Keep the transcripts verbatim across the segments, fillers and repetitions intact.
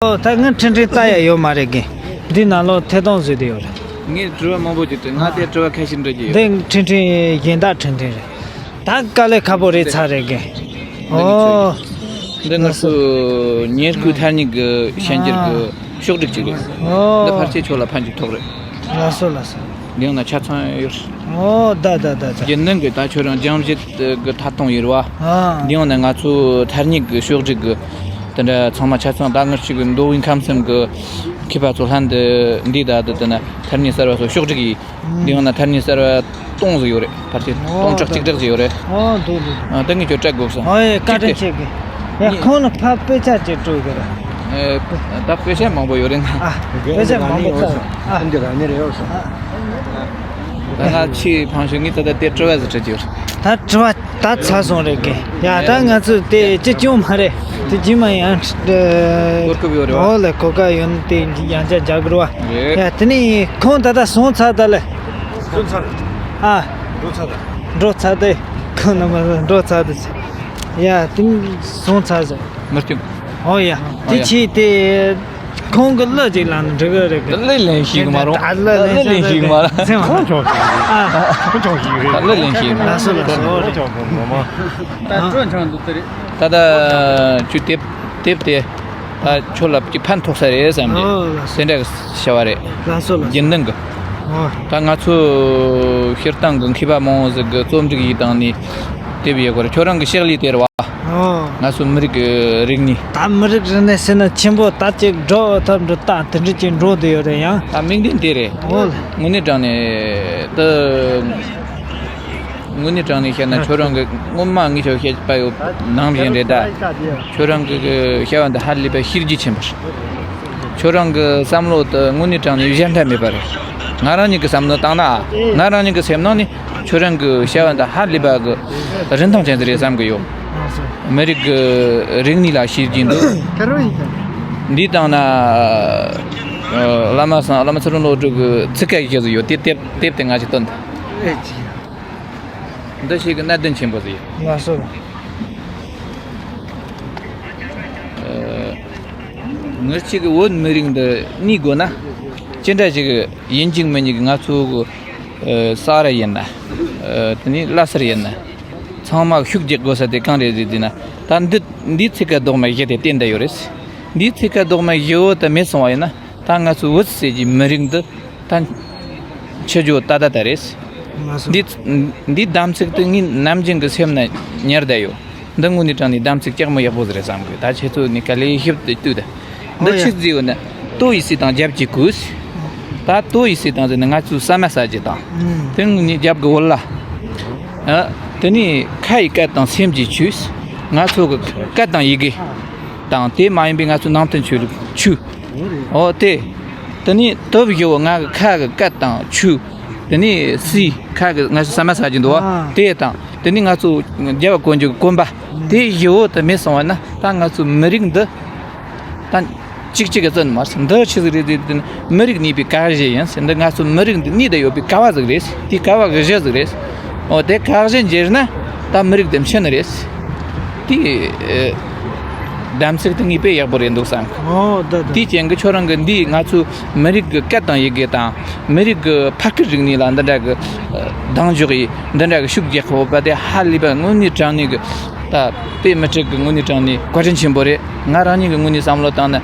ཨོ། ད་ངས་འཕྲིན་འཕྲིན་ལྟ་ཡ་ཡོད་མ་རེད་གི། འདི་ནང་ལོགས་ཐད་གཏོང་བཟོས་ཏེ་ཡོད་རེད། ངས་དྲི་བ་མང་པོ་ཅིག་དྲིས། ང་དེ་དྲི་བ་ཁ་ཤས་འདྲི་རྒྱུ་ཡོད། འདི་འཕྲིན་འཕྲིན་གཞན་དག་འཕྲིན་འཕྲིན་རེད། ད་དཀའ་ལས་ཁག་པོ་རེད་ཚར་རེད་གི། ཨོ། འདི་ང་ཚོ་ཉེར་དགུ་མཐར་སྙེག་གི་ཤན་སྦྱར་གི་ཨ་ཤོག་སྒྲིག་ཅིག་རེད། འདི་ཨོ། ཕལ་ཆེར་ཁྱོད་ལ་ཕན་ཅིག་ཐོགས་རེད། ལགས་སོ་ལགས་སོ། འདི་ཡང་ན་ཆ་ཚང་ཡོད། ཨོ། ད་ད་ད་ད། རྒྱུན་ལྡན་གི་ད་ཁྱོད་རང་སྦྱང་བྱེད་གི་ཐད་གཏོང་ཡིན་རེད་བ། ཨ། འདི་ཡང་ན་ང་ཚོ་མཐར་སྙེག་གི་ཤོག་སྒྲིག་གི་དེ་འདྲ་ཚང་མ་ཆ་ཚང་ད་ངར་ཅིག་གི་མདོ་དབུས་ཁམས་གསུམ་གི་མཁས་པ་ཚོ་ལྷན་དུ་འདི་ད་ད་ད་ན་མཐར་སྙེག་གསར་བ་ཚོ་ཤོག་སྒྲིག་ཡིན། འདི་ཡང་ན་མཐར་སྙེག་གསར་བ་སྟོང་ཟིག་ཡོད་རེད། ཕལ་ཆེར་ཨོ་སྟོང་ཕྲག་གཅིག་ཕྲག་ཟིག་ཡོད་རེད། ཨོ། འདུག་འདུག་འདུག་ཨ། ད་ངས་ཁྱོད་སྤྲད་དགོས་སམ། ཨོ་ཡེ། བཀའ་དྲིན་ཆེ་གི། ཡ། གཅིག་དེ། ཁོང་ལ་ཕར་དཔེ་ཆ་ཅིག་སྤྲོད་དགོས་རེད། ཨེ། ད་དཔེ་ཆ་མང་པོ་ཡོད་རེད་ན། ཨ། དཔེ་ཆ་མང་པོ་ཚར། ཨ། འདི་ར་ནི་རེད་ཡོད་སམ། ད་ང་ཕྱིར་ཕང་ཤོག་ངས་ད་ལྟ་དེ་དྲི་བ་ཟིག་དྲི་རྒྱུ་རེད། ད་དྲི་བ་ད་ཚར་སོང་རེད་གི། ཡ། ད་ང་ཚོས་དེ་ཅི་སྐྱོན་མ་རེད། དེ་རྗེས་མ་ཡང་གོ་སྐབས་ཡོད་རེད་བ། ཨོ་ལེ། གོ་སྐབས་ཡོད་ན་དེ་ཡང་བསྐྱར་རྒྱག་དགོས་རེད་བ། རེད། ཡ། དེ་ནས་ཁོང་ད་ལྟ་སོང་ཚར་ད་ལེ། སོང་ཚར། ཨ། འགྲོ་ཚར་ད། འགྲོ་ཚར་ཏེ། ཁོང་རྣམ་པ་འགྲོ་ཚར་ཏེ། ཡ། དེ་སོང་ཚར་ཟེར། མི་སྐྱོན། ཨོ་ཡ། ཨོ་ཡ། དེ་ཆེ་དེ། ཁོང་གི་གླུ་ཅིག་ལ་འགྲིག་གི་རེད་གི། གླུ་ལེན་ཤེས་གི་མ་རེད། ད་གླུ་ལེན་ཤེས་གི་མ་རེད། ཟེར་མ། ཁོང་ཆོག་ཤེས་གི། ཨ། ཁོང་ཆོག་ཤེས་གི་རེད། ད་གླུ་ལེན་ཤེས་གི་མ་རེད། ལགས་སོ་ལགས་སོ། ཁོང་ཆོག་གི་མ་རེད། ད་སྤྲོ་འཆང་འདུག་དེ་རེད། ད་ད་ཁྱོད་དེབ་དེབ་དེ་ད་ཁྱོད་ལ་ཅིག་ཕན་ཐོགས་ས་རེད་བསམ་གི། ཨོ་ལགས་སོ། དེ་འདྲ་གི་བྱ་བ་རེད། ལགས་སོ་ལགས་སོ། རྒྱུན་ལྡན་གི། ཨོ། ད་ང་ཚོ་སྤྱིར་བཏང་གི་མཁས་པ་མང་བོ་ཟིག་གི་རྩོམ་སྒྲིག་ཡིག་དང་ནི་དེབ་ཡོད་གི་རེད། ཁྱོད་རང་གི་ཕྱག་ལས་དེ་རེད་བ། ཨོ། ང་ཚོ་མི་རིགས་ཀྱི་རིག་གནས། ད་མི་རིགས་རིག་གནས་ཟེར་ན་ཆེན་པོ་ད་ཅིག་འགྲོ་ཐབས་འགྲོ་སྟངས་དེ་འདྲ་ཅིག་འགྲོ་བསྡད་ཡོད་རེད་ཡང་། ད་དམིགས་འདུན་དེ་རེད། ཨོ་ལེ། དངོས་གནས་དྲང་གནས་ད། དངོས་གནས་དྲང་གནས་བཤད་ན་ཁྱོད་རང་གི་སྔོན་མ་ངས་ཁྱོད་བཤད་པ་ཡོད་ནང་བཞིན་རེད་ད། ཁྱོད་རང་གི་གི་བཤད་པ་འདི་ཧ་ལས་པ་ཤེས་རྒྱུ་ཆེན་པོ་རེད། ཁྱོད་རང་གི་བསམ་བློ་དེ་དངོས་གནས་དྲང་གནས་གཞན་འདྲ་མེད་པ་རེད། ང་རང་ཉིད་ཀྱི་བསམ་བློ་བཏང་ན། ང་རང་ཉིད་ཀྱི་སེམས་ནང་ནས་ཁྱོད་རང་གི་བཤད་པ་འདི་ཧ་ལས་པ་གི་རིན་ཐང་ཅན་ཟིག་རེད་བསམ་གི་ཡོད། མི་རིགས་ཀྱི་རིག་གནས་ལ་བྱས་རྗེས་འདུག་འདི་བཏང་ན། ཨ། བླ་མ་སངས། བླ་མ་ཚུལ་ཁྲིམས་བློ་གྲོས་ཀྱི་ཚིག་ཁ་ཞིག་བཞག་ཟིག་ཡོད། དེ་དེབ་དེབ་དེ་ང་ཅིག་སྟོན་ད། འདི་ཞིག་གི་གནད་དོན་ཆེན་པོ་ཟིག་ཡོད། ལགས་སོ། ཨ། ངེད་ཅག་གི་བོད་མི་རིགས་འདི་གནས་དགོས་ན། ཅི་འདྲ་ཞིག་ཡིན་གཅིག་མིན་གཅིག་ང་ཚོ་གི། ཨ། ས་ར་ཡིན་ན། ཨ། དེ་ནས་བླ་སེར་ཡིན་ན། ཚང་མ་ཤུགས་རྒྱག་དགོས་ས་དེ་གང་རེད་ཟེར་དུས་ན། ད་འདི་འདིའི་ཚིག་ཁ་རྡོག་མ་བཞི་དེ་བསྟན་བསྡད་ཡོད་རེད། འདིའི་ཚིག་ཁ་རྡོག་མ་བཞི་བོ་དེ་མེད་སོང་བ་ཡིན་ན། ད་ང་ཚོ་བོད་ཟེར་གྱི་མི་རིགས་འདི་ད་འཆི་རྒྱུ་ད་ད་ད་རེད། ལགས་སོ། འདི་འདིའི་དམ་ཚིག་དེ་ངའི་ནམ་རྒྱུན་གྱི་སེམས་ན་ཉར་བསྡད་ཡོད། འདི་དངོས་གནས་དྲང་གནས་དམ་ཚིག་ལྕགས་མོ་ཡག་པོ་ཟིག་རེད་བསམ་གི། ད་ཁྱེད་ཚོ་ནི་དཀའ་ལས་ཞིབ་ཏུ་ལྟོས་ད། འདི་ཨོ་ཡ། ཆི་ཟིག་ཡོད་ན། ལྟོ་ཡི་ཟས་དང་རྒྱབ་ཀྱི་གོས། ད་ལྟོ་ཡི་ཟས་དང་ཟེར་ན་ང་ཚོའི་ཟ་མ་ཟ་རྒྱུ་དང་། ཨུམ། དེ་ནས་རྒྱབ་ཀྱི་འོལ་ལ། ཨ། དེ་ནས་ཁ་ཡི་སྐད་དང་སེམས་ཀྱི་ཆོས། ང་ཚོ་གི་སྐད་དང་ཡི་གེ། དང་དེ་མ་ཡིན་པའི་ང་ཚོའི་ནང་བསྟན་ཆོས་ལུགས་ཆོས། ཨོ་དེ། དེ་ནས་དེ་བཞི་བོ་ང་གི་ཁ་གི་སྐད་དང་ཆོས། དེ་ནས་ཟས་ཁ་གི་ང་ཚོ་ཟ་མ་ཟ་རྒྱུ་འདུག་བ། ཨ། དེ་དང་དེ་ནས་ང་ཚོ་རྒྱབ་ལ་གོན་རྒྱུ་གི་གོན་པ། དེ་བཞི་བོ་དེ་མེད་སོང་བ་ན་ད་ང་ཚོའི་མི་རིགས་འདི་ད་གཅིག་གཅིག་གི་བརྩི་ནི་མ་རེད། འདི་ཆི་ཟིག་རེད་ཟེར་དུས་མི་རིགས་གནས་པའི་ཀ་བཞི་ཡིན་ཟེར། འདི་ང་ཚོའི་མི་རིགས་འདི་གནས་བསྡད་ཡོད་པའི་ཀ་བ་ཟིག་རེད། དེའི་ཀ་བ་གི་གཞི་ཟིག་རེད། འོ་དེ་ཀ་བཞི་འགྱུར་ན་ད་མི་རིགས་འདི་འཆི་ནི་རེད། དེ། ཨེ། དམ་ཚིག་དེ་ངས་དཔེ་ཡག་པོ་རེད་འདུག་བསམ། ཨོ་ད་ད། དེའི་རྐྱེན་གྱིས་ཁྱོད་རང་གི་འདིས་ང་ཚོའི་མི་རིགས་ཀྱི་སྐད་དང་ཡི་གེ་དང་། མི་རིགས་ཀྱི་ཕ་སྐད་རིག་གནས་ལ་འདི་འདྲ་གི། ཨ། གདེང་འཇོག་ཡིས་འདི་འདྲ་གི་ཤུགས་རྒྱག་ཁོ་པ་དེ་ཧ་ལས་པ་དངོས་གནས་དྲང་གནས་ཀྱི། ད་དཔེ་མི་སྲིད་ཀྱི་དངོས་གནས་དྲང་གནས་བཀའ་དྲིན་ཆེན་པོ་རེད། ང་རང་ཉིད་ཀྱི་ངོས་ནས་བསམ་བློ་བཏང་ན།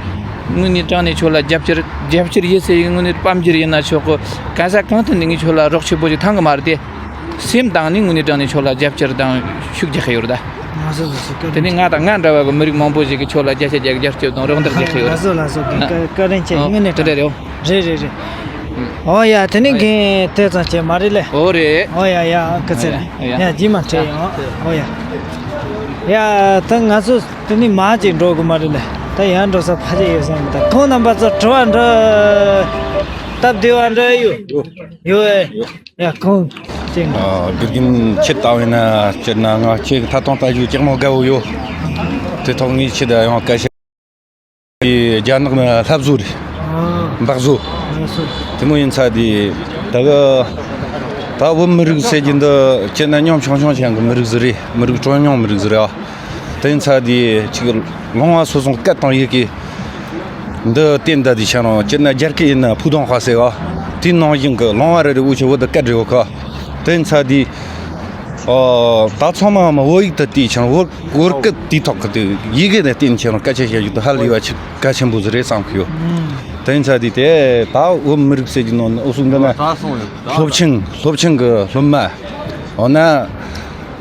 དངོས་གནས་དྲང་གནས་ཁྱོད་ལ་རྒྱབ་སྐྱོར་རྒྱབ་སྐྱོར་ཡོད་ཟེར་ཡི་དངོས་གནས་དཔལ་འབྱོར་ཡིན་ན་ཆོག་གི། གང་ས་གང་དུ་ནས་ངས་ཁྱོད་ལ་རོགས་སྐྱོར་པོ་ཞིག་བཏང་གི་མ་རེད་དེ། སེམས་གཏིང་ནས་དངོས་གནས་དྲང་གནས་ཁྱོད་ལ་རྒྱབ་སྐྱོར་དང་ཤུགས་རྒྱག་གི་ཡོད་རེད་ད། ང་ཚོ་ལ་སུ་བཀའ། དེ་ནས་ང་དང་ང་འདྲ་བ་གི་མི་རིགས་མང་པོ་ཞིག་གིས་ཁྱོད་ལ་བརྒྱ་ཆ་བརྒྱ་རྒྱབ་སྐྱོར་དང་རོགས་འདེགས་རྒྱག་གི་ཡོད་རེད། ལགས་སོ་ལགས་སོ། བཀའ་བཀའ་དྲིན་ཆེ། ཨ། དངོས་གནས་དེ་དྲང་། འདྲ་རེད། རེད་རེད་རེད། ཨོ་ཡ། དེ་ནས་ཨ་ཡ། རྒན་དེ་ཙམ་བྱས་མ་རེད་ལེ། ཨོ་རེད། ཨོ་ཡ་ཡ། སྐུ་ཚེ་རིང་། ཨ་ཡ། ཡ། རྗེས་མ་འཕྲད་ཡོང་། ཨོ་ཡ། ཡ། ད་ང་ཚོ་དེ་ནས་མར་ཅིག་འགྲོ་དགོས་མ་རེད་ལེ། ད་ཡར་འགྲོ་ས་ཕལ་ཆེར་ཡོད་བསམ། ད་ཁོང་རྣམ་པ་ཚོ་དྲི་བ་འདྲི་སྟབས་བདེ་བ་འདྲ་ཡོད། ཡོད་ཨེ། ཡ། ཁོང་ཅིག་ཨ། དགེ་རྒན་ཁྱེད་ལྟ་བས་ན་སྤྱིར་ན་ང་ཁྱེད་ཀྱི་ཐད་གཏོང་ལྟ་རྒྱུ་ཅང་མོ་དགའ་བོ་ཡོད། དེ་ཐོག་ངས་ཁྱེད་ལ་ཡང་སྐད་ཆ། རྒྱ་ནག་ནི་ལྷ་བཟོ་རེད། ཨ། འབག་བཟོ། ལགས་སོ། དེ་མོ་ཡིན་ཚ་དེ། ད་གི་ད་བོད་མི་རིགས་ཟེར་གྱི་འདི་སྤྱིར་ན་ཉམ་ཆུང་ཆུང་ཅན་གྱི་མི་རིགས་ཟིག་རེད། མི་རིགས་གྲངས་ཉུང་མི་རིགས་ཟིག་རེད་ཨ། དེ་ཡིན་ཚ་དེ་ཅིག་ལོང་བ་སོ་སོ་སྐད་དང་ཡི་གེ། འདི་བསྟན་ད་དེ་ཆ་རང་སྤྱིར་ན་རྒྱ་སྐད་ཡིན་ན་ཕུ་དོང་ཧྭ་ཟེར་བ། དེའི་ནང་བཞིན་གི་ལོང་བ་རེ་རེ་འུ་ཆོ་བོད་དུ་སྐད་འདྲི་བ་ཁ། དེ་ཚ་དེ། ཨོ། ད་ཚང་མ་མ་བོད་ཡིག་ཏུ་བལྟས་ཆ་རང་བོད་བོད་སྐད་དེའི་ཐོག་གི་དེ་ཡི་གེ་ནས་བསྟན་ཆ་རང་སྐད་ཆ་བཤད་རྒྱུ་དེ་ཧ་ལས་པ་ཆེ་གལ་ཆེན་པོ་ཟིག་རེད་བསམ་གི་ཡོད། དེ་ཚ་དེ་དེ་ད་བོད་མི་རིགས་ཟེར་གྱི་ནང་ནས་འུ་ཚོ་འདི་ན་སློབ་ཆེན་སློབ་ཆེན་གི་སློབ་མ། འོ་ན།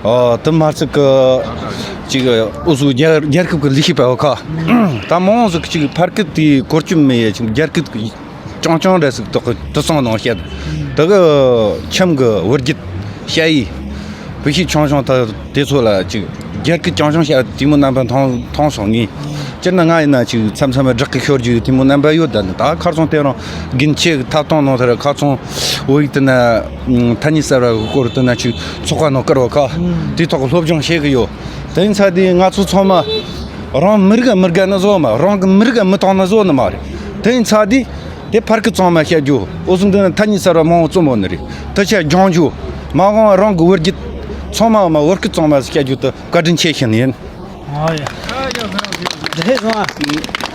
ཨོ། དེ་མ་ཚད་གི་ཅིག་འུ་ཚོ་རྒྱལ་རྒྱལ་ཁབ་ཀྱི་ལས་བྱེད་པ་བོ་ཁ། ད་མང་ཟིག་ཅིག་ཕར་སྐད་དེ་གོ་རྒྱུ་མེད་ཡ་ཅིག་རྒྱ་སྐད་ཀྱི་ཅང་ཅང་རེད་ཟིག་ཏོག་གི་དུ་སང་ནང་བཤད། དེ་གི་ཁྱིམ་གི་བུ་རྒྱུད་བཤད་ཡིག་བུ་ཤི་ཆུང་ཆུང་ད་དེ་ཚོ་ལ་ཅིག་རྒྱ་སྐད་ཅང་ཅང་བཤད་དེ་མོ་རྣམ་པ་མཐོང་མཐོང་སོང་ངས། སྤྱིར་ན་ང་ཡིན་ན་ཅིག་མཚམས་མཚམས་སྦྲག་གི་ཤོར་རྒྱུ་དེ་མོ་རྣམ་པ་ཡོད། ད་ནི་ད་ཁ་སང་དེ་རང་དགུན་ཆེ་གི་ཐབ་ཐང་ནང་དེར་ཁ་སང་བོད་ཡིག་དེ་ན་ཐ་སྙད་གསར་བ་གི་སྐོར་དེ་ན་ཅིག་ཚོགས་པ་ནང་བསྐུར་བ་ཁ། དེ་ཐོག་གི་སློབ་སྦྱོང་བྱེད་གི་ཡོད། དེ་ཡིན་ཚ་དེ་ང་ཚོ་ཚང་མ་རང་མི་རིགས་མི་དགའ་ནི་བཟོ་མ་རང་གི་མི་རིགས་མི་མཐོང་ནི་བཟོ་ནི་མ་རེད། དེ་ཡིན་ཚ་དེ་དེ་ཕར་སྐད་གཙང་མ་བཤད་རྒྱུ་འུ་ཚོ་འདི་ན་ཐ་སྙད་གསར་བ་མང་བོ་རྩོམ་འོ་ནི་རེད། དེ་ཆ་སྦྱང་རྒྱུ་མ་འོངས་རང་གི་བུ་རྒྱུད་ཚང་མ་མ་བོད་སྐད་གཙང་མ་བཤད་རྒྱུ་དེ་བཀའ་དྲིན་ཆེ་ཞུ་ནི་ཡིན། ཨོ་ཡ། རེད་སོང་ཨ།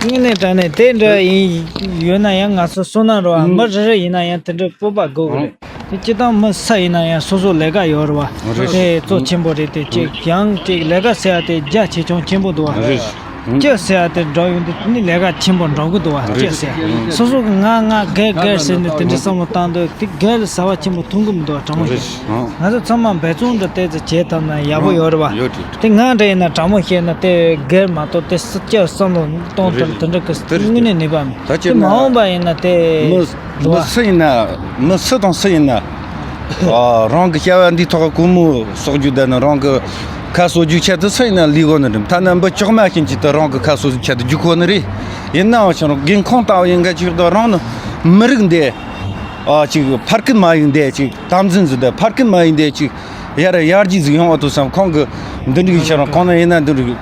དངོས་གནས་དྲང་གནས་དེ་འདྲ་ཡིན་ཡོད་ན་ཡང་ང་ཚོ་བསོད་ནམས་རེད་བ། མི་རེ་རེ་ཡིན་ན་ཡང་དེ་འདྲ་སྤོབས་པ་དགོས་གི་རེད། དེ་སྤྱིར་བཏང་མི་སུ་ཡིན་ན་ཡང་སོ་སོ་ལས་ཀ་ཡོད་རེད་བ། རེད། དེ་གཙོ་ཆེན་པོ་རེད། དེ་ཅིག་ཡང་ཅིག་ལས་ཀ་ཟེར་ཡ་དེ་རྒྱ་ཆེ་ཆུང་ཆེན་པོ་འདུག་བ། རེད། ཅི་ཟེར་ཡ་དེ་འགྲོ་ཡོང་དུས་དེ་ནི་ལས་ཀ་ཆེན་པོ་འགྲོ་གི་འདུག་བ། ཅི་ཟེར་སོ་སོ་གི་ང་ང་སྒེར་སྒེར་ཟེར་ནས་དེ་འདྲ་བསམ་བློ་བཏང་དུས་དེ་སྒེར་ལ་ཟ་བ་ཆེན་པོ་འཐུང་གི་མི་འདུག་བ། དྲང་མོ་བཤད། ང་ཚོ་ཚང་མ་འབད་བརྩོན་འདྲ་བལྟས་ཚེ་བྱས་ཐུབ་ན་ཡག་པོ་ཡོད་རེད་བ། ཡོད་རེད། དེ་ང་འདྲ་ཡིན་ན་དྲང་མོ་བཤད་ན་དེ་སྒེར་མ་གཏོགས་དེ་སྲིད་སྐྱོ་བསམ་བློ་གཏོང་ཐུབ་དེ་འདྲ་གི་དངོས་གནས་ནུས་པ་མེད། ད་དེ་མ་འོངས་པ་ཡིན་ན་དེ་མི་མི་སུ་ཡིན་ན་མི་སུ་དང་སུ་ཡིན་ན། ཨ། རང་གི་བྱ་བ་འདིའི་ཐོག་གི་གོ་མོ་གསོག་རྒྱུ་དང་ནི་རང་གི་ཁ་གསོ་རྒྱུའི་ཆེད་དུ་སུ་ཡིན་ན་ལས་དགོས་ནི་རེད། ཐ་ན་འབུ་ལྕོག་མ་ཤིན་ཅིག་ཏུ་རང་གི་ཁ་གསོ་རྒྱུའི་ཆེད་དུ་རྒྱུག་དགོས་ནི་རེད། ཡིན་ནའང་ཁྱེད་རང་རྒན་ཁོང་ལྟ་བུ་ཡིན་ག་ཅིག་ཏུ་རང་ནི་མི་རིགས་འདི། ཨ། ཅིག་ཕར་སྐད་མ་ཡིན་འདི་ཅིག་དམ་འཛིན་ཟིག་དང་ཕར་སྐད་མ་ཡིན་འདི་ཅིག་ཡར་ཡར་རྒྱས་ཟིག་ཡོང་བ་དུ་བསམ་ཁོང་གི་འདི་འདྲའི་ཁྱེད་རང་གང་ན་ཡིན་ན་འདི་འདྲའི་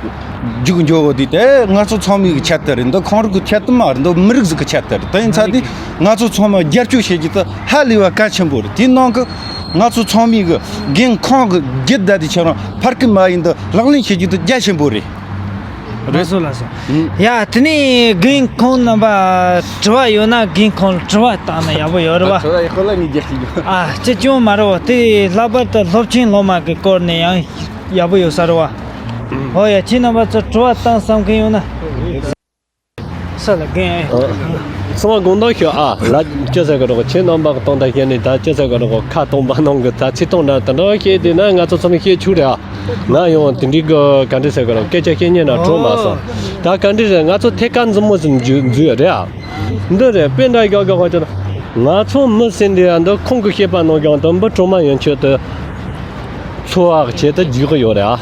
རྒྱུག་འགྱོ་བ་དེ་དེ་ང་ཚོ་ཚང་མའི་གི་ཆེད་དུ་རེད། འདི་ཁོང་རང་གི་ཆེད་དུ་མ་རེད། འདི་མི་རིགས་ཟིག་གི་ཆེད་དུ་རེད། དེ་ཡིན་ཚ་དེ་ང་ཚོ་ཚང་མ་རྒྱབ་སྐྱོར་བྱེད་རྒྱུ་དེ་ཧ་ལས་པ་གལ་ཆེན་པོ་རེད། དེའི་ནང་གི་ང་ཚོ་ཚང་མའི་གི་རྒན་ཁོང་གི་རྒྱུད་ད་དེ་ཁྱེད་རང་ཕར་སྐད་མ་ཡིན་འདི་ལག་ལེན་བྱེད་རྒྱུ་དེ་རྒྱ་ཆེན་པོ་རེད། རེད་སོ་ལགས་སོ། ཡ་དེ་ནས་རྒན་ཁོང་རྣམ་པ་དྲི་བ་ཡོད་ན་རྒན་ཁོང་ལ་དྲི་བ་བཏང་ན་ཡག་པོ་ཡོད་རེད་བ། དྲི་བ་ཡག་པོ་ལ་ངས་རྒྱག་གི་ཡོད། ཨ་ཅི་ཅུང་མ་རེད་བ། དེ་ལྷག་པར་དུ་སློབ་ཆེན་སློབ་མ་གི་སྐོར་ནས་ཡང་ཡག་པོ་ཡོད་ས་རེད་བ། ཧོ་ཡ་ཁྱེད་རྣམ་པ་ཚོ་དྲི་བ་བཏང་བསམ་མཁན་ཡོད་ན། ས་ལ་རྒན་ཨེ། ཚང་མ་དགོངས་དག་ཞུ་ཨ། ལ་ཅི་ཟེར་གི་རེད་གོ། ཁྱེད་རྣམ་པ་གི་སྟོང་ད་བཤད་ནས་ད་ཅི་ཟེར་གི་རེད་གོ། ཁ་སྟོང་པ་ནང་གི་ད་ཚིག་སྟོང་འདྲ་དེ་འདྲ་བཤད་དེ་ན་ང་ཚོ་ཚང་མས་བཤད་ཆོག་རེད་ཨ། ང་ཡང་དེ་འདྲའི་གི་ག་འདྲ་ཟེར་གི་རེད། སྐད་ཆ་བཤད་ཉན་ན་གྲོགས་མ་སོང་། ད་ག་འདྲ་རེད། ང་ཚོ་ཐད་ཀར་མཛུབ་མོ་ཟིན་འཛུལ་འཛུལ་ཡ་རེད་ཨ། འདི་རེད། དཔེ་འདྲ་ཡག་ག་ཧ་ཅང་། ང་ཚོ་མི་ཟེར་འདི་ཡ་འདི་ཁོང་གི་བཤད་པ་ནང་བཞིན་དུ་འབུ་གྲོགས་མ་ཡན་ཆོད་དུ་འཚོ་བ་ཆེད་དུ་རྒྱུག་གི་ཡོད་རེད་ཨ།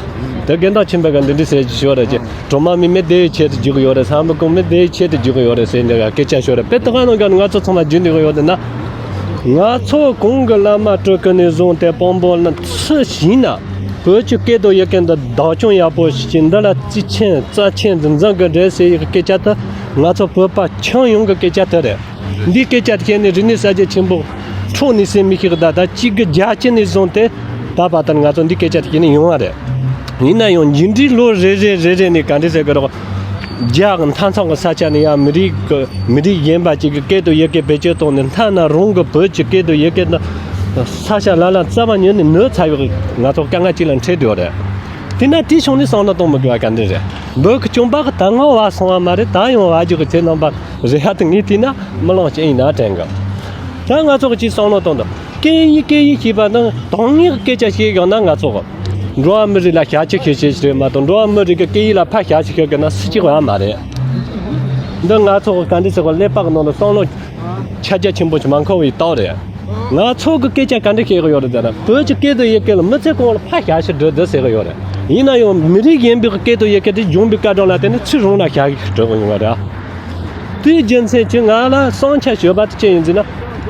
དེ་རྒན་བདག་ཆེན་པོ་ག་འདི་འདྲ་ཟེར་གྱི་ཡོད་རེད་ཅེ། གྲོགས་མ་མི་མེད་དེའི་ཆེད་དུ་རྒྱུག་གི་ཡོད་རེད། ས་འབུ་གོང་མེད་དེའི་ཆེད་དུ་རྒྱུག་གི་ཡོད་རེད་ཟེར་འདི་ག་སྐད་ཆ་ཤོད་རེད། དཔེ་ད་ག་ནང་བཞིན་ང་ཚོ་ཚང་མ་རྒྱུག་འདི་གི་ཡོད་འདི་ན། ང་ཚོ་གོང་གི་བླ་མ་སྤྲུལ་སྐུ་ནས་བཟུང་སྟེ་དཔང་པོ་རྣམས་སུ་ཞིག་ན་བོད་ཀྱི་སྐད་དང་ཡི་གེ་འདི་བདག་སྐྱོང་ཡག་པོ་ཞིག་བྱེད། འདི་ལ་རྩིས་ཆེན་རྩ་ཆེན་འཛིན་འཛིན་གི་འདྲ་ཟེར་ཡི་གི་སྐད་ཆ་དེ་ང་ཚོ་བོད་པ་ཁྱོན་ཡོངས་ཀྱི་སྐད་ཆ་དེ་རེད། འདིའི་སྐད་ཆ་དེ་བཤད་ནས་རིག་གནས་གསར་བརྗེ་ཆེན་པོ་འཕྲོག་ནས་ཟེར་མི་ཤེས་གི། ད་ལྟ་གཅིག་དགུ་བརྒྱད་ཅུ་ནས་བཟུང་སྟེ་ད་བར་དུ་ང་ཚོ་འདིའི་སྐད་ཆ་དེ་བཤད་ནས་ཡོང་བ་རེད། ཡིན་ན་ཡང་འཇིགས་འདྲའི་ལོ་རེ་རེ་རེ་རེ་ནས་ག་འདྲ་ཟེར་གི་རོགས། རྒྱ་གི་མཐའ་མཚམས་ཀྱི་ས་ཆ་ནས་ཡང་མི་རིགས་ཀྱི་མི་རིགས་གཞན་པ་ཅིག་གི་སྐད་དང་ཡི་གེ་བེད་སྤྱོད་བཏང་ནས་ཐ་ན་རང་གི་བོད་ཀྱི་སྐད་དང་ཡི་གེ་ནི་ས་ཆ་ལ་ལ་རྩ་བ་ཉིད་ནས་ནོར་ཚར་བའི་ང་ཚོ་དཀའ་ངལ་ཅིག་ལ་འཕྲད་འགྲོ་རེད། དེས་ན་དེའི་ཕྱོགས་ནས་བསམ་བློ་གཏོང་མི་དགོས་པ་ག་འདྲ་རེད། བོད་ཀྱི་བཅོམ་པ་གི་ད་སྔ་བ་སོང་བ་མ་རེད། ད་ཡང་བ་རྒྱུག་གི་ཁྱེད་རྣམ་པ་རེད་ཧ་དུ་ངས་བལྟས་ན་མི་ལོང་ཅན་ཡིན་ན་དྲན་གི། ད་ང་ཚོ་གི་ཅིག་བསམ་བློ་གཏོང་དང་། སྐད་ཡིག་སྐད་ཡིག་ཞེས་པ་ནི་དོན་དངོས་ཀྱི་སྐད་ཆ་བཤད་ཡོང་ན་ང་ཚོ་གི་འགྲོ་བ་མི་རིགས་ལ་ཞབས་ཕྱི་ཞིག་བྱེད་ཞིག་རེད་མ་གཏོགས། འགྲོ་བ་མི་རིགས་ཀྱི་སྐད་ཡིག་ལ་ཕར་ཞབས་ཕྱི་ཞིག་དགོས་ན་སྲིད་ཅིག་ཡོད་མ་རེད། འདི་ང་ཚོ་གི་ག་འདྲ་ཟེར་གོ། ཀླད་པ་གི་ནང་དུ་བསམ་བློ་ཁྱབ་རྒྱ་ཆེན་པོ་ཞིག་མ་འཁོར་བའི་རྟགས་རེད། ང་ཚོ་གི་སྐད་ཆ་ག་འདྲ་བཤད་གི་ཡོད་རེད་ཟེར་ན། བོད་ཀྱི་སྐད་དང་ཡི་གེ་ལ་མི་ཚེ་གང་ལ་ཕར་ཞབས་ཕྱི་སྒྲུབ་འདོད་ཟེར་གི་ཡོད་རེད། ཡིན་ན་ཡང་མི་རིགས་གཞན་པའི་སྐད་དང་ཡི་གེ་དེ་སྦྱོང་བའི་སྐབས་དྲང་ལ་བརྟེན་ནས་ཚུར་རང་ལ་ཞབས་ཕྱི་སྒྲུབ་གི་ཡོང་བ་རེད། དེའི་རྒྱུ་མཚན་གྱིས་ང་ལ་བསམ་འཆར་ཞུས་པ་དེ་ཅི་ཡིན་ཟེར་ན།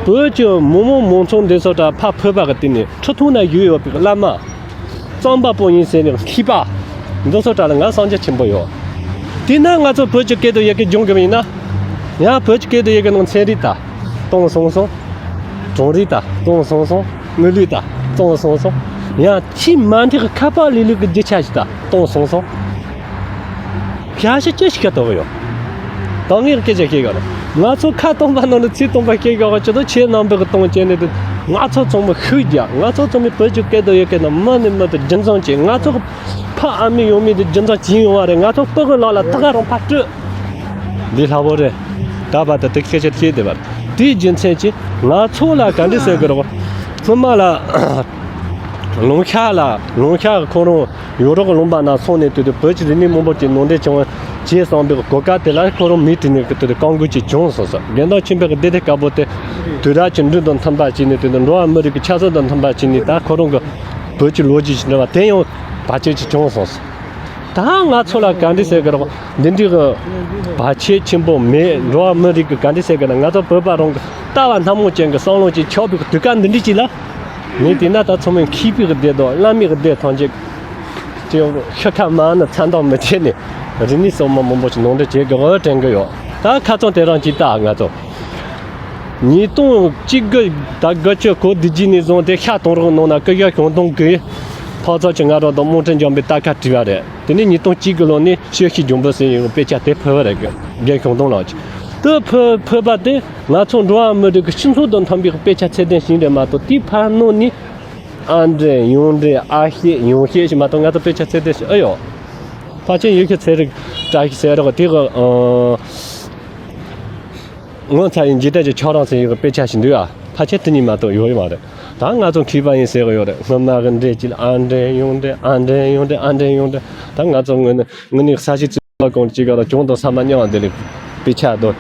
བོད་ཀྱི་མི་མང་མང་ཚོགས་འདི་ཚོ་དང་ཕར་ཕུད་པ་གི་སྟེང་ནས་ཁྲི་ཐོག་ན་བཞུགས་ཡོད་པའི་བླ་མ། རྩོམ་པ་པོ་ཡིན་ཟེར་ནས་མཁས་པ། འདི་ཚོ་དག་ལ་ང་བསམ་འཆར་ཆེན་པོ་ཡོད། དེས་ན་ང་ཚོ་བོད་ཀྱི་སྐད་དང་ཡི་གེ་སྦྱོང་དགོས་པ་ཡིན་ན། ཡང་བོད་ཀྱི་སྐད་དང་ཡི་གེ་ནང་ཚན་རིག་དང་། སྟོང་སོང་སོང་། གྲངས་རིག་དང་སྟོང་སོང་སོང་། དངོས་ལུགས་དང་སྟོང་སོང་སོང་། ཡང་ཆེས་མ་མཐའི་ཁ་པར་ལས་ལུགས་ཀྱི་རྒྱུ་ཆ་ཞིག་དང་སྟོང་སོང་སོང་། བྱ་བྱེད་ཅི་ཞིག་ག་གཏོགས་ཡོད། ད་ངས་སྐད་ཆ་བཤད་ག་ར། ང་ཚོ་ཁ་སྟོང་པ་ནང་ནས་ཚིག་སྟོང་པ་བཤད་ག་ར་ཅི་ཐུབ་ཁྱེད་རྣམ་པས་གི་གཏོང་བྱས་ནས་དེ། ང་ཚོ་ཚང་མ་ཤུགས་རྒྱག་ང་ཚོ་ཚང་མས་བོད་ཀྱི་སྐད་དང་ཡི་གེ་ནང་མི་ནས་མི་དུ་རྒྱུན་འཛིན་བྱེད། ང་ཚོ་ཕ་ཨ་མའི་ཡང་མིན་དུ་རྒྱུན་འཛིན་བྱེད་ཡོང་བ་རེད། ང་ཚོ་སྤུ་གུ་ལག་ལ་ད་ག་རང་ཕར་སྤྲོད། འདི་སླ་པོ་རེད། ད་བར་དུ་དེ་སྐད་ཆ་བཤད་བསྡད་པ་རེད། དེའི་རྒྱུ་མཚན་གྱིས་ང་ཚོ་ལ་ག་འདྲ་ཟེར་དགོས་རེད། སྔོན་མ་ལ་ལུང་ཤར་ལ་ལུང་ཤར་ཁོ་རང་ཡོ་རོབ་ལུང་པ་ན་སོང་ནས་དུས་དུས་བོད་ཀྱི་རིག་གནས་མང་པོ་ཅིག་ནང་འདྲེན་བྱུང་བྱས་སོང་བའི་གོ་སྐབས་དེ་ལ་ཁོ་རང་མིའི་དུས་ནས་ཀྱི་དུས་དུས་རྐང་འགུལ་ཅིག་བྱུང་སོང་ཟེར། རྒན་བདག་ཆོས་འཕེལ་གྱི་བདེ་ཐེ་དཀར་པོ་དེ་དུས་རབས་ཀྱི་འགྲོས་དང་མཐུན་པ་བྱས་ནས་དུས་དུས་འགྲོ་བ་མི་རིགས་ཀྱི་ཆབ་སྲིད་དང་མཐུན་པ་བྱས་ནས་ད་ཁོ་རང་གི་བོད་ཀྱི་ལོ་རྒྱུས་ཀྱི་འབྲེལ་བ་དེ་ཡང་བར་ཆད་ཅིག་བྱུང་སོང་ཟེར། ད་ང་ཚོ་ལ་ག་འདྲ་ཟེར་གི་རེད། འདི་འདྲའི་གི་བར་ཆད་ཆེན་པོ་མེད། འགྲོ་བ་མི་རིགས་ཀྱི་ག་འདྲ་ཟེར་གི་ན། ང་ཚོ་བོད་པ་རང་གི་ལྟ་བ་སྣ་མང་ཅན་གྱི་བསམ་བློ་ཅིག་ཆགས་པའི་གི་དུས་སྐབས་འདི་འདྲ་ཅིག་ལ། ངས་བལྟས་ན་ད་ཚང་མས་མཁས་པའི་གི་སྡེ་དང་བླ་མའི་གི་སྡེ་ཐམས་ཅད་ཀྱི་ཤི་ཁ་མ་ནི་མཚན་རྟགས་མི་བྱེད་ནས་རིག་གནས་སྲུང་མ་མང་པོ་ཞིག་ནང་འདྲེན་བྱེད་དགོས་དྲན་གི་ཡོད། ད་ཁ་རྩང་དེ་རང་ཅིག་ལྟ། ང་ཚོ་ཉིས་སྟོང་གཅིག་དགུ་ད་དགུ་བཅུ་གོ་བདུན་ནས་བཟུང་སྟེ་ཤར་དིང་རི་ནང་ན་སྐུ་ཞབས་ཞང་ཏང་གིས་ཕག་ཚོ་ཆུ་ང་རོ་དང་དམངས་ཁྲོད་འཇམ་པའི་རྟ་ཁ་བྲིས་པ་རེད། དེ་ནས་ཉིས་སྟོང་གཅིག་དགུ་ལོ་ནས་ཤེས་བྱའི་ལྗོན་པ་ཟེར་ཡོད་པའི་དཔེ་ཆ་དེ་ཕུལ་བ་རེད། རྒན་ཞང་ཏང་ལགས་ཀྱིས་དེ་ཕུལ་ཕུལ་པ་དེ་ང་ཚོ་འགྲོ་བ་མི་རིགས་ཀྱི་སྤྱི་ཚོགས་དང་མཐུན་པའི་དཔེ་ཆ་ཚད་ལྡན་ཞིག་རེད་མ་གཏོགས། དེའི་ཕར་ནང་ནས་ཨ་འདྲེ་ཡང་འདྲེ་ཨ་ཤེས་ཡང་ཤེས་ཞིག་མ་གཏོགས། ང་ཚོ་དཔེ་ཆ་ཚད་ལྡན་ཞིག་ཨེ་ཡོད། ཕལ་ཆེར་ཡུལ་ཤུལ་ཚན་རིག་བཀྲ་ཤིས་ཟེར་རོགས་དེ་གི་ཨང་། ངོ་མཚར་ཡི་འཇིག་རྟེན་གྱི་ཁྱོད་རང་ཟེར་ཡི་གི་དཔེ་ཆ་ཞིག་འདུག་ཨ། ཕལ་ཆེར་དེ་གཉིས་མ་གཏོགས་ཡོད་ཡོད་མ་རེད། ད་ང་ཚོ་མཁས་པ་ཡིན་ཟེར་གི་ཡོད་རེད། སྔོན་མ་གི་འདྲེ་གཅིག་ལ་ཨ་འདྲེ་ཡང་འདྲེ་ཨ་འདྲེ་ཡང་འདྲེ་ཨ་འདྲེ་ཡང་འདྲེ། ད་ང་ཚོ་ངོས་ནས་ངོས་ནས་ས་ཞིག་བཙུགས་པ་གོང་གཅིག་ག་ལ་གྱོང་དང་ས་མ་མཉམ་པ་འདི་ལས་དཔེ་ཆ་དང་།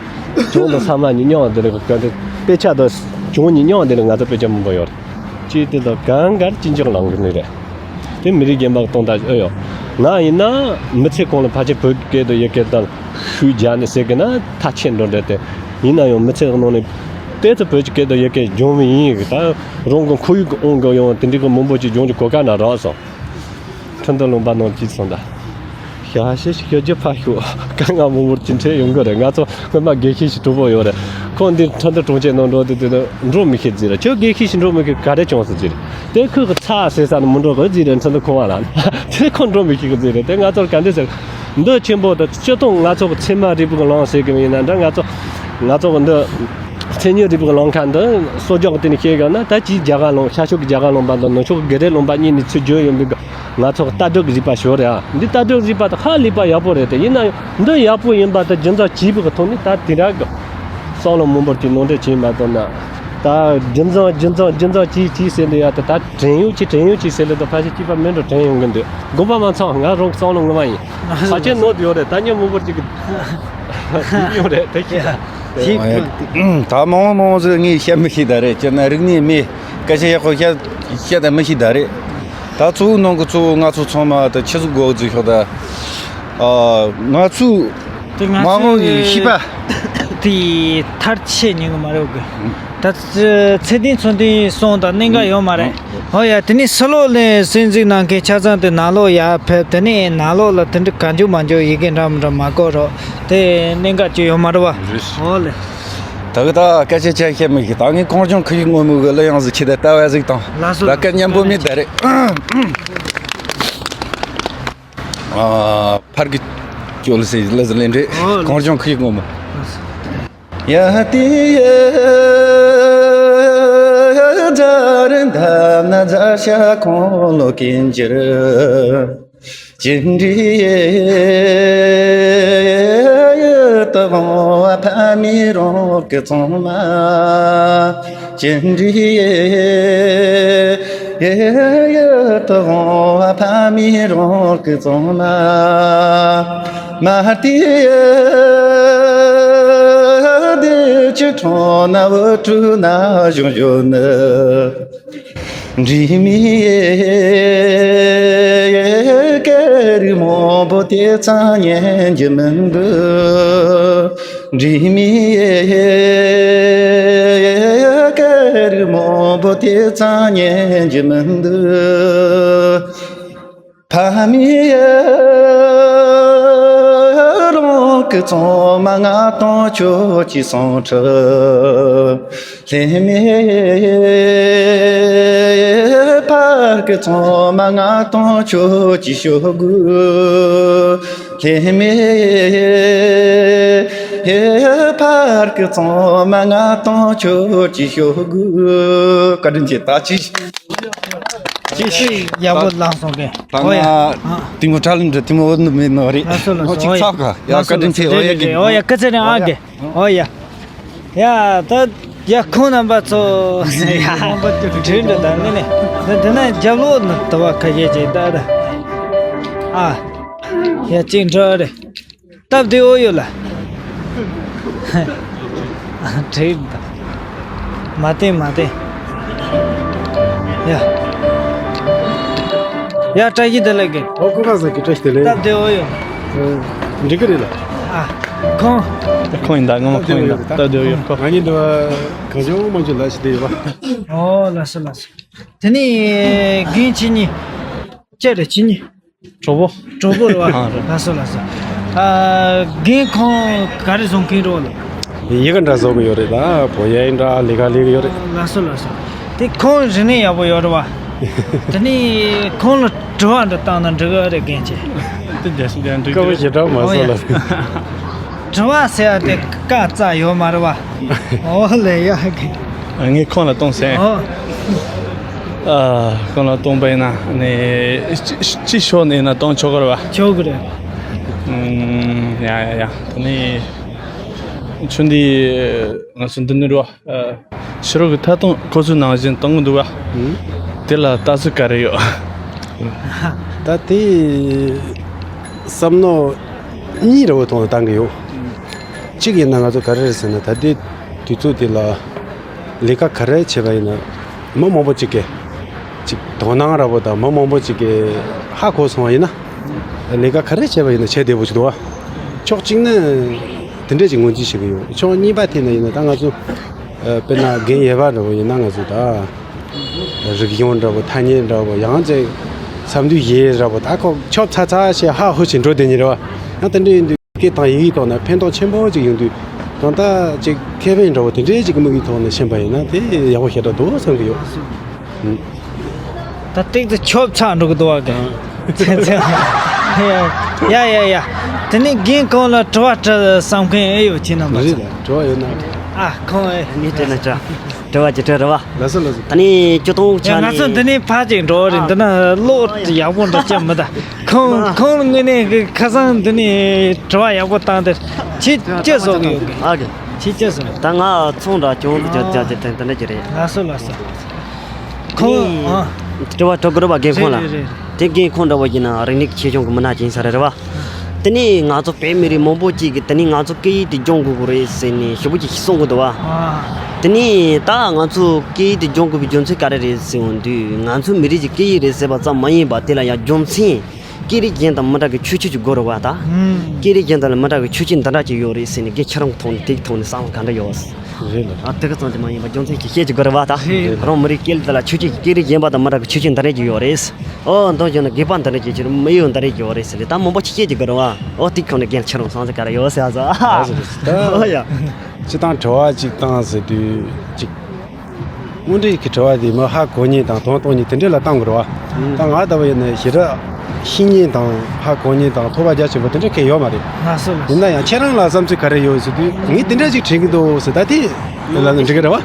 གྱོང་དང་ས་མ་གཉིས་མཉམ་པ་འདི་ལས་ག་འདི་དཔེ་ཆ་དང་གྱོང་གཉིས་མཉམ་པ་འདི་ལས་ང་ཚོ་དཔེ་ཆ་མང་པོ་ཡོད་རེད། ཅིག་དེ་དང་གང་གར་ཅི་འཇོག་ལང་གི་ནི་རེད། དེ་མི་རིགས་རྒན་པ་གི་སྟོང་ད་ཨེ་ཡོད། ང་ཡིན་ན་མི་ཚེ་གང་ལ་ཕལ་ཆེར་བོད་སྐད་དང་ཡི་གེ་དང་ཤུགས་རྒྱག་ནས་ཟེར་གི་ན་ཐག་ཆད་འགྲོ་འདྲ་དེ། ཡིན་ན་ཡང་མི་ཚེ་གི་ནང་ནས་ཏོག་ཙམ་བོད་ཀྱི་སྐད་དང་ཡི་གེ་སྦྱོང་བ་ཡིན་གི། ད་རང་གི་ཁོར་ཡུག་གི་དབང་གིས་ཡང་དེ་འདྲའི་གི་མང་པོ་ཅིག་སྦྱོང་རྒྱུ་གོ་སྐབས་ན་རག་སོང་། ཁྲིན་ཏུ་ལུང་པ་ནང་ཅི་སོང་ད། ཞག་ཤས་ཤིག་ཞོགས་ཇ་ཕ་ཤོག་དཀའ་ངལ་མང་པོ་ཅིག་འཕྲད་ཡོང་གི་རེད། ང་ཚོ་སྔོན་མ་དགེ་བཤེས་ཤིག་གྲོགས་པོ་ཡོད་རེད། ཁོང་འདིར་ཁྲིན་ཏུ་གྲོང་ཁྱེར་ནང་འགྲོ་དུས་དུས་དུས་འགྲོ་མི་ཤེས་ཟེར་རེད། ཁྱོད་དགེ་བཤེས་ཤིག་འགྲོ་མི་ཤེས་ག་རེ་བྱུང་སོང་ཟེར་རེད། དེ་ཁོས་གི་ཚ་ཟེར་ས་ནས་མི་འགྲོ་གི་ཟེར་རེད། ཁྲིན་ཏུ་ཁོང་བ་ལ་དེ་ཁོང་འགྲོ་མི་ཤེས་གི་ཟེར་རེད། དེ་ང་ཚོར་ག་འདྲ་ཟེར། འདི་ཆེན་པོ་དང་སྤྱིར་བཏང་ང་ཚོ་གི་ཚད་མ་རིལ་བུ་གི་ལུང་ཟེར་གི་ཡིན་ན་འདྲ། ང་ཚོ་ང་ཚོ་གི་འདི་མཚན་ཉིད་རིལ་བུ་གི་ལུང་ཁ་འདི་གསོ་སྦྱོང་གི་སྟེང་ནས་བཤད་གི་ན། ད་ཅིག་རྒྱ་གར་ལུང་ཤར་ཕྱོགས་ཀྱི་རྒྱ་གར་ལུང་པ་དང་ནུབ་ཕྱོགས་ཀྱི་གྷི་རིག་ལུང་པ་གཉིས་ནས་ཚུར་བརྗོད་ཡོང་བའི་གི་ང་ཚོ་གི་ལྟ་གྲུབ་ཀྱི་རིག་པ་ཞོར་རེད་ཨ། འདི་ལྟ་གྲུབ་རིག་པ་དང་ཧ་ལས་པ་ཡག་པོ་རེད་དེ། ཡིན་ན་ཡང་འདི་ཡག་པོ་ཡིན་པ་དང་རྒྱུན་འཛིན་བྱས་པའི་གི་ཐོག་ནས་ད་དེ་འདྲ་གི་བསམ་བློ་མང་པོ་ཅིག་ནང་འདྲེན་བྱས་མ་ཐུབ་ན། ད་རྒྱུན་འཛིན་རྒྱུན་འཛིན་རྒྱུན་འཛིན་བྱས་བྱས་ཟེར་ལེ་ཡ་ད་ད་དྲན་ཡོང་ཅིག་དྲན་ཡོང་ཅིག་ཟེར་ལེ་ད་ཕལ་ཆེར་སྐྱེས་པ་མེད་འགྲོ་དྲན་ཡོང་གི་འདུག་དགོངས་པ་མ་ཚོམ། ང་རང་གི་བསམ་བློ་ངོ་མ་ཡིན། ཕལ་ཆེར་ནོར་ཡོད་རེད། ད་ཉོན་མོངས་པར་ཅིག་གི་ཡོད་རེད་དེ་ཤེས། ད་མང་བོ་མང་བོ་ཟིག་ངས་བཤད་མི་ཤེས་ད་རེད། སྤྱིར་ན་རིག་གནས་མེད། སྐད་ཆ་ཡག་པོ་བཤད་བཤད་ད་མི་ཤེས་ད་རེད། ད་གཙོ་བོ་ནང་གི་གཙོ་བོ་ང་ཚོ་ཚང་མ་ད་ཆི་ཟིག་དགོས་ཟིག་ཤོག་ད། ཨ། ང་ཚོས་དེ་ང་མ་འོངས་ཀྱི་ཚོས་ཤེས་པ། དེ་མཐར་ཕྱིན་ཉན་གི་མ་རེད་གི། ད་ཚེ་བརྟན་ཚུལ་ལྡན་གསུངས་དང་གནད་འགག་ཡོད་མ་རེད། ཨོ་ཡ། དེ་ནས་ཕྱི་ལོགས་ལ་གསན་གཟིགས་གནང་མཁན་ཆ་ཚང་དེ་ནང་ལོགས་ཡར་ཕེབས། དེ་ནས་ནང་ལོགས་ལ་དེ་འདྲ་གང་བྱུང་མང་བྱུང་ཡི་གེ་འདྲ་མི་འདྲ་མ་བཀོད་རོགས། དེ་གནད་འགག་ཅིག་ཡོད་མ་རེད་བ། རེད། ཨོ་ལེ། ད་གི་ད་སྐད་ཆ་ཆ་བཤད་མི་ཤེས། ད་ངས་གངས་ལྗོངས་ཁུ་བྱུག་སྔོན་མོ་གི་གླུ་དབྱངས་ཟིག་ཁྱེར་ཏེ་ལྟ་བ་ཟིག་དང་། ལགས་སོ། ད་སྐད་སྙན་པོ་མེད་ད་རེད། ཨ། ཕར་གི་ཅོལ་སེ་ལ་ཟི་ལེན་རེད། ཨོ། གངས་ལྗོངས་ཁུ་བྱུག་སྔོན་མོ། ཡ་དེ་ཡ་དར་འདབས་ན་མཛའ་བཤེས་ཁོང་ལོ་ཀིན་ཅིར། ཅི་འདྲི་ཡ་ད་བོང་བ་ཕ་མི་རང་གི་ཚང་མ། ཅི་འདྲི་ཡ་ཡ་ད་བོང་བ་ཕ་མི་རང་གི་ཚང་མ། མ་ཏི་ཡ་དེ་ཅི་ཁྲོ་ན་བུ་ཕྲུག་ན་གཞུང་གཞུང་ནི། འདྲི་མི་ཡ་སྐད་རིགས་མང་པོ་དེ་ཙམ་ཉན་རྒྱུ་མི་འདུག་འདྲི་མི་ཡ་སྐད་རིགས་མང་པོ་དེ་ཙམ་ཉན་རྒྱུ་མི་འདུག་ཕ་མི་ཡ་རང་གི་ཚང་མ་ང་དང་ཁྱོད་ཀྱི་སང་ཁྲི། ལྷད་མེད་ཕར་གི་ཚང་མ་ང་དང་ཁྱོད་ཀྱི་ཤོག་གུ། ལྷད་མེད་ ཧེ། ཕར་གི་ཚང་མ་ང་དང་ཁྱོད་ཀྱི་ཤོག་གུ། བཀའ་དྲིན་ཆེ། ད་ཅི་ཅི་ཡག་པོ་བླངས་སོང་གི། ད་ཨོ་ཡ། ང་ཨ། དེ་མོ་ཁྲ་ལིན་འདྲ་དེ་མོ་བོ་མེད་མ་རེད། ལགས་སོ་ལགས་སོ། ཅིག་ཨོ་ཡ། ཚགས་ག། ཡ། ལགས་སོ་བཀའ་དྲིན་ཆེ། ལགས་སོ། ཨོ་ཡ། རེད་རེད་གི། རེད། ཨོ་ཡ། སྐུ་ཚེ་རིང་། ཨོ་ཡ། ཨ་གི། ཨོ་ཡ། ཡ་ད། ཡ་ཁོང་རྣམ་པ་ཚོ་ཡ་དྲིན་འདྲ་དང་ནི་ནི། ད་དེ་ན་རྒྱབ་ལོགས་ན་དུ་བ་ཁ་ཤས་ཅིག་ད་ད། ཨ། ཡ་གཅིག་འགྲོ་རེད། སྟབས་བདེ་བོ་ཡོད་ལ། དྲིན་དང་། མ་བསྟན་མ་བསྟན། ཡ། ཡ་བཀྲ་ཤིས་བདེ་ལེགས་གི། ཨོ་སྐུ་ཁམས་བཟང་གི། བཀྲ་ཤིས་བདེ་ལེགས། སྟབས་བདེ་བོ་ཡོད། འགྲིག་གི་རེད་ལ། ཨ། ཁོང་། ཁོང་ཡིན་ད། ངོ་མ་ཁོང་ཡིན་ད། སྟབས་བདེ་བོ་ཡོད་ཁོ། ང་གཉིས་འདི་བ་གང་བྱུང་མང་བྱུང་ལ་ཞིག་བསྡད་ཡོད་པ། ཨོ་ལགས་སོ་ལགས་སོ། དེ་ནས་རྒན་ཁྱེད་གཉིས། ཅི་རེད་ཁྱེད་གཉིས། གྲོགས་པོ། གྲོགས་པོ་རེད་བ། ཨ་རེད། ལགས་སོ་ལགས་སོ། ཨ། རྒན་ཁོང་ག་རེ་བཟོ་མཁན་རེད་བ་ལ། ཡི་གེ་འདྲ་བཟོ་གི་ཡོད་རེད་ད། བོད་ཡིག་འདྲ་ལས་ཀ་ལས་གི་ཡོད་རེད། ལགས་སོ་ལགས་སོ། དེ་ཁོང་རིག་གནས་ཡག་པོ་ཡོད་རེད་བ། དེ་ནས་ཁོང་ལ་དྲི་བ་འདྲ་བཏང་ན་འགྲིག་གི་རེད་རྒན་ཁྱེད། དེ་རྒྱ་སེ་རྒྱ་འགྲིག་གི་རེད། སྐབས་ཞེ་དྲག་མ་བཟོ་ལ། དྲི་བ་ཟེར་ཡ་དེ་དཀའ་རྩ་ཡོད་མ་རེད་བ། ཨོ་ལེ་ཡ་གི། ངས་ཁོང་ལ་གཏོང་ཟེར། ཨོ། ཨ། ཁོང་ལ་གཏོང་པ་ཡིན་ན་ནི་ཅི་ཅི་ཕྱོགས་ནས་ཡིན་ན་གཏོང་ཆོག་གི་རེད་བ། ཆོག་གི་རེད། ཨུམ། ཡ་ཡ་ཡ། དེ་ནས་ཆུ་འདི་ང་ཚོ་འདི་ནས་རེད་བ། ཨ། ཕྱི་རོལ་གྱི་ཐད་གཏོང་ཁོ་ཚོའི་ནང་བཞིན་གཏོང་གི་འདུག་བ། ཨུམ། དེ་ལ་ལྟ་ཚུལ་ག་རེ་ཡོད། ད་དེ་བསམ་མནོ་གཉིས་རེ་བོ་ཐོག་ནས་བཏང་གི་ཡོད། གཅིག་ཡིན་ན་ང་ཚོ་ག་རེ་རེད་ཟེར་ན། ད་ལྟའི་དུས་ཚོད་དེ་ལ་ལས་ཀ་ག་རེ་བྱས་པ་ཡིན་ན། མི་མང་པོ་གཅིག་གིས་ཅིག་དོ་སྣང་ར་བོ་དང་། མི་མང་པོ་གཅིག་གིས་ཧ་གོ་སོང་བ་ཡིན་ན། ལས་ཀ་ག་རེ་བྱས་པ་ཡིན་ན་བྱས་བདེ་པོ་ཞིག་འདུག་བ། ཕྱོགས་གཅིག་ནས་དེ་འདྲས་ཅིག་ངོས་འཛིན་བྱེད་ཀྱི་ཡོད། ཕྱོགས་གཉིས་པ་དེ་ནས་ཡིན་ན། ད་ང་ཚོ་ཨ་དཔེར་ན་རྒན་ཡོལ་བ་འདྲ་བོ་ཡིན་ན། ང་ཚོ་ད་རིག་གཞུང་འདྲ་བོ། ཐ་སྙད་འདྲ་བོ། ཡང་ཅིག་འཚམས་འདྲི་བྱེད་འདྲ་བོ། ད་ཁོ་ཆོབ་ཚ་ཚ་བྱས་ཧ་ཧུ་བྱས་འགྲོ་བསྡད་ཉེན་རེད་བ། ཡང་དེ་འདྲས་ཡིན་དུས་སྐད་དང་ཡི་གེའི་ཐོག་ནས་ཕན་ཐོགས་ཆེན་པོ་ཅིག་ཡོང་དུས། གང་ལྟར་ཅིག་ཁེ་ཕན་འདྲ་བོ་དེ་འདྲས་ཅིག་གི་དམིགས་ཡུལ་ཐོག་ནས་ཕྱིན་པ་ཡིན་ན་དེ་ཡག་པོ་ཞེ་དྲག་འདུག་བསམ་གྱི་ཡོད། ཨུ། ད་ཏིག་ཏུ་ཆོབ་ཚ་འགྲོ་གི་འདུག་བ་གི། ཨ། ཡ་ཡ་ཡ། དེ་ནས་རྒན་ཁོང་ལ་དྲི་བ་དྲི་བསམ་མཁན་ཨེ་ཡོད་ཁྱེད་རྣམ་པ་ཚོ། རེད་ལ། དྲི་བ་ཡོད་ན། ཨ། ཁོང་ཨེ། ངས་དྲིས་ན་ཅི། དྲི་བ་ཅི་དྲི་རེད་བ། ལགས་སོ་ལགས་སོ། ད་ནི་སྤྱི་དོན་ཡ། ཆ་ང་ཚོ་ནས། འདི་ནས་ཕར་ཅིག་འགྲོ་རེད། འདི་ན་གློག་ཡག་པོ་འདྲ་ཅི་མི་གདའ། ཁོང་ཁོང་ངོས་ནས་གི་ཁ་སང་འདི་ནས་དྲི་བ་ཡག་པོ་བཏང་སྟེ། ཁྱེད་ཅི་བཟོ་གི་ཡོད་གི། ཨ་གི། ཁྱེད་ཅི་བཟོ། ད་ང་ཚོང་འདྲ་ཅུང་ཟད་རྒྱག་རྒྱག་དེ་འདི་འདྲ་ཅིག་རེད། ལགས་སོ་ལགས་སོ། ཁོང་ཨ། དྲི་བ་དྲི་དགོས་རེད་བ་རྒན་ཁོང་ལ། རེད་རེད་རེད། དེ་རྒན་ཁོང་འདྲ་བོ་ཡིན་ན་རིག་གནས་ཆེ་ཆུང་གི་མི་སྣ་ཅིག་ཡིན་ས་རེད་བ། དེ་ནས་ང་ཚོ་བོད་མི་རིགས་མང་པོ་ཅིག་གིས་དེ་ནས་ང་ཚོ་སྐད་ཡིག་དེ་སྦྱོང་དགོས་ཀྱི་རེད་ཟེར་ནས་ཞེ་པོ་ཅིག་གསུང་གི་འདུག་བ། ཨ། དེ་ནས་ད་ང་ཚོ་སྐད་ཡིག་དེ་སྦྱོང་དགོས་པའི་རྒྱུ་མཚན་ག་རེ་རེད་ཟེར་འོང་དུས། ང་ཚོའི་མི་རིགས་ཀྱི་སྐད་ཡིག་རེད་ཟེར་བ་ཙམ་མ་ཡིན་པ། དེ་ལ་ཡང་རྒྱུ་མཚན་སྐད་རིགས་གཞན་དང་མི་འདྲ་གི་ཁྱད་ཆོས་ཅིག་དགོས་རེད་བ་ད། ཨུམ། སྐད་རིགས་གཞན་དང་ལ་མི་འདྲ་གི་ཁྱད་ཆོས་འདི་འདྲ་ཅིག་ཡོད་རེད་ཟེར་ནས། རྒན་ཁྱེད་རང་གི་ཐོག་ནས་དེ་གི་ཐོག་ནས་བསམ་བློ་ག་འདྲ་ཡོད། རེད་ལ། ཨ། དེ་ག་ཙམ་གྱིས་མ་ཡིན་པ་རྒྱུ་མཚན་ཅིག་བཤད་ཅིག་དགོས་རེད་བ་ད། རེད། རང་མི་རིགས་སྐད་དེ་ལ་ཁྱད་ཆོས་ཀྱི་སྐད་རིགས་གཞན་པ་དང་མི་འདྲ་བའི་ཁྱད་ཆོས་འདི་འདྲ་ཅིག་ཡོད་རེད། ཨོ་འདོན་བྱུང་ན་དགོས་པ་འདི་འདྲ་ཅིག་ཁྱེད་རང་མི་ཡོད་འདི་འདྲ་ཅིག་ཡོད་རེད་ཟེར་ཏེ། ད་མང་པོ་ཅིག་བཤད་ཅིག་དགོས་རེད་བ། ཨོ་དེ་ཁྱོན་ནས་རྒན་ཁྱེད་རང་བསམ་ཚུལ་ག་རེ་ཡོད་ཟེར་ཨ་ཟ། ཨོ་ཡ། སྤྱིར་བཏང་དྲི་བ་ཅིག་བཏང་ཟེར་དུས་ཅིག་དངོས་འབྲེལ་གྱི་དྲི་བ་དེ་མི་ཧ་གོ་ཉེན་དང་དོན་གཏོང་ཉེན་དེ་འདྲས་ལ་བཏང་དགོས་རེད་བ། ཨང་། ད་ང་ལྟ་བུ་ཡིན་ན་ཞེ་དྲག་ཤེས་ཉེན་དང་ཧ་གོ་ཉེན་དང་ཐོས་པ་རྒྱ་ཆེན་པོ་དེ་འདྲ་གང་ཡོད་མ་རེད། ལགས་སོ་ལགས་སོ། ཡིན་ན་ཡང་ཁྱེད་རང་ལ་བསམ་ཚུལ་ག་རེ་ཡོད་ཟེར་དུས། ངས་དེ་འདྲ་ཅིག་དྲན་གྱི་འདུག་ཟེར། ད་དེ་ལ་འགྲིག་གི་རེད་བ། ཨང་།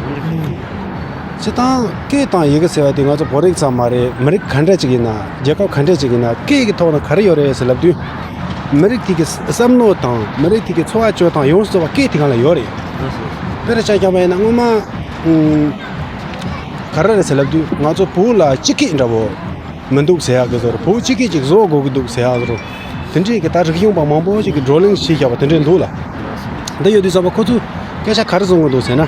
སྤྱིར་བཏང་སྐད་དང་ཡི་གེ་ཟེར་བ་དེ་ང་ཚོ་བོད་རིགས་ཙམ་མ་རེད། མི་རིགས་ག་འདྲ་ཅིག་ཡིན་ན། རྒྱལ་ཁབ་ག་འདྲ་ཅིག་ཡིན་ན། སྐད་ཀྱི་ཐོག་ནས་ག་རེ་ཡོད་རེད་ཟེར་ལབ་དུས། མི་རིགས་དེ་གི་བསམ་བློ་དང་མི་རིགས་དེ་གི་འཚོ་བ་སྤྱོད་སྟངས་ཡོངས་སུ་རྫོགས་པ་སྐད་དེ་སྒང་ལ་ཡོད་རེད། དཔེར་ཆ་བཞག་པ་ཡིན་ན་སྔོན་མ། ཨུམ། ག་རེ་རེད་ཟེར་ལབ་དུས། ང་ཚོ་བོད་ལ་སྤྱི་སྐད་འདྲ་བོ་མི་འདུག་ཟེར་ཡག་གི་བཟོ་འདྲ། བོད་སྤྱི་སྐད་ཅིག་བཟོ་དགོས་ཀྱི་འདུག་ཟེར་ཡག་བཟོ་འདྲ། དེ་འདྲའི་གི་ད་རིག་གཞུང་པ་མང་པོ་ཞིག་གིས་བགྲོ་གླེང་བྱས་བཞག་པ་དེ་འདྲ་འདུག་ལ། འདི་ཡོད་དུས་ཙམ་པ་ཁོ་ཚོས་སྐད་ཆ་ག་རེ་བཟོ་གི་འདུག་ཟེར་ན།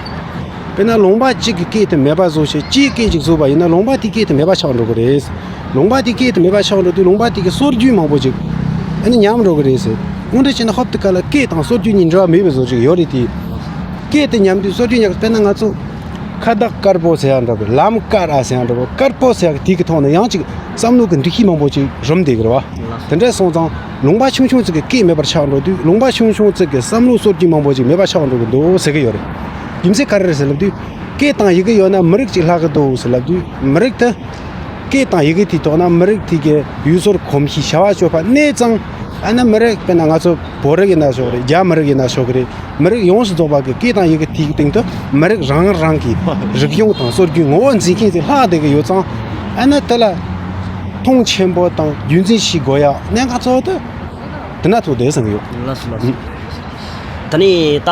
དཔེར་ན་ལུང་པ་གཅིག་གི་སྐད་དེ་མེད་པ་བཟོ་བྱས་སྤྱིའི་སྐད་ཅིག་བཟོས་པ་ཡིན་ན། ལུང་པ་དེའི་སྐད་དེ་མེད་པ་ཆགས་འགྲོ་གི་རེད། ལུང་པ་དེའི་སྐད་དེ་མེད་པ་ཆགས་འགྲོ་དུས། ལུང་པ་དེ་གི་སྲོལ་རྒྱུན་མང་པོ་ཅིག་ཨ་ནི་ཉམས་འགྲོ་གི་རེད་ཟེར། དངོས་འབྲེལ་བྱས་ན་ཧོབ་ཏེ་ག་ལ་སྐད་དང་སྲོལ་རྒྱུན་གཉིས་འབྲེལ་བ་མེད་པའི་བཟོ་ཅིག་ཡོད་རེད་དེ། སྐད་དེ་ཉམས་དུས་སྲོལ་རྒྱུན་ཉམས། དཔེར་ན་ང་ཚོ་ཁ་བཏགས་དཀར་པོ་ཟེར་ཡག་འདྲ་བོ། ལམ་དཀར་ཨ་ཟེར་ཡག་འདྲ་བོ། དཀར་པོ་ཟེར་ཡག་དེ་གི་ཐོག་ནས་ཡང་ཅིག་བསམ་བློ་གི་འགྲིག་གཞི་མང་པོ་ཅིག་རུམ་བསྡད་ཀྱི་རེད་བ། དེ་འདྲ་སོང་ཙང་ལུང་པ་ཆུང་ཆུང་ཅིག་གི་སྐད་མེད་པར་ཆགས་འགྲོ་དུས། ལུང་པ་ཆུང་ཆུང་ཅིག་གི་བསམ་བློ་སྲོལ་རྒྱུན་མང་པོ་ཅིག་མེད་པར་ཆགས་འགྲོ་གི་འདུག་ཟེར་གི་ཡོད་རེད། རྒྱུ་མཚན་ག་རེ་རེད་ཟེར་ལབ་དུས། སྐད་དང་ཡི་གེ་ཡོད་ན་མི་རིགས་ཅིག་ལྷག་གི་འདུག་ཟེར་ལབ་དུས། མི་རིགས་དེ་ སྐད་དང་ཡི་གེ་དེའི་ཐོག་ན་མི་རིགས་དེ་གི་ཡུལ་སྲོལ་གོམས་གཤིས་བྱ་བ་སྤྱོད་པ་གནས་ཙང་། ཨ་ནི་མི་རིགས་དཔེར་ན་ང་ཚོ་བོད་རིགས་ཡིན་ན་ཆོག་གི་རེད། རྒྱ་མི་རིགས་ཡིན་ན་ཆོག་གི་རེད། མི་རིགས་ཡོངས་སུ་རྫོགས་པ་གི་སྐད་དང་ཡི་གེ་དེའི་སྟེང་དུ་མི་རིགས་རང་རང་གི་རིག་གཞུང་དང་སྲོལ་རྒྱུན་ངོ་བོ་འཛིན་མཁན་ཞིག་ལྷག་བསྡད་ཀྱི་ཡོད་ཙང་། ཨ་ནི་དེ་ལ་མཐོང་ཆེན་པོ་དང་རྒྱུན་འཛིན་བྱེད་དགོས་ཡ་གནད་འགག་གཙོ་བོ་དེ་དེ་ན་ཐུག་བསྡད་བསམ་གྱི་ཡོད། ལགས་སོ་ལགས་སོ། ད་ནི་ད་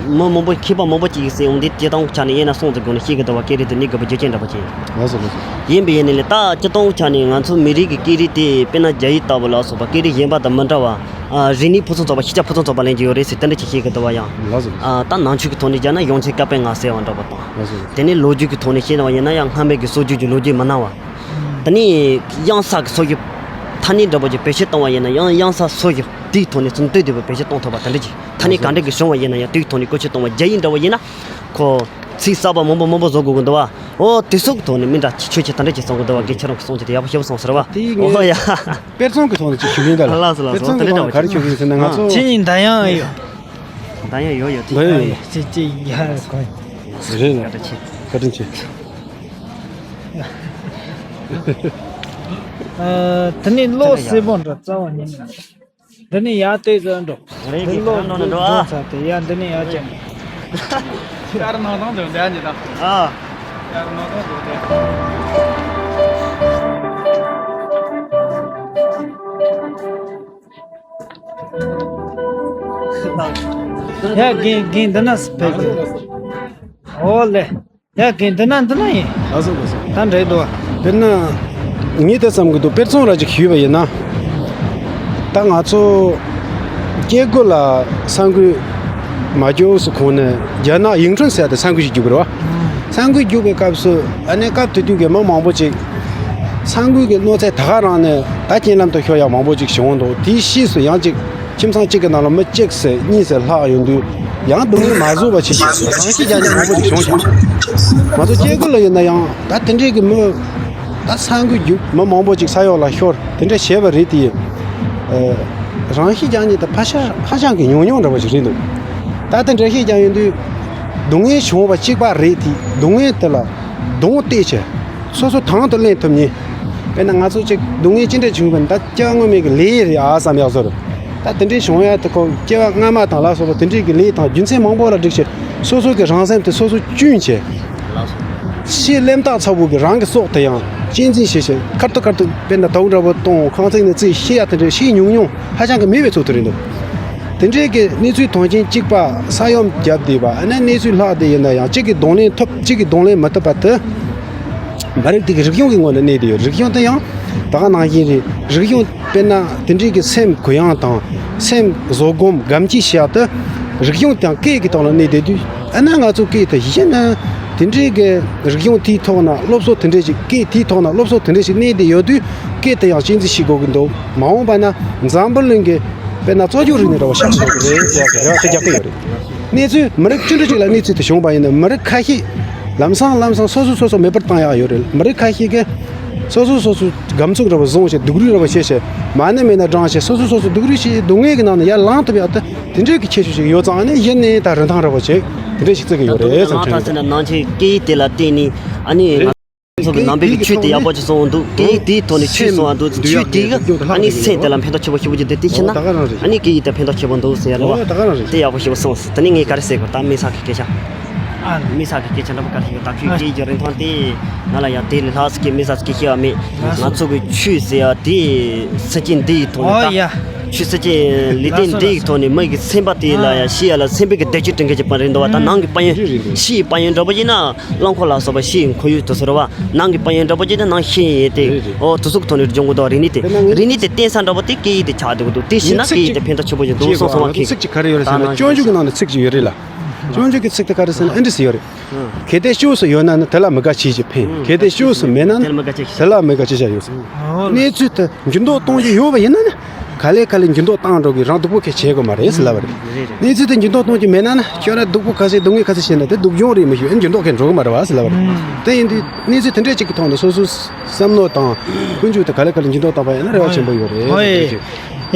མི་མང་པོ་མཁས་པ་མང་པོ་ཅིག་ཟེར་ཡོང་དུས་དེ་དང་ཆ་ནས་ཡིན་ན་སོང་ཙི་དགོས་ནས་ཤེས་ཀྱི་འདུག་བ། སྐད་རིགས་དེ་ནི་དགོས་པ་རྒྱུ་རྐྱེན་འདྲ་པོ་ཅིག་ལགས་སོ་ལགས་སོ། ཡིན་པའི་ཡིན་ནི་ལས་ད་སྤྱི་སྟོང་ཆ་ནས་ང་ཚོ་མི་རིགས་ཀྱི་སྐད་རིགས་དེ་དཔེར་ན་རྒྱ་ཡིག་ལྟ་བུ་ལ་སོགས་པ་སྐད་རིགས་གཞན་པ་དང་མི་འདྲ་བ། ཨ་རིག་གནས་ཕུན་སུམ་ཚོགས་པ་ཤེས་བྱ་ཕུན་སུམ་ཚོགས་པ་ལེན་གྱི་ཡོད་རེད་ཟེར་དེ་འདྲ་ཅིག་ཤེས་ཀྱི་འདུག་བ་ཡང་། ལགས་སོ། ཨ་ད་ནང་ཆོས་ཀྱི་ཐོག་ནས་བྱས་ན་ཡོངས་ཆེན་བསྐལ་པའི་ངལ་གསོ་བ་འདྲ་པོ་དང་། ལགས་སོ། དེ་ནས་ལོ་རྒྱུས་ཀྱི་ཐོག་ནས་བཤད་པ་ཡིན་ན་ཡང་སྔ་མའི་གི་སྲོལ་རྒྱུན་གྱི་ལོ་རྒྱུས་མི་སྣང་བ། དེ་ནས་གཡང་ས་ཀྱི་སྲོལ་རྒྱུན་ཐ་སྙད་འདྲ་པོ་ཅིག་བེད་སྤྱོད་གཏོང་བ་ཡིན་ན་ཡང་གཡང་ས་སྲོལ་རྒྱུན་དེའི་ཐོག་ནས་ཚུར་བསྟུན་ཏེ་བེད་སྤྱོད་གཏོང་ཐུབ་པ་དེ་འདྲ་ཅིག་ཐ་སྙད་ག་འདྲ་གི་བྱུང་བ་ཡིན་ན་ཡང་དེའི་ཐོག་ནས་བཀོལ་སྤྱོད་གཏོང་བ་རྒྱ་ཡིག་འདྲ་པོ་ཡིན་ན། ཁོ་ཚིག་གསར་པ་མང་པོ་མང་པོ་བཟོ་དགོས་ཀྱི་འདུག་བ། འོ་དེ་སོགས་ཀྱི་ཐོག་ནས་མི་འདྲ་ཆོས་ཆོས་ད་འདྲ་ཅིག་གསུང་གི་འདུག་བ། དགེ་ཆེ་རང་གི་གསུང་ཆོས་དེ་ཡག་པོ་ཞེ་པོ་གསུངས་ཟེར་བ། དེ་ངས་འོ་ཡ། དཔེར་མཚོན་གྱི་ཐོག་ནས་ཅིག་ཞུ་གི་ཡིན་ད། ལགས་སོ་ལགས་སོ། དཔེར་མཚོན་གྱི་ཐོག་ནས་ག་རེ་ཞུ་གི་ཡིན་ཟེར་ན་ང་ཚོ། ཁྱེད་གཉིས་འདང་ཡང་ཡོད། འདང་ཡང་ཡོད་ཡོད་དེ། འདང་ཡང་ཡོད། ཅི་ཅི་ཡ་གོ། རེད་ལ། བཀའ་དྲིན་ཆེ། བཀའ་དྲིན་ཆེ། ཨ་དེ་ནས་བློ་གསལ་པོ་འདྲ་རྩ་བ་ཉིད་ནས། འདི་ནས་ཡར་བལྟས་ཙང་འགྲོ། རེད། འདི་གློག་འདི་འགྲོ་ཨ། འགྲོ་ཚར་དེ་ཡར་འདི་ནས་ཡར་བཅར། ཡར་ནང་དང་འདི་འདྲ་ཉིད་དང་། ཨ། ཡར་ནང་དང་འདི་འདྲ། ཡ་རྒན་རྒན་འདི་ན་ཕེབས་ཀྱི། ཨོ་ལེ། ཡ་གི་འདི་ན་འདི་ན་ཡིན། ལགས་སོ་ལགས་སོ། ད་འདྲ་འདུག་དཔེར་ན། ངས་ད་བསམ་གི་འདུག་དཔེར་མཚོན་ར་ཅིག་ཞུས་པ་ཡིན་ན། ད་ང་ཚོ་སྐྱེ་དགུ་ལ་ས་འགུལ་མ་བྱུང་སུ་གོང་ནས་རྒྱ་ནག་ཡིང་ཁྲུན་ཟེར་ཡ་དེ་ས་འགུལ་ཞིག་རྒྱུག་གི་རེད་བ། ས་འགུལ་རྒྱུག་པའི་སྐབས་སུ་ཨ་ནི་སྐབས་དེ་དུས་ཀྱི་མི་མང་པོ་ཅིག་ས་འགུལ་གྱི་གནོད་འཚེ་ད་ག་རང་ནས་ད་རྐྱེན་ལམ་དུ་ཤོར་ཡ་མང་པོ་ཅིག་བྱུང་འདུག་དེའི་ཕྱིས་སུ་ཡང་ཅིག་ཁྱིམ་ཚང་གཅིག་གི་ནང་ལ་མི་གཅིག་ཟེར་གཉིས་ཟེར་ལྷག་ཡོང་དུས་ཡང་སྡུག་བསྔལ་མ་བཟོད་པ་བྱེད་ཀྱི་རང་ཤི་རྒྱག་མཁན་མང་པོ་ཞིག་བྱུང་ཞིང་། ང་ཚོ་སྐྱེ་དགུ་ལ་ཡིན་ན་ཡང་ད་དེ་འདྲའི་གི་མི་ད་ས་འགུལ་རྒྱུག་མི་མང་པོ་ཅིག་ས་འོག་ལ་ཤོར་དེ་འདྲ་བྱས་པ་རེད་དེ། རང་ཤི་རྒྱག་མཁན་དེ་ཕལ་ཆེར་ཧ་ཅང་གི་ཉུང་ཉུང་འདྲ་བ་ཞིག་རེད་འདུག་ད་དེ་འདྲ་ཤི་རྒྱག་ཡོང་དུས་སྡུག་བསྔལ་བྱུང་བ་གཅིག་པ་རེད་དེ་སྡུག་བསྔལ་དེ་ལ་གདོང་གཏད་བྱས་སོ་སོ་དང་དུ་ལེན་ཐུབ་མཁན། དཔེར་ན་ང་ཚོ་གཅིག་སྡུག་བསྔལ་ཅི་འདྲ་བྱུང་བ་ད་སྐྱེ་བ་སྔོན་མའི་གི་ལས་རེད་ཨ་བསམ་ཡག་བཟོ་རེད། ད་དེ་འདྲའི་བྱུང་ཡ་དེ་ཁོ་སྐྱེ་བ་སྔ་མ་དང་ལ་སོགས་པ་དེ་འདྲའི་གི་ལས་དང་རྒྱུ་མཚན་མང་པོ་ལ་སྒྲིག་བྱས་སོ་སོ་གི་རང་སེམས་དེ་སོ་སོ་གཅུན་བྱས། ཤི་ལེམ་ཐག་ཚ་བོ་གི་རང་གི་སྲོག་དེ་ཡང་གཅེས་འཛིན་བྱེད་བྱས་ཁར་ཐུག་ཁར་ཐུག་དཔེར་ན་དོག་འདྲ་བོ་གཏོང་ཁང་ཚན་ནས་རྩིས་ཤི་ཡ་དེ་འདྲའི་ཤི་ཉུང་ཉུང་ཧ་ཅང་གི་མེད་པའི་ཚོད་དུ་རེད་འདུག་དེ་འདྲའི་གི་གནས་ཚུལ་མཐོང་རྐྱེན་གཅིག་པ་ས་ཡོམ་བརྒྱབ་བསྡད་པ་ཨ་ནི་གནས་ཚུལ་ལྷག་བསྡད་ཡིན་ན་ཡང་གཅིག་གི་གདོང་ལེན་ཐུབ་གཅིག་གི་གདོང་ལེན་མི་ཐུབ་པ་དེ། མི་རིགས་དེ་གི་རིག་གཞུང་གི་ངོས་ནས་གནས་བསྡད་ཡོད། རིག་གཞུང་དེ་ཡང་ད་ག་ནང་བཞིན་རེད། རིག་གཞུང་དཔེར་ན་དེ་འདྲའི་གི་སེམས་གུ་ཡངས་དང་སེམས་བཟོད་སྒོམ་སྒམ་གྱི་བཤད་དུ་རིག་གཞུང་དང་སྐད་ཀྱི་ཐོག་ལ་གནས་བསྡད་དུས་ཨ་ན་ང་ཚོ་སྐད་དེ་གཞི་ནས་དེ་འདྲའི་གི་རིག་གཞུང་དེའི་ཐོག་ན་སློབ་གསོ་དེ་འདྲའི་ཞིག་སྐད་དེའི་ཐོག་ན་སློབ་གསོ་དེ་འདྲའི་ཞིག་གནས་བསྡད་ཡོད་དུས་སྐད་དེ་ཡང་གཅེས་འཛིན་བྱེད་དགོས་ཀྱི་འདུག་མ་འོངས་པ་ན་འཛམ་བུ་གླིང་གི་དཔེར་ན་རྩོད་རྒྱུགས་རིག་གནས་འདྲ་བོ་ཤར་ཆོག་གི་རེད་ཟེར་ཡག་གི་རེ་བ་དེ་རྒྱག་གི་ཡོད་རེད། གནས་ཚུལ་མི་རིགས་བཅུ་འདྲ་གཅིག་ལ་གནས་ཚུལ་དེ་བྱུང་བ་ཡིན་ན་མི་རིགས་ཁ་ཤས་ལམ་སང་ལམ་སང་སོ་སོ་སོ་སོ་མེད་པར་བཏང་ཡག་ཡོད་རེད། མི་རིགས་ཁ་ཤས་ཀྱིས་སོ་སོ་སོ་སོ་སྒམ་ཚུགས་འདྲ་བོ་བཟུང་བྱས་སྡུག་རུས་འདྲ་བོ་བྱས་བྱས་མ་ཎི་མེད་ན་བགྲངས་བྱས་སོ་སོ་སོ་སོ་སྡུག་རུས་བྱས་སྡུག་བསྔལ་གྱི་ནང་ནས་ཡར་ལངས་ཐུབ་ཡག་དེ་དེ་འདྲའི་གི་ཁྱད་ཆོས་ཤིག་ཡོད་ཙང་ཨ་ནི་གཞི་ནས་ད་རིན་ཐང་འདྲ་བོ་བྱས་དེ་འདྲ་ཞིག་བརྩི་གི་ཡོད་རེད་བསམ་དྲན་འདུག་ད་ནང་ཆེན་སྐད་ཡིག་དེ་ལ་བརྟེན་ནས་ཨ་ནི་ང་ཚོ་གི་ནང་པའི་གི་ཆོས་དེ་ཡག་པོ་ཅིག་སོང་འདུག་སྐད་ཡིག་དེའི་ཐོག་ནས་ཆོས་སོང་བ་འདུག་ཆོས་དེ་གི་ཨ་ནི་སེམས་དེ་ལ་ཕན་ཐོགས་ཆེན་པོ་ཞེ་པོ་ཅིག་འདུག་དེ་ཕྱིན་ན་ཨ་ནི་སྐད་ཡིག་དེ་ཕན་ཐོགས་ཆེན་པོ་འདུག་ཟེར་ཡ་རེད་བ། དེ་ཡག་པོ་ཞེ་པོ་སོང་། དེ་ནས་ངས་ག་རེ་ཟེར་དགོས། ད་མི་ས་གི་སྐད་ཆ། ཨ་མི་ས་གི་སྐད་ཆ་འདྲ་པོ་ག་རེ་ཞིག་ད་ཁོའི་སྐད་ཡིག་གི་རིན་ཐང་དེ་ང་ལ་ཡང་དེ་ལས་ལྷག་ཙམ་གི་མི་ས་སྐད་ཤེས་པ་མེད། ང་ཚོ་གི་ཆོས་ཟེར་ཡ་དེ་སྲིད་ཇུས་འདི་ཡི་ཐོག་ནས་ད། ཆོས་སྲིད་ཇུས་ལས་དོན་འདི་ཡི་ཐོག་ནས་མི་གི་སེམས་པ་དེ་ལ་ཡང་ཤེས་ཡ་ལ་སེམས་པའི་གི་བདེ་སྐྱིད་སྤྲིན་མཁན་གྱི་པ་རེད་འདུག་བ། ད་ནང་གི་དཔལ་ཡོན་ཕྱིའི་དཔལ་ཡོན་འདྲ་པོ་ཡིན་ན་རླངས་འཁོར་ལ་སོགས་པ་ཕྱིའི་ཁོར་ཡུག་དུ་ཟེར་བ། ནང་གི་དཔལ་ཡོན་འདྲ་པོ་ཅིག་དེ་ནང་ཤེས་ཡོན་དེ་ཨོ་དུ་སུག་ཐོག་ནས་སྦྱོང་དགོས་འདུག་རིག་གནས་དེ་རིག་གནས་དེ་བརྟེན་ས་འདྲ་པོ་དེ་སྐད་ཡིག་དེ་ཆགས་འདུག་འདུག་དེ་ཤེས་ན་སྐད་ཡིག་དེ་ཕན་ཐོགས་ཆེན་པོ་ཞིག་འདུག་སོང་སོང་བ་ཁེ། ཚིག་ཅིག་ག་རེ་ཡོད་རེད་ཟེར་ན་སྤྱོད་འཇུག་གི་ནང་ནས་ཚིག་ཅིག་ཡོད་རེད་ལ། སྤྱོད་འཇུག་གི་ཚིག་དེ་ག་རེ་ཟེར་ན་ཨེ་འདྲ་ཟེར་ཡོད་རེད། གལ་ཏེ་སྐྱབས་སུ་ཡོད་ན་ནི་དེ་ལ་མི་དགའ་བྱེད་ཅིག་ཕན། གལ་ཏེ་སྐྱབས་སུ་མེད་ན་ནི་དེ་ལ་མི་དགའ་བྱེད་བྱ་ཡོད་ཟེར། གནས་ཚུལ་དེ་འགྱུར་ལྡོག་གཏོང་རྒྱུ་ཡོད་པ་ཡིན་ན་ནི་ག་ལེ་ག་ལེ་འགྱུར་ལྡོག་བཏང་འགྲོ་གི་རང་སྡུག་པོ་ཁེ་བྱེད་དགོས་མ་རེད་ཟེར་ལབ་པ་རེད། གནས་ཚུལ་དེ་འགྱུར་ལྡོག་གཏོང་རྒྱུ་མེད་ན་ནི་ཁྱོད་རང་སྡུག་པོ་ག་ཚད་སྡུག་བསྔལ་ག་ཚད་བྱས་ན་དེ་སྡུག་སྦྱོང་རེད་མི་ཤེས་ཨེ་འགྱུར་ལྡོག་ཁེ་འགྲོ་གི་མ་རེད་བ་ཟེར་ལབ་པ་རེད། དེ་ཡིན་དུས་གནས་ཚུལ་དེ་འདྲ་ཅིག་གི་ཐོག་ནས་སོ་སོའི་བསམ་བློ་དང་ཀུན་སྤྱོད་དེ་ག་ལེ་ག་ལེ་འགྱུར་ལྡོག་བཏང་བ་ཡིན་ན་རེ་བ་ཆེན་པོ་ཡོད་རེད།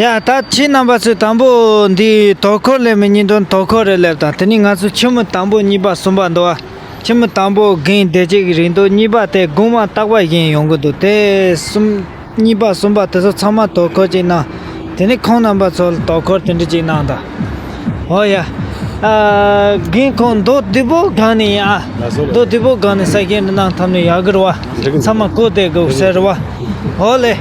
ཡ་ད་ཁྱེད་རྣམ་པ་ཚོས་དང་པོ་འདི་དོ་ཁུར་ལས་མི་ཉིན་དོན་དོ་ཁུར་རེ་ལེབ་དང་དེ་ནས་ང་ཚོ་ཆུ་མོ་དང་པོ་གཉིས་པ་གསུམ་པ་འདུག་བ། ཁྱིམ་དང་པོ་རྒན་བདེ་སྐྱིད་ཀྱི་རེད་འདུག་གཉིས་པ་དེ་རྒན་མ་སྟག་པ་བཞིན་ཡོང་གི་འདུག་དེ་གསུམ། གཉིས་པ་གསུམ་པ་དེ་ཚོ་ཚང་མ་དོ་ཁུར་ཅིག་གནང་། དེ་ནས་ཁོང་རྣམ་པ་ཚོ་ལ་དོ་ཁུར་དེ་འདྲ་ཅིག་གནང་དང་། ཨོ་ཡ། ཨ། རྒན་ཁོང་མདོ་སྡེ་པོ་སྒང་ནས་ཡ། ལགས་སོ། མདོ་སྡེ་པོ་སྒང་ནས་གསལ་བཤད་འདྲ་གནང་ཐབས་ནས་ཡག་གི་རེད་བ། འགྲིག་གི། ཚང་མ་གོ་བདེ་གི་ཟེར་བ། ཨོ་ལེ།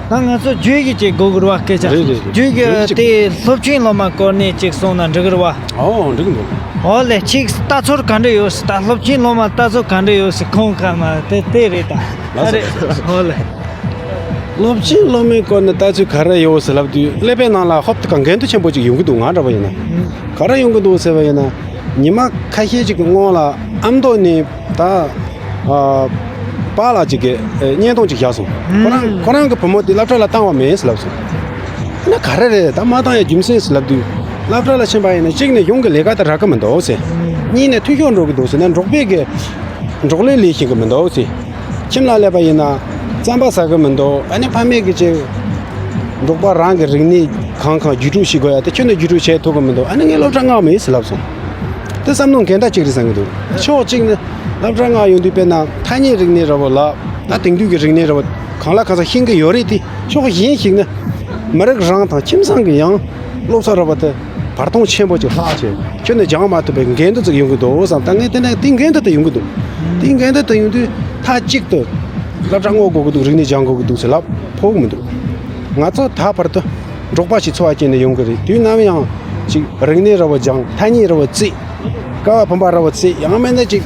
ད་ང་ཚོ་བརྗོད་གཞི་ཅིག་དགོས་ཀྱི་རེད་བ། སྐད་ཆ། རེད་རེད་རེད། བརྗོད་གཞི་དེ་སློབ་ཆེན་སློབ་མ་སྐོར་ནས་ཅིག་གསུངས་ན་འགྲིག་གི་རེད་བ། ཨོ། འགྲིག་གི་འདུག་ཨོ་ལེ། ཁྱེད་ལྟ་ཚུལ་ག་འདྲ་ཡོད་ཟེར། ད་སློབ་ཆེན་སློབ་མ་ལྟ་ཚུལ་ག་འདྲ་ཡོད་ཟེར། ཁོང་ཁ་མ་དེ་དེ་རེད་ད། ལགས་སོ། ཨ་རེད། ཨོ་ལེ། སློབ་ཆེན་སློབ་མའི་སྐོར་ནས་ལྟ་ཚུལ་ག་རེ་ཡོད་ཟེར་ལབ་དུས། ཀླད་པའི་ནང་ལ་ཧོབ་ཏེ་གང་འགན་དུ་ཆེན་པོ་ཅིག་ཡོང་གི་འདུག་ང་འདྲ་བ་ཡིན་ན། ཨང་། ག་རེ་ཡོང་གི་འདུག་ཟེར་བ་ཡིན་ན། ཉི་མ་ཁ་ཤས་ཅིག་གི་སྔོན་ལ་ཨ་མདོ་ནས་ད། ཨ། པཱ་ལགས་ཅིག་གིས་ཨ་བརྙན་ཐུང་ཅིག་བཞག་སོང་། ཁོ་རང་། ཁོ་རང་གི་བུ་མོ་དེ་སློབ་གྲྭ་ལ་བཏང་བ་མེད་ཟེར་ལབ་སོང་། ཨ་ནི་ག་རེ་རེད། ད་མ་བཏང་ཡ་རྒྱུ་མཚན་ཟེར་ལབ་དུས། སློབ་གྲྭ་ལ་ཕྱིན་པ་ཡིན་ན་གཅིག་ནས་གཞུང་གི་ལས་ཀ་དེ་རག་གི་མི་འདུག་ཟེར། གཉིས་ནས་འཐུས་ཤོར་འགྲོ་གི་འདུག་ཟེར་ནས། འབྲོག་པའི་གི་འབྲོག་ལས་ལས་ཤེས་གི་མི་འདུག་ཟེར། ཁྱིམ་ལ་སླེབས་པ་ཡིན་ན་རྩམ་པ་ཟ་གི་མི་འདུག་ཨ་ནི་ཕ་མེས་གི་ཅིག་འབྲོག་པ་རང་གི་རིག་གནས་གང་གང་བརྒྱུད་སྤྲོད་བྱེད་དགོས་ཡ་དེ་ཁྱོན་ནས་བརྒྱུད་སྤྲོད་བྱེད་ཐུབ་གི་མི་འདུག་ཨ་ནི་ངས་སློབ་གྲྭ་མངགས་མེད་ཟེར་ལབ་སོང་། དེ་བསམ་བློ་འགལ་ཟླ་གཅིག་རེད་བསམ་གི་འདུག་ཕྱོགས་གཅིག་ནས་སློབ་གྲྭ་མངགས་ཡོང་དུས་དཔེར་ན་ཐ་སྙད་རིག་གནས་འདྲ་བོ་ལ། ད་དེང་དུས་ཀྱི་རིག་གནས་འདྲ་བོ་གང་ལ་གང་འཚམ་ཤེས་ཀྱི་ཡོད་རེད་དེ། ཕྱོགས་གཞན་ཞིག་ནས་མི་རིགས་རང་དང་ཁྱིམ་ཚང་གི་ཡང་སློབ་གསོ་འདྲ་བོ་དེ་བར་སྟོང་ཆེན་པོ་ཅིག་ལྷག་བྱས། ཁྱོན་ནས་སྦྱང་མ་ཐུབ་པའི་འགལ་འདུ་ཅིག་ཡོང་གི་འདུག་བསམ། ད་ངས་དེ་ནས་དེ་འགལ་འདུ་དེ་ཡོང་གི་འདུག་དེ་འགལ་འདུ་དེ་ཡོང་དུས་མཐའ་གཅིག་ཏུ་སློབ་གྲྭ་མངགས་དགོས་ཀྱི་འདུག་རིག་གནས་སྦྱང་དགོས་ཀྱི་འདུག་ཟེར་ལབ་ཕོད་ཀྱི་མི་འདུག་ང་ཚོ་ད་བར་དུ་འབྲོག་པ་ཞིག་འཚོ་བ་སྐྱེལ་ནས་ཡོང་གི་རེད། དུས་ནམ་ཡང་ཅིག་རིག་གནས་འདྲ་བོ་སྦྱང་། ཐ་སྙད་འདྲ་བོ་བརྩི། ཀ་བ་བུམ་པ་འདྲ་བོ་བརྩི། ཡང་མིན་ན་ཅིག་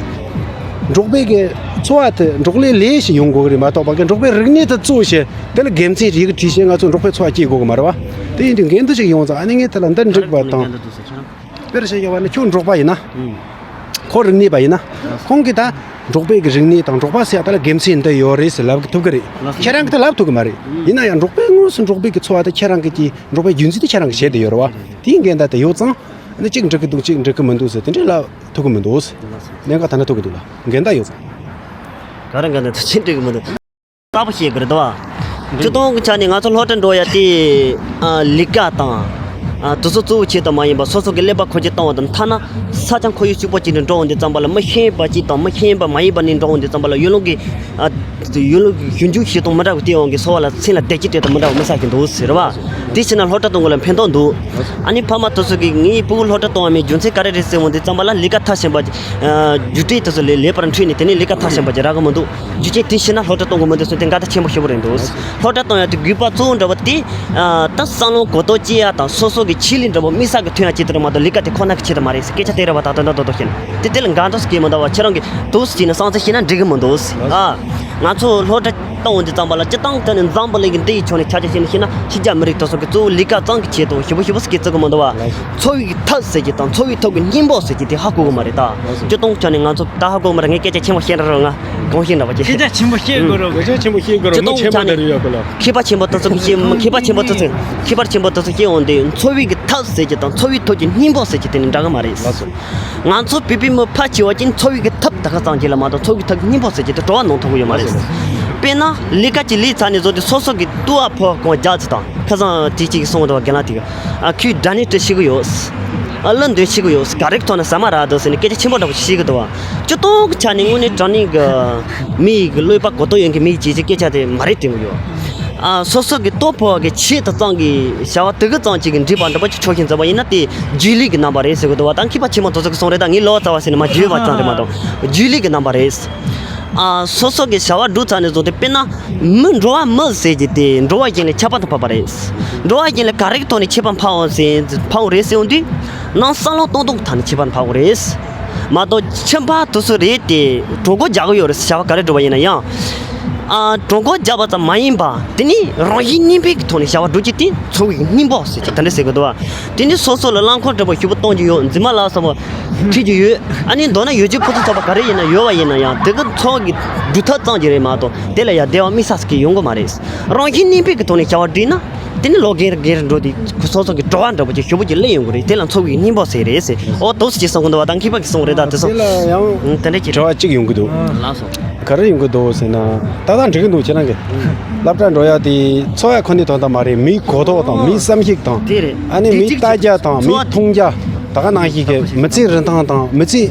འབྲོག་པའི་གི་འཚོ་བ་དེ་འབྲོག་ལས་ལས་ཤིག་ཡོང་དགོས་ཀྱི་རེད་མ་གཏོགས་པ། གི་འབྲོག་པའི་རིག་གནས་དེ་གཙོ་བྱས། དེ་ལ་དགེ་མཚན་རིག་བྲིས་བྱས་ང་ཚོ་འབྲོག་པའི་འཚོ་བ་སྐྱེལ་དགོས་ཀྱི་མ་རེད་བ། དེ་ཡིན་དུས་འགལ་འདུ་ཞིག་ཡོང་ཙང་། ཨ་ནི་ངས་དེ་ལ་འདི་འགྲིག་པ་དང་། དཔེར་བཤད་ཡོད་པ་ནི་ཁྱོད་འབྲོག་པ་ཡིན་ན། ཁོ་རིག་གནས་པ་ཡིན་ན། ཁོང་གིས་ད་འབྲོག་པའི་གི་རིག་གནས་དང་འབྲོག་པ་ཟེར་ཡ་དེ་ལ་དགེ་མཚན་འདི་ཡོད་རེད་ཟེར་ལབ་ཐུབ་ཀྱི་རེད། ཁྱེད་རང་གིས་ད་ལབ་ཐུབ་ཀྱི་མ་རེད། ཡིན་ན་ཡང་འབྲོག་པའི་དངོས་སུ་འབྲོག་པའི་གི་འཚོ་བ་དེ་ཁྱེད་རང་གིས་ཀྱི་འབྲོག་པའི་རྒྱུན་འཛིན་དེ་ཁྱེད་རང་གིས་བྱས་བསྡད་ཡོད་རེད་བ། དེའི་འགལ་ཟླ་དེ་ཡོད་ཙང་། ཨ་ནི་གཅིག་འགྲིག་གི་འདུག་གཅིག་འགྲིག་གི་མི་འདུག་ཟེར་དེ་འདྲས་ལབ་ཐུབ་ཀྱི་མི་འདུག་གནད་འགག་ད་ནི་ཐུག་གི་འདུག་ལ། འགལ་ཟླ་ཡོད་ཙང་། ག་རེ་འགལ་ཟླ་ཐུག་ཕྱིན་འགྲིག་གི་མི་འདུག་གསལ་པོ་བཤད་དགོས་རེད་དོ། སྤྱིར་བཏང་གི་ཆ་ནས་ང་ཚོ་སློབ་གྲྭ་འགྲོ་ཡ་དེ། ཨ། ལས་ཀ་དང་། ཨ། དེ་ཚོ་གཙོ་བོ་ཆེད་དུ་མ་ཡིན་པ། སོ་སོ་གི་ཀླད་པ་འཁོར་རྒྱུག་བཏང་བ་དང་། ཐ་ན་ས་ཆ་ཁོར་ཡུག་གཅིག་པོ་གཅིག་ནས་འགྲོ་འོང་དུས་ཙམ་པ་ལ། མི་ཤེས་པ་གཅིག་དང་མི་ཤེས་པ་མ་ཡིན་པ་ནས་འགྲོ་འོང་དུས་ཙམ་པ་ལ། ཡུལ་ལུང་གི། ཨ། ཡུལ་ལུང་གི་ཞིབ་འཇུག་བྱེད་སྟངས་མི་འདྲ་བ་དེའི་དབང་གིས་སོ་བ་ལ་སེམས་ལ་བདེ་སྐྱིད་དེ་དང་མི་འདྲ་བ་མི་བསགས་ཀྱི་འདུག་ཟེར་བ། དེ་བྱས་ན་སློབ་གྲྭ་གཏོང་དགོས་ལ་ཕན་ཐོགས་འདུག་ཨ་ནི་ཕ་མ་དེ་ཚོ་གིས་ངའི་སྤུ་གུ་སློབ་གྲྭ་གཏོང་བ་མེད་རྒྱུ་མཚན་ག་རེ་རེད་ཟེར་འོང་དུས་ཙམ་པ་ལ། ལས་ཀ་མཐར་ཕྱིན་པ། ཨ། རྒྱུགས་སྤྲོད་དེ་ཚོ་ལས་ལེགས་པར་འཕྲོས་ནས་དེ་ནས་ལས་ཀ་མཐར་ཕྱིན་པ་ཅིག་རག་གི་མི་འདུག་རྒྱུ་རྐྱེན་དེ་ཤེས་ན་སློབ་གྲྭ་གཏོང་དགོས་མི་འདུག་ཟེར་དེ་འགལ་ཟླ་ཆེན་པོ་ཞེ་པོ་རེད་འདུག་སློབ་གྲྭ་གཏོང་ཡ་དེ་དགོས་པ་གཙོ་བོ་འདྲ་བ་དེ། ཨ། ད་བསམ་བློ་གོ་རྟོགས་སྐྱེ་ཡ་དང་སོ་སོ་གི་ཆེད་ལས་འདྲ་བོ་དམིགས་བསལ་གྱི་ཐོན་ཡ་ཆེད་དུ་རེད་མ་གཏོགས། ལས་ཀ་དེ་ཁོ་ན་གི་ཆེད་དུ་མ་རེད་ཟེར་སྐད་ཆ་དེ་རེད་བ། ད་དོན་དག་རྡོག་རྡོག་བཤད་ན་དེ་དེ་ལ་འགལ་འདུ་སྐྱེ་མི་འདུག་བ། ཁྱེད་རང་གིས་འདུག་སེ་བྱས་ནས་བསམ་ཚུལ་བཤད་ན་འགྲིག་གི་མི་འདུག་ཨ། ང་ཚོ་སློབ་གྲྭ་གཏོང་འོང་དུས་ཙམ་པ་ལ། སྤྱིར་བཏང་དེ་ནི་འཛམ་བུ་གླིང་གི་འདི་ཡི་ཕྱོགས་ནས་ཆ་བཞག་བྱས་ནས་བཤད་ན། ཕྱི་རྒྱལ་མི་རིགས་དེ་ཚོ་གི་གཙོ་བོ་ལས་ཀ་གཙང་གི་ཆེད་དུ་ཞེ་པོ་ཞེ་པོ་སྐྱེ་བརྩི་གི་མི་འདུག་བ། འཚོ་བའི་ཐབས་ཟེར་གྱི་དང་འཚོ་བའི་ཐབས་ཀྱི་སྙིང་པོ་ཟེར་གྱི་དེ་ཧ་གོ་གི་མ་རེད་ད། སྤྱིར་བཏང་ཆ་ནས་ང་ཚོ་ད་ཧ་གོ་གི་མ་རེད། ངས་སྐད་ཆ་ཆེན་པོ་བཤད་ར་ར། ང་གང་བཤད་འདྲ་བ་ཅིག་སྐད་ཆ་ཆེན་པོ་བཤད་དགོས་རེད། སྐད་ཆ་ཆེན་པོ་བཤད་དགོས་རེད། སྤྱིར་བཏང་ཆ་ནས་མཁས་པ་ཆེན་པོ་དེ་ཚོ་གི་བཤད། མཁས་པ་ཆེན་པོ་དེ་ཚོ། མཁས་པ་ཆེན་པོ་དེ་ཚོ་སྐྱེ་འོང་དུས་འཚོ་བའི་གི་ཐབས་ཟེར་གྱི་དང་འཚོ་བའི་ཐབས་ཀྱི་སྙིང་པོ་ཟེར་གྱི་དེ་ནི་འདྲ་གི་མ་རེད། ང་ཚོ་བོད་པའི་མི་ཕལ་ཆེ་བ་ཅིག་འཚོ་བའི་གི་ཐབས་ད་ག་ཙམ་གྱི་ལ་མ་གཏོགས། འཚོ་བའི་ཐབས་ཀྱི་སྙིང་པོ་ཟེར་གྱི་དེ་བྲོ་བ་ནང་ཐོན་གི་ཡོད་མ་རེད། དཔེར་ན་ལས་ཀ་ཅིག་ལས་ཚར་ནས་བཟུང་སྟེ་སོ་སོ་གི་ལྟོ་བ་ཕོ་གང་རྒྱག་ཚེ་དང་། ཁ་སང་དེ་གཅིག་གིས་གསུངས་འདུག་བ། རྒན་ལགས་དེ་གིས། ཨ། ཁོས་སྒྲ་སྙན་དེ་ཤེས་གི་ཡོད། ཨ། གླུ་འདི་ཤེས་གི་ཡོད། ག་རེ་གི་ཐོག་ནས་ཟ་མ་རག་འདུག་ཟེར་ནས་སྐད་ཆ་ཆེན་པོ་འདྲ་པོ་ཞིག་བཤད་གི་འདུག་བ། སྤྱིར་བཏང་གི་ཆ་ནས་དངོས་གནས་དྲང་གནས་གི་མི་ཡི་གི་བློ་དཔའ་གོ་རྟོགས་ཡོད་མཁན་མི་ཡིས་བྱས་ཀྱི་སྐད་ཆ་དེ་མ་རེད་དྲན་གི་ཡོད། ཨ། སོ་སོ་གི་ལྟོ་ཕོ་བ་གི་ཆེད་དུ་ཙམ་གྱི་བྱ་བ་དེ་གི་ཙམ་ཅིག་གི་འགྲིག་པ་འདྲ་པོ་ཅིག་ཆོག་ཤེས་འཛིན་པ་ཡིན་ན། དེ་རྗེས་ལུས་ཀྱི་རྣམ་པ་རེད་ཟེར་གི་འདུག་བ། ད་མཁས་པ་ཆེན་མོ་དེ་ཚོ་གི་གསུང་རེད། ད་ངས་ལོག་རྩ་བ་ཟེར་ནས་མ་བརྗོད་པ་ཙམ་རེད་མ་གཏོགས། རྗེས་ལུས་ཀྱི་རྣམ་པ་རེད། ཨ། སོ་སོ་གི་བྱ་བ་སྒྲུབ་ཚར་ནས་བཟུང་སྟེ། དཔེར་ན་མི་འགྲོ་བ་མི་ཟེར་གྱི་དེ་འགྲོ་བ་གཞན་ལ་ཁྱད་པར་དུ་འཕགས་པ་རེད། འགྲོ་བ་གཞན་ལ་ག་རེ་གི་ཐོག་ནས་ཁྱད་པར་འཕགས་འོང་ཟེར། འཕགས་འོང་རེད་ཟེར་འོང་དུས། ནང་བསམ་བློ་གཏོང་སྟངས་ཀྱི་ཐད་ནས་ཁྱད་པར་འཕགས་འོང་རེད། མ་གཏོགས་ཁྱིམ་པ་དེ་ཚོ་རེད་དེ་གྲོས་འགོ་རྒྱག་གི་ཡོད་རེད། བྱ་བ་ག་རེ་སྒྲུབ་པ་ཡིན་ན་ཡང་། ཨ། གྲོས་འགོ་རྒྱག་པ་ཙམ་མ་ཡིན་པ། དེ་ནི་རང་བཞིན་གཉིས་ཕན་གྱི་ཐོག་ནས་བྱ་བ་སྒྲུབ་རྒྱུ་དེ་འཚོ་བའི་སྙིང་པོ་ཟེར་གྱི་དེ་འདྲ་ཟེར་གི་འདུག་བ། དེ་ནི་སོ་སོ་ལ་རླངས་འཁོར་འདྲ་པོ་ཞེ་པོ་གཏོང་རྒྱུ་ཡོད། འཛིན་མ་ལ་སོགས་པ་ཁྲིད་རྒྱུ་ཡོད། ཨ་ནི་མདོར་ན་ཡོ་བྱད་ཕུན་སུམ་ཚོགས་པ་ག་རེ་ཡིན་ན་ཡོད་པ་ཡིན་ན་ཡང་། དེ་གི་འཚོ་བའི་སྒྲུབ་ཐབས་ཙམ་གྱིས་རེད་མ་གཏོགས། དེ་ལ་ཡང་བདེ་བ་དམིགས་བསལ་ཟེར་གྱི་ཡོང་གི་མ་རེད། རང་བཞིན་གཉིས་ཕན་གྱི་ཐོག་ནས་བྱ་བ་སྒྲུབ་ན། དེ་ནི་ལོ་རྒན་རྒན་རུ་འགྲོ་དུས་སོ་སོ་གི་བྲོ་བ་འདྲ་པོ་ཅིག་ཞེ་པོ་ཅིག་སླེབས་ཡོང་གི་རེད། དེ་ལ་འཚོ་བའི་སྙིང་པོ་ཟེར་རེད་ཟེར། ཨོ། འདུག་སེ་ཅིག་གསུང་གི་འདུག་བ། ད་མཁས་པ་གིས་གསུང་རེད། ད་དེ་གསུང་། དེ་ལ་ཡང་། ཨང་། དེ་འདྲ་ཅིག་དྲི་བ་གཅིག་ཡོང་གི་འདུག་ལགས་སོ། ག་རེ་ཡོང་གི་འདུག་ཟེར་ན། ཏག་ཏག་འགྲིག་གི་འདུག་ཁྱེད་རང་གིས། སློབ་གྲྭ་འགྲོ་ཡ་དེ་འཚོ་བ་ཁོ་ནའི་དོན་དག་མ་རེད། མིའི་གོ་རྟོགས་དང་མིའི་བསམ་གཞིག་དང་། དེ་རེད། ཨ་ནི་མིའི་ལྟ་རྒྱ་དང་མིའི་མཐོང་རྒྱ། ད་ག་ནང་བཞིན་གྱི་མི་ཚེའི་རིན་ཐང་དང་མི་ཚེའི།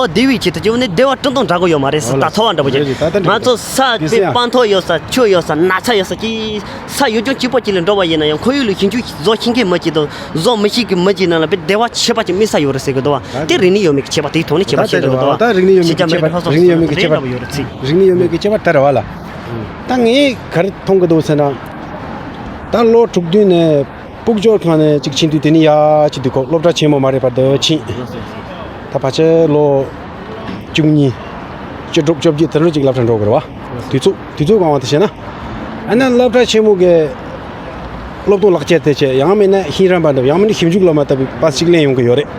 འོ་བདེ་བའི་ཆེད་དུ་སྐྱེ་བོ་ནི་བདེ་བ་སྤྲིན་དང་འདྲ་གི་ཡོད་མ་རེད་ཟེར། ད་ལ་ཚོར་བ་འདྲ་པོ་རེད་ཅིག་རེད། ད་ལྟ་འགྲིག་ང་ཚོ་ས་དེ་དཔེ་སེ་ཡང་སྤང་ཐོག་ཡོད་ས། ཆུ་ཡོད་ས། ན་ཚ་ཡོད་ས་ཀྱི་ས་ཡུལ་ལྗོངས་གཅིག་པོ་གཅིག་ལ་འགྲོ་བ་ཡིན་ན་ཡང་ཁོར་ཡུག་ལ་ཞིབ་འཇུག་བཟོ་ཤེས་མཁན་མི་གཅིག་དང་བཟོ་མི་ཤེས་མཁན་མི་གཅིག་ནང་ལ་དཔེ་བདེ་བ་ཆེ་བ་ཅིག་དམིགས་ས་ཡོད་རེད་ཟེར་གི་འདུག་བ། དེ་རིག་གནས་ཡོད་མེད་ཀྱི་ཁྱད་པར། དེའི་ཐོག་ནས་ཁྱད་པར་ད་ཕྱེ་འགྲོ་གི་འདུག་བ། ད་རིག་གནས་ཡོད་མེད་ཀྱི་ཁྱད་པར། རིག་གནས་ཡོད་མེད་ཀྱི་ཁྱད་པར་ལྟར་བ་ལ། ད་ངས་ག་རེ་མཐོང་གི་འདུག་ཟེར་ན། ད་ལོ་དྲུག་བདུན་ནས་ཕྱུག་སྦྱོར་ཁང་ནས་ཅིག་ཕྱིན་དུས་དེ་ནས་ཡར་ཅིག་དུས་ཁོ་སློབ་གྲྭ་ཆེན་མོ་མ་རེད་པ། འདི་ཕྱིན། ད་ཕལ་ཆེར་ལོ་བཅུ་གཉིས། བཅུ་དྲུག་བཅོ་བརྒྱད་དེ་འདྲ་ཅིག་སློབ་གྲྭ་འགྲོ་དགོས་རེད་བ། དུས་ཚོད་དུས་ཚོད་གང་བ་དེ་བྱས་ན། ཨ་ནི་སློབ་གྲྭ་ཆེན་མོ་གི་སློབ་སྟོན་ལག་ཁྱེར་དེ་བྱས། ཡང་མིན་ན་ཤེས་རམ་པ་འདྲ། ཡང་མིན་ན་ཞིབ་འཇུག་སློབ་མ་ལྟ་བུའི་པ་ཞིག་ལེན་ཡོང་གི་ཡོད་རེད།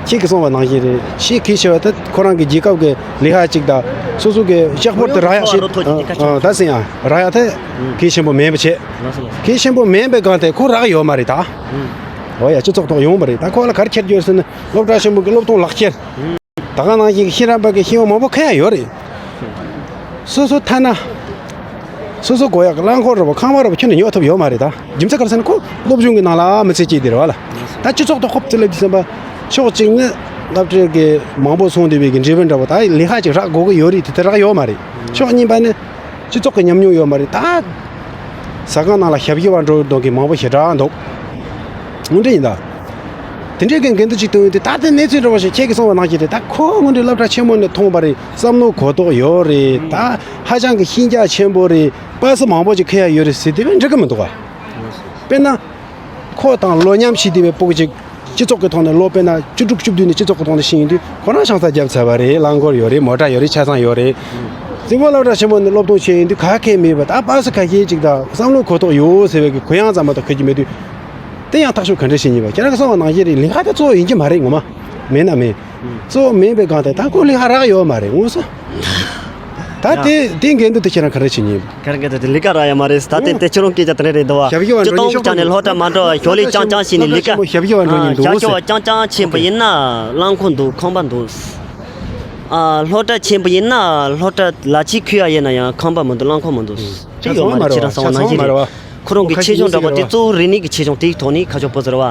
ཁྱེད་ཀྱིས་གསུངས་པ་ནང་བཞིན་རེད། ཤེས་གལ་ཆེ་བ་དེ་ཁོ་རང་གི་རྒྱལ་ཁབ་ཀྱི་ལས་ཀ་ཅིག་དང་། སོ་སོ་གི་ལྕགས་ཕོར་དེ་རག་ཡག་ཤེས། ཨ་ཨ་ད་ཟིན་ཡང་རག་ཡག་དེ་གལ་ཆེན་པོ་མེད་པ་བྱས། གལ་ཆེན་པོ་མེད་པའི་སྒང་དེ་ཁོ་རག་ཡོད་མ་རེད་ད། འོ་ཡ། སྤྱི་ཚོགས་ཐོག་ཡོང་བ་རེད། ད་ཁོ་ལ་ག་རེ་ཁྱེར་རྒྱུ་ཟེར་ན། སློབ་གྲྭ་ཆེན་མོ་གི་སློབ་སྟོན་ལག་ཁྱེར། ད་ག་ནང་བཞིན་ཤེས་རམ་པ་གི་ཤེས་ཡོན་མང་པོ་ཁེལ་ཡག་ཡོད་རེད། སོ་སོ་ཐ་ན། སོ་སོ་དགོས་ཡག་གི་རླངས་འཁོར་རེད་པ། ཁང་པ་རེད་པ། ཁྱོན་ནས་ཉོ་ཐུབ་ཡོད་མ་རེད་ད། རྒྱུ་མཚན་ག་རེ་ཟེར་ན་ཁོ་སློབ་སྦྱོང་གི་ནང་ལ་མི་ཚེ་སྐྱེལ་དེ་རེད་བ་ལ། ད་སྤྱི་ཚོགས་ཐོག་ཁོ་བརྩི་ལེ་དུས་ཙམ་པ། ཕྱོགས་གཅིག་ནི་སློབ་གྲྭ་གི་མང་པོ་སོང་བསྡད་པའི་གི་འབྲས་བུ་འདྲ་པོ། ད་ལས་ཀ་ཅིག་རག་དགོས་ཀྱི་ཡོད་རེད། དེ་དེ་རག་ཡོད་མ་རེད། ཕྱོགས་གཉིས་པ་ནི། སྤྱི་ཚོགས་ཀྱི་ཉམས་མྱོང་ཡོད་མ་རེད་ད། ཟ་ཁང་ནང་ལ་ཞབས་ཕྱི་བ་འགྲོ་མདོག་གི་མང་པོ་ཞེ་དྲག་འདུག་དངོས་འབྲེལ་ཡིན་ད། དེ་འདྲའི་གི་འགལ་འདུ་ཅིག་བཏོན་ཡོད་དུས། ད་ལྟའི་གནས་ཚུལ་འདྲ་པོ་ཞིག་ཁྱེད་ཀྱིས་གསུངས་པ་ནང་བཞིན་རེད། ད་ཁོ་དངོས་འབྲེལ་སློབ་གྲྭ་ཆེན་མོ་ནས་མཐོང་བ་རེད། བསམ་བློ་གོ་རྟོགས་ཡོད་རེད། ད་ཧ་ཅང་གི་ཤེས་རྒྱ་ཆེན་པོ་རེད། པ་སེ་མང་པོ་ཅིག་ཁེལ་ཡག་ཡོད་རེད་ཟེར་དེ་བས་འགྲིག་གི་མི་འདུག་ག་དཔེར་ན། ཁོ་དང་ལོ་མཉམ་ཞིག་བསྡད་པའི་ཕྲུ་གུ་ཅིག་སྤྱི་ཚོགས་ཀྱི་ཐོག་ནས་ལོ་དཔེར་ན་བཅུ་དྲུག་བཅུ་བདུན་ནས་སྤྱི་ཚོགས་ཀྱི་ཐོག་ནས་ཕྱིན་ཡོང་དུས། ཁོ་རང་ཆང་ས་བརྒྱབ་ཚར་བ་རེད། རླངས་འཁོར་ཡོད་རེད། མོ་ཊ་ཡོད་རེད། ཆ་ཚང་ཡོད་རེད། རྫིང་བུ་སློབ་གྲྭ་ཆེན་མོ་ནས་སློབ་སྟོན་བྱས་ཡོང་དུས་ག་གེ་མེད་པ། ད་པ་སེ་ཁ་ཤས་ཅིག་དང་བསམ་བློ་གོ་རྟོགས་ཡོད་ཟེར་བའི་གི་གུ་ཡངས་ཙམ་མ་གཏོགས་ཁེལ་གྱི་མེད་དུས། དེ་ཡང་ཐག་གཅོད་ག་འདྲ་བྱེད་ཉེས་པ། ཁྱེད་རང་གིས་གསུངས་པ་ནང་བཞིན་རེད། ལས་ཀ་དེ་གཙོ་བོ་ཡིན་གྱི་མ་རེད། ངོ་མ་མེད་ན་མེད། གཙོ་བོ་མེད་པའི་སྒང་དེ་ད་ཁོ་ལས་ཀ་རག་ཡོད་མ་རེད། དངོས་སུ། ད་དེ་དེ་འགལ་འདུ་དེ་ཁྱེད་རང་ག་རེ་བྱེད་ཉེས། ག་རེ་འགལ་འདུ་དེ། ལས་ཀ་རག་ཡོད་མ་རེད། ད་དེ་དེ་ཁྱེད་རང་སྐད་ཆ་དེ་འདྲ་རེད་འདུག་བ། ཞབས་ཞུ་བ་སྤྱི་གཏོང་གི་ཆ་ནས་སློབ་གྲྭ་མ་འགྲོ་བ། ཞོར་ལས་རྐྱང་རྐྱང་བྱས་ནས་ལས་ཀ། སློབ་གྲྭ་ཆེན་མོ་ཞབས་ཞུ་བ་འགྲོ་ཉེན་འདུག་ཨ་ཞབས་ཞུ་བ་རྐྱང་རྐྱང་བྱས་པ་ཡིན་ན་རླངས་འཁོར་འདུག་ཁང་པ་འདུག་ཨ་སློབ་གྲྭ་ཆེན་པོ་ཡིན་ན་སློབ་གྲྭ་ལག་ཁྱེར་ཁུར་ཡག་ཡིན་ན་ཡང་ཁང་པ་མི་འདུག་རླངས་འཁོར་མི་འདུག་དེ་ཡོད་མ་རེད། ཁྱེད་རང་གསུངས་པ་ནང་བཞིན་རེད། ཁོ་རང་གི་ཆེད་སྦྱོང་འདྲ་པོ་དེ་གཙོ་བོ་རིག་གནས་ཀྱི་ཆེད་སྦྱོང་དེའི་ཐོག་ནས་ཁ་ཕྱོགས་སྤོ་ཟེར་བ།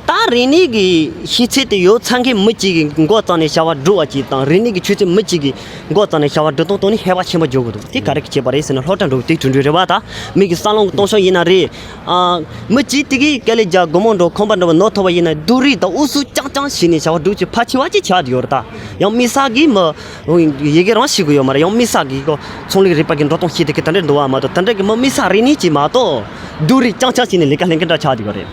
ད་རིག་གནས་ཀྱི་ཤེས་ཚད་དེ་ཡོད་ཚར་མཁན་མི་གཅིག་གིས་མགོ་བརྩམས་ནས་བྱ་བ་སྒྲུབ་པ་གཅིག་དང་། རིག་གནས་ཀྱི་ཆོས་ཚན་མི་གཅིག་གིས་མགོ་བརྩམས་ནས་བྱ་བ་སྒྲུབ་སྟངས་ཐོག་ནས་ཧེ་བག་ཆེན་པོ་འཇོག་དགོས་འདུག་དེ་ག་རེ་གིས་བྱས་པ་རེད་ཟེར་ན། སློབ་གྲྭ་འགྲོ་བའི་དུས་དུས་འགྲོས་རེད་བ། ད་མི་གི་བསམ་བློ་གཏོང་ཕྱོགས་ཡིན་ན་རེད། ཨ་མི་གཅིག་དེ་གིས་དཀའ་ལས་རྒྱག་སྒོར་མོ་འགྲོ་ཁང་པ་འགྲོ་བ་ནོར་ཐོབ་པ་ཡིན་ན། སྡུག་རུས་དང་ཨུ་ཚུགས་རྐྱང་རྐྱང་བྱས་ནས་བྱ་བ་སྒྲུབ་ཀྱི་ཕལ་ཆེ་བ་ཅིག་ཆགས་བསྡད་ཡོད་རེད་ད། ཡང་དམིགས་བསལ་གྱིས་མི་ཡི་གེ་རང་ཤེས་ཀྱི་ཡོད་མ་རེད། ཡང་དམིགས་བསལ་གྱིས་ཁོ་ཚོང་ལས་རིག་པ་གི་འགྲོ་སྟངས་ཤེས་བསྡད་མཁན་དེ་འདྲ་འདུག་བ་མ་གཏོགས། དེ་འདྲ་གི་མི་དམིགས་བསལ་རིག་གནས་ཅིག་མ་གཏོགས། སྡུག་རུས་རྐྱང་རྐྱང་བྱས་ནས་ལས་ཀ་ལས་མཁན་འདྲ་ཆགས་བསྡད་ཡོད་རེད།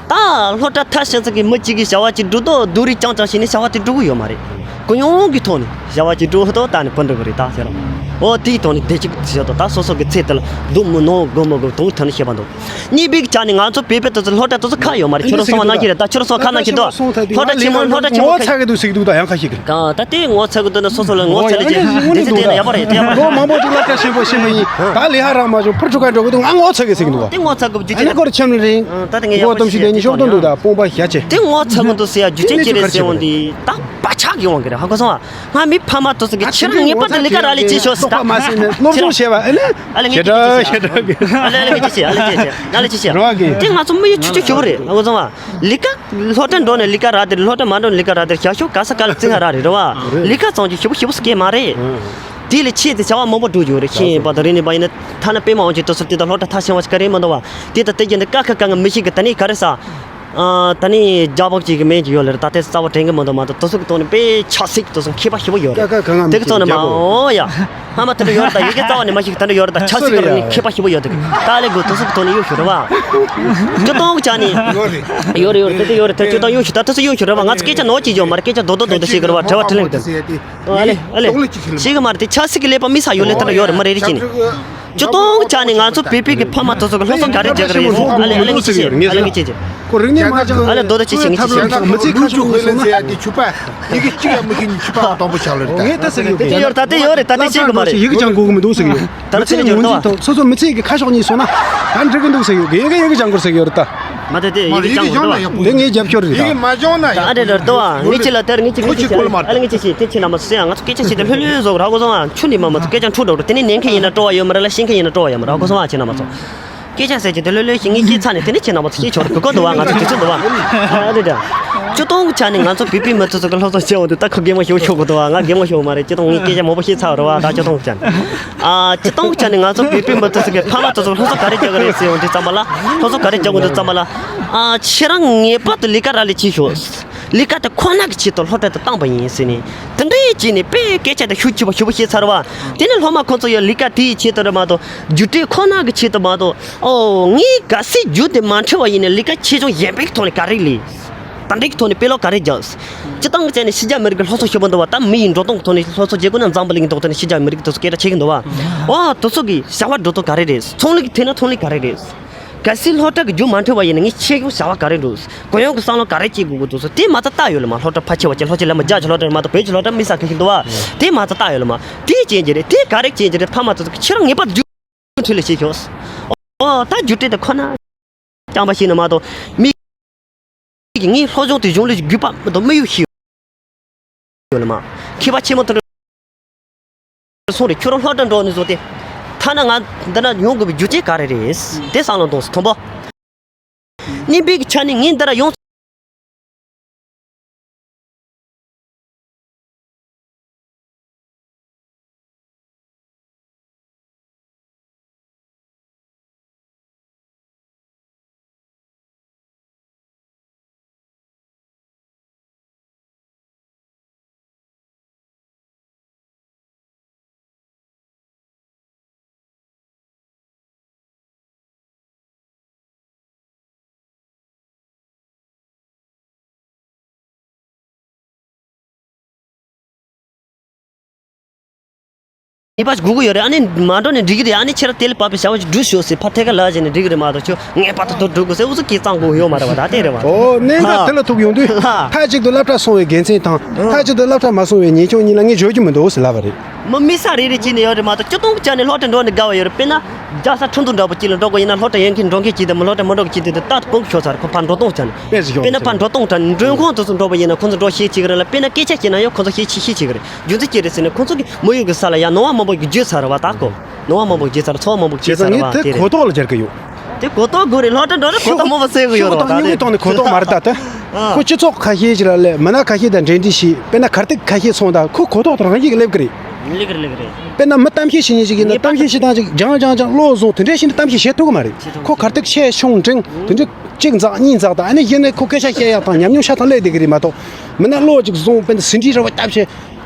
ད་སློབ་གྲྭ་མཐར་ཕྱིན་ཚར་གི་མི་གཅིག་གིས་བྱ་བ་གཅིག་སྒྲུབ་དུས་སྡུག་རུས་རྐྱང་རྐྱང་བྱས་ནས་བྱ་བ་དེ་སྒྲུབ་ཀྱི་ཡོད་མ་རེད། ཀུན་སློང་གི་ཐོག་ནས་བྱ་བ་གཅིག་སྒྲུབ་དུས་ད་ནི་ཕན་འགྲོ་གི་རེད་ད་ཟེར་རོ། འོ་དེའི་ཐོག་ནས་བདེ་སྐྱིད་ཟེར་དུས་ད་སོ་སོ་གི་ཚེ་དེ་ལ་སྡུག་མི་ནོར་དགོས་མི་དགོས་དོན་དག་ནས་བཤད་པ་འདུག་གཉིས་པའི་ཆ་ནས་ང་ཚོ་བོད་པའི་དུས་ཚོད་སློབ་གྲྭ་དུས་ཚོད་ཁག་ཡོད་མ་རེད། ཁྱོད་རང་གསུངས་པ་ནང་བཞིན་རེད། ད་ཁྱོད་རང་གསུངས་པ་ཁ་ནང་བཞིན་དུ་སློབ་གྲྭ་ཆེན་མོ་སློབ་གྲྭ་ཆེན་མོ་ངོ་ཚ་གི་འདུག་ཟེར་གི་འདུག་ད་ཡང་ཁ་ཤས་ཀྱིས། གང་ད་ལྟའི་ངོ་ཚ་གི་འདུག་ན་སོ་སོ་ལ་ངོ་ཚ་ལེ་ཅིག་དེ་ཚེ་དེ་ན་ཡག་པོ་རེད། དེ་ཡག་པོ་རེད། ལོ་མང་པོ་ཅིག་སློབ་གྲྭ་ཆེན་པོ་ཕྱིན་པ་ཡིན། ད་ལས་ཀ་རག་མ་བྱུང་ཕར་འགྲོ་ག་འགྲོ་གི་འདུག་ང་ངོ་ཚ་གི་ཟེར་གི་འདུག་དེ་ངོ་ཚ་གི་འཇུ་ཨ་ནི་ཆེ་སྐོར་ཁྱམས་ལ་རིང་། ད་དེ་ངས་ཡག་པོ་ཞིག་ཞིག་ཉི་ཤོག་སྟོན་འདུག་ད་དཔུང་པ་བཞག་ཆེ། དེ་ངོ་ཚ་གི་འདུག་ཟེར་ཡ་རྒྱུ་རྐྱེན་ཅི་རེད་ཟེར་འོང་དུས་ད་བག་ཆགས་ཀྱི་འོང་གི་རེད། ཧ་གོ་སོང་ང་། ང་མི་ཕ་མ་དེ་ཚོ་གི་ཁྱེད་རང་ངེས་པར་དུ་ལས་ཀ་རག་ལེ་ཅིག་ཤོག་ཟེར། ད་སློབ་སྦྱོང་བྱས་པ་ཨ་ནི། ཨ་ལེ་ངས་ཞེ་དྲག་ཞེ་དྲག་གི། ཨ་ལེ་ཨ་ལེ་ངས་ཅི་བྱེད། ཨ་ལེ་ཅི་བྱེད། ཨ་ལེ་ཅི་བྱེད། རེད་བ་གི། དེ་ང་ཚོ་མི་ཡི་ཆུ་ཆུ་ཞུ་བ་རེད། ང་ཚོ་ལ་ལས་ཀ་སློབ་གྲྭ་འགྲོ་ནས་ལས་ཀ་རག་དེ་རེད། སློབ་གྲྭ་མ་འགྲོ་ནས་ལས་ཀ་རག་དེ་རེད། ཞག་ཤོག་ག་ས་ག་ལ་བཙན་ཧ་རག་རེད། རེད་བ། ལས་ཀ་ཙམ་གྱིས་ཞེ་པོ་ཞེ་པོ་སྐྱེ་མ་རེད། དེ་ལས་ཆེད་དུ་བྱ་བ་མང་པོ་སྒྲུབ་རྒྱུ་རེད། ཤེས་ཡོན་པ་དང་རིག་གནས་པ་ཡིན་ན། ཐ་ན་དཔེ་མ་འོང་ཅིག་དེ་ཚོ་དེ་དང་སློབ་གྲྭ་མཐར་ཕྱིན་པ་ཞིག་ག་རེ་མི་འདུག་བ། དེ་དང་དེ་བརྒྱུད་ནས་ཀ་ཁ་ག་ང་མི་ཤེས་གི། ད་ནི་ག་རེ་ཟ། ཨ་ད་ནི་རྒྱ་བོད་ཅིག་གི་མིང་ཅིག་ཡོད་ལེ་རེད། ད་དེ་རྩ་བ་དྲན་གི་མི་འདུག་མ་གཏོགས། དེ་ཚོ་གི་ཐོག་ནས་དཔེ་ཆབ་སྲིད་ཀྱི་དེ་ཚོ་མཁས་པ་ཞེ་པོ་ཡོད་རེད། ཀ་ཁ་ག་ང་དེ་གི་ཐོག་ནས་མ་འོ་ཡ། ཧ་མ་དེ་འདྲ་ཡོད་རེད། ད་ཡི་གེ་རྩ་བ་ནས་མ་ཤེས་གི་དེ་འདྲ་ཡོད་རེད། ད་ཆབ་སྲིད་ཀྱི་རང་ནས་མཁས་པ་ཞེ་པོ་ཡོད་དེ་གི། ད་ལས་དགོས། དེ་ཚོ་གི་ཐོག་ནས་གཡུག་ཞུ་རེད་བ། སྤྱི་གཏོང་གི་ཆ་ནས་ཡོད་རེད། ཡོད་རེད་ཡོད་རེད། དེ་དེ་ཡོད་རེད། དེ་སྤྱི་གཏོང་གཡུག་ཞུ། ད་དེ་ཚོ་གཡུག་ཞུ་རེད་བ། ང་ཚོ་སྐད་ཆ་ནོར་གྱི་ཡོད་མ་རེད། སྐད་ཆ་རྡོག་རྡོག་རྡོག་རྡོག་བཤད་གི་རེད་བ། དྲི་བ་དྲིས་ལན་གི་དེ། ཨ་ལེ་ཨ་ལེ། ཤེས་གི་མ་རེད། དེ་ཆབ་སྲིད་ཀྱི་ཀླད་པ་དམིགས་བསལ་ཡོད་ལེ་དེ་འདྲ་ཡོད་རེད། མི་རེ་རེ་བཞིན་ནས། སྤྱི་གཏོང་གི་ཆ་ནས་ང་ཚོ་བོད་པའི་གི་ཕ་མ་དེ་ཚོ་གི་སློབ་གསོ་ག་རེ་རྒྱག་གི་རེད། ཨ་ལེ་ཨ་ལེ་ངས་ཅི་བྱེད། ཨ་ལེ་ངས་ཅི་བྱེད། ཁོ་རིག་གནས་མ་སྦྱངས། ཨ་ལེ་རྡོ་རྡོ་ཅི་བྱེད། ངས་ཅི་བྱེད། མི་ཚེ་ཁ་ཕྱོགས་ཡིན་ལ་ཟེར་ཡ་དེ་ཕྱུ་པ། ཡི་གེ་གཅིག་ཡང་མི་ཤེས་ནི་ཕྱུ་པ་དང་དང་པོ་ཆགས་ལ་རེད་ད། ངས་ད་ཟེར་གི་ཡོད། དེ་ཡོད་རེད། ད་དེ་བཤད་གི་མ་རེད། ཡི་གེ་སྦྱང་དགོས་གི་མི་འདུག་ཟེར་གི་ཡོད། ད་མི་ཚེ་ནི་ངོས་འཛིན་ཐོག་སོ་སོ་མི་ཚེ་གི་ཁ་ཕྱོགས་གཉིས་སོང་ན་ད་འགྲིག་གི་འདུག་ཟེར་གི་ཡོད། ཡི་གེ་ཡི་གེ་སྦྱང་དགོས་ཟེར་གི་ཡོད་རེད་ད། མ་དེ་དེ་ཡི་གེ་ཡི་གེ་སྦྱང་དགོས་འདུག་ཡག་པོ་འདི་ངའི་རྒྱབ་སྐྱོར་རེད་ད། ཡི་གེ་མ་སྦྱང་ན་ཡག་ཨ་རེད་རེད་འདུག་ཨ། ངས་ཅི་ལ་དེར་ངས་ཅི་ངས་ཅི་ཅི་ཨ་ལེ་ངས་ཅི་ཅི་དེ་ཁྱེད་རྣམ་པ་ཚོ་ཡང་ང་ཚོ་སྐད་ཆ་བཤད་དེ་ལྷོད་ལྷོད་བཟོ་ར་གོ་སོང་ཨ། ཆུ་ནི་མ་མ་ཚོ་སྐད་ཆ་འཁྲུག་འགྲོ་དེ་ནས་ཉན་མཁན་ཡིན་ན་སྤྲོ་བ་ཡོད་མ་རེད་ལ་ཤེས་མཁན་ཡིན་ན་སྤྲོ་བ་ཡོད་མ་རེད་གོ་སོང་ཨ་ཁྱེད་རྣམ་པ་ཚོ། སྐད་ཆ་ཟེར་གྱི་དེ་ལྷོད་ལྷོད་ཞིག་ངས་ཤེས་ཚར་ནས་དེ་ནས་ཁྱེད་རྣམ་པ་ཚོ་ཤེས་ཆོག་རེད་གོ་གོ་འདུག་ཨ། ང་ཚོ་དུས་ཚོད་འདུག་ཨ། ཨ་རེད་ད། སྤྱིར་བཏང་གི་ཆ་ནས་ང་ཚོ་བོད་པའི་མི་ཚོ་ཚོ་གི་སློབ་གསོ་བྱེད་འོང་དུས་ད་ཁོ་གད་མོ་ཤོར་ཆོག་གི་འདུག་ཨ། ང་གད་མོ་ཤོར་མ་རེད། སྤྱིར་བཏང་ངས་སྐད་ཆ་མང་པོ་ཤེས་ཚར་རེད་བ། ད་སྤྱིར་བཏང་གི་ཆ་ནས། ཨ། སྤྱིར་བཏང་གི་ཆ་ནས་ང་ཚོ་བོད་པའི་མི་ཚོ་ཚོ་གི་ཕ་མ་ཚོ་ཚོ་སློབ་གསོ་ག་རེ་རྒྱག་གི་རེད་ཟེར་འོང་དུས་ཙམ་པ་ལ། སློབ་གསོ་ག་རེ་རྒྱག་འོང་དུས་ཙམ་པ་ལ། ཨ། ཁྱེད་རང་ངེས་པར་དུ་ལས་ཀ་རག་ལས་བྱེད་ཤོག་ལས་ཀ་དེ་ཁོ་ན་གི་ཆེད་དུ་སློབ་གྲྭ་དུ་བཏང་པ་ཡིན་ཟེར་ནས་དེ་འདྲ་བྱས་ནས་དཔེ་སྐད་ཆ་དེ་ཤུགས་ཆེ་བ་ཞེ་པོ་བཤད་ཚར་བ། དེ་ནས་སློབ་མ་ཁོ་ཚོ་ཡང་ལས་ཀ་དེའི་ཆེད་དུ་རེད་མ་གཏོགས་རྒྱུགས་སྤྲོད་ཁོ་ན་གི་ཆེད་དུ་མ་གཏོགས། ཨོ། ངས་གལ་སྲིད་རྒྱུགས་དེ་མ་འཁྲབ་པ་ཡིན་ན་ལས་ཀ་ཆེ་ཆུང་གཞན་པའི་ཐོག་ནས་ག་རེ་ལས། དེ་འདྲའི་ཐོག་ནས་དཔེ་ཀློག་ག་རེ་རྒྱག་སྤྱིར་བཏང་གི་ཆ་ནས་ཕྱི་རྒྱལ་མི་རིགས་ཀྱི་སློབ་གསོ་ཞེ་པོ་འདུག་བ། ད་མི་ཡི་འགྲོ་སྟངས་ཀྱི་ཐོག་ནས་སློབ་གསོ་བྱེད་དགོས་ན་འཛམ་བུ་གླིང་གི་ཐོག་ནས་ཕྱི་རྒྱལ་མི་རིགས་དེ་ཚོ་སྐད་ཆ་བཤད་ཀྱི་འདུག་བ། ཨོ། དེ་ཚོ་གི་བྱ་བ་འགྲོ་སྟངས་ག་རེ་རེད། ཚོང་ལས་ཀྱི་ཐད་ན་ཚོང་ལས་ག་རེ་རེད། གལ་སྲིད་སློབ་གྲྭ་གི་རྒྱུགས་མ་འཁྲབ་པ་ཡིན་ན་ངས་ཆེད་དུ་བྱ་བ་ག་རེ་འགྲོ། གུ་ཡངས་ཀྱི་བསམ་བློ་ག་རེ་སྐྱེ་དགོས་ཀྱི་འདུག་ཟེར་དེ་མ་ཚད་ལྟ་ཡོད་ལ་མ། སློབ་གྲྭ་ཕལ་ཆེ་བ་ཅན་སློབ་ཆེན་ལ་མ་རྒྱ་ཆེ་སློབ་གྲྭ་མི་ས་ཁ་ཤས་འདུག་བ། དེ་མ་ཚད་ལྟ་ཡོད་ལ་མ། དེ་སྐྱེ་རྒྱུ་རེད། དེ་ག་རེ་སྐྱེ་རྒྱུ་རེད། ཕ་མ་ཚོ་ཚོ་གི་ཁྱེད་རང་ངེས་པར་རྒྱུགས་འཁྲབ་ལས་བྱེད་ཤོག་ཨོ། ད་རྒྱུགས་སྤྲོད་དེ་ཁོ་ན། རྐྱང་པ་ཞིག་ནི་མ་གཏོགས་མི་གིས་ངའི་སློབ་སྦྱོང་དེ་གཞུང་ལས་བརྒྱུད་པ་མི་གཏོགས་དམིགས་ཡུལ་ཞིག་ཡོད་ལ་མ། མཁས་པ་ཆེན་མོ་དེ་འདྲ་སོང་རེད། ཁྱོད་རང་སློབ་གྲྭ་འགྲོ་ནས་བཟུང་སྟེ། ཐ་ན་ང་འདི་ན་ཡོང་དགོས་པའི་རྒྱུ་རྐྱེན་ག་རེ་རེད། དེ་བསམ་བློ་གཏོང་ཟེར། དང་པོ། གཉིས་པའི་ཆ་ནས་ངས་འདི་ལ་ཡོང་ཉེས་པ་དགོས་ཀྱི་ཡོད་རེད། ཨ་ནི་མ་འགྲོ་ནས་འགྲིག་གི་རེད། ཨ་ནི་ཁྱེད་རང་དེ་ལ་བབས་པའི་བྱ་བ་ཞིག་སྒྲུབ་ཤོག་ཟེར་ཕར་ཐད་ཀར་ལབ་བྱས་ནས་འགྲིག་གི་རེད་མ་གཏོགས། ཁྱོད་ངེས་པར་དུ་དོ་སྒྲུབ་དགོས་ཟེར་འུ་ཚོ་གིས་གཙང་དགོས་ཡོད་མ་རེད་བ། ད་དེ་རེད་བ། ཨོ། གནད་འགག་དེ་ལ་ཐུག་ཡོང་དུས། ལྷ། མཐའ་གཅིག་ཏུ་སློབ་གྲྭ་སོང་བའི་དགེ་མཚན་དང་། མཐའ་གཅིག་ཏུ་སློབ་གྲྭ་མ་སོང་བའི་ཉེས་སྐྱོན་གཉིས་ལ་ངས་བརྗོད་རྒྱུ་མི་འདུག་ཟེར་ལབ་པ་རེད། མི་དམིགས་བསལ་རེ་རེ་བྱས་ནས་ཡོད་རེད་མ་གཏོགས། སྤྱིར་བཏང་གི་ཆ་ནས་སློབ་གྲྭ་འགྲོ་ནས་དགའ་བ་ཡོད་རེད། དཔེར་ན། རྒྱལ་ས་ཁྲིན་ཏུ་འདྲ་པོ་གཅིག་ལ་འགྲོ་དགོས་ཡིན་ན། སློབ་གྲྭ་ཡོད་མཁན་འགྲོ་མཁན་གཅིག་དེ་དང་། སློབ་གྲྭ་མི་འགྲོ་མཁན་གཅིག་དེ་དང་། ད་དཔོན་ཤོར་ཚར་རེད། ཁོ་ཕར་འགྲོ་སྟངས་ཆ་ནས། དཔེ་ཞིག་ཡོང་དཔེར་ན་ཕར་འགྲོ་སྟངས་དང་མགྲོན་ཁང་དེ་ཚོ་འགྲོ་བ་ཡིན་ན་ཁོ་ཚོ་འགྲོ་ཤེས་ཀྱི་རེད་ལ། དཔེར་ན་སྐད་ཆ་བཤད་ན་ཡང་ཁོ་ཚོ་ཤེས་ཤེས་ཤེས་ཀྱི་རེད། རྒྱུ་མཚན་ཅི་རེད་ཟེར་ན། ཁོ་ཚོ་གི་མི་ཡུལ་གི་ས་ལ་ཡང་ནོར་བ་མང་པོ་ཞིག་བརྗོད་ཚར་རེད་བ། ད་ཁོ་ནོར་བ་མང་པོ་བརྗོད་ཚར་རེད། ཚོར་བ་མང་པོ་བྱས་ཙང་ངས་དེ་གོ་རྟོགས་ལ་སྦྱར་གི་ཡོད། དེ་གོ་རྟོགས་དགོས་རེད། སློབ་གྲྭ་འགྲོ་ན་གོ་རྟོགས་མང་པོ་སད་དགོས་ཡོད་རེད་བ། ད་དེ་ཤོག་ཐོག་ནས་གོ་རྟོགས་མ་རེད་ད། ད་ཁོ་སྤྱི་ཚོགས་ཁ་ཤས་ཅིག་ལ་སླེབས། མི་སྣ་ཁ་ཤས་དང་འབྲེལ་འདྲིས་བྱས། དཔེར་ན་གར་སྟེགས་ཁ་ཤས་སོང་ད་ཁོ་གོ་རྟོགས་དང་རང་བཞིན་གྱིས་སླེབས་གི་རེད། སླེབས་གི་རེད། སླེབས་གི་རེད། དཔེར་ན་མི་གཏམ་བཤད་བྱེད་མཁན་ཞིག་ཡིན་ན། ངེས་པར་གཏམ་བཤད་བྱེད་སྟངས་ཅིག་སྦྱང་སྦྱང་སྦྱང་ཀློག་བཟུང་དེ་འདྲ་བྱས་ནས་གཏམ་བཤད་བྱེད་ཐུབ་གི་མ་རེད། བྱེད་ཐུབ། ཁོ་གར་སྟེགས་ཆེ་ཆུང་འབྲིང་དེ་འདྲ་གཅིག་འཛེགས་གཉིས་འཛེགས་དང་། ཨ་ནི་གཞི་ནས་ཁོ་སྐད་ཆ་བཤད་ཡག་དང་ཉམས་མྱོང་ཤ་སྟག་སླེབས་བསྡད་གི་རེད་མ་གཏོགས། མི་སྣ་ཀློག་ཅིག་བཟུང་། དཔེར་ན་ཟིན་བྲིས་ར་བ་བཏབ་བྱས།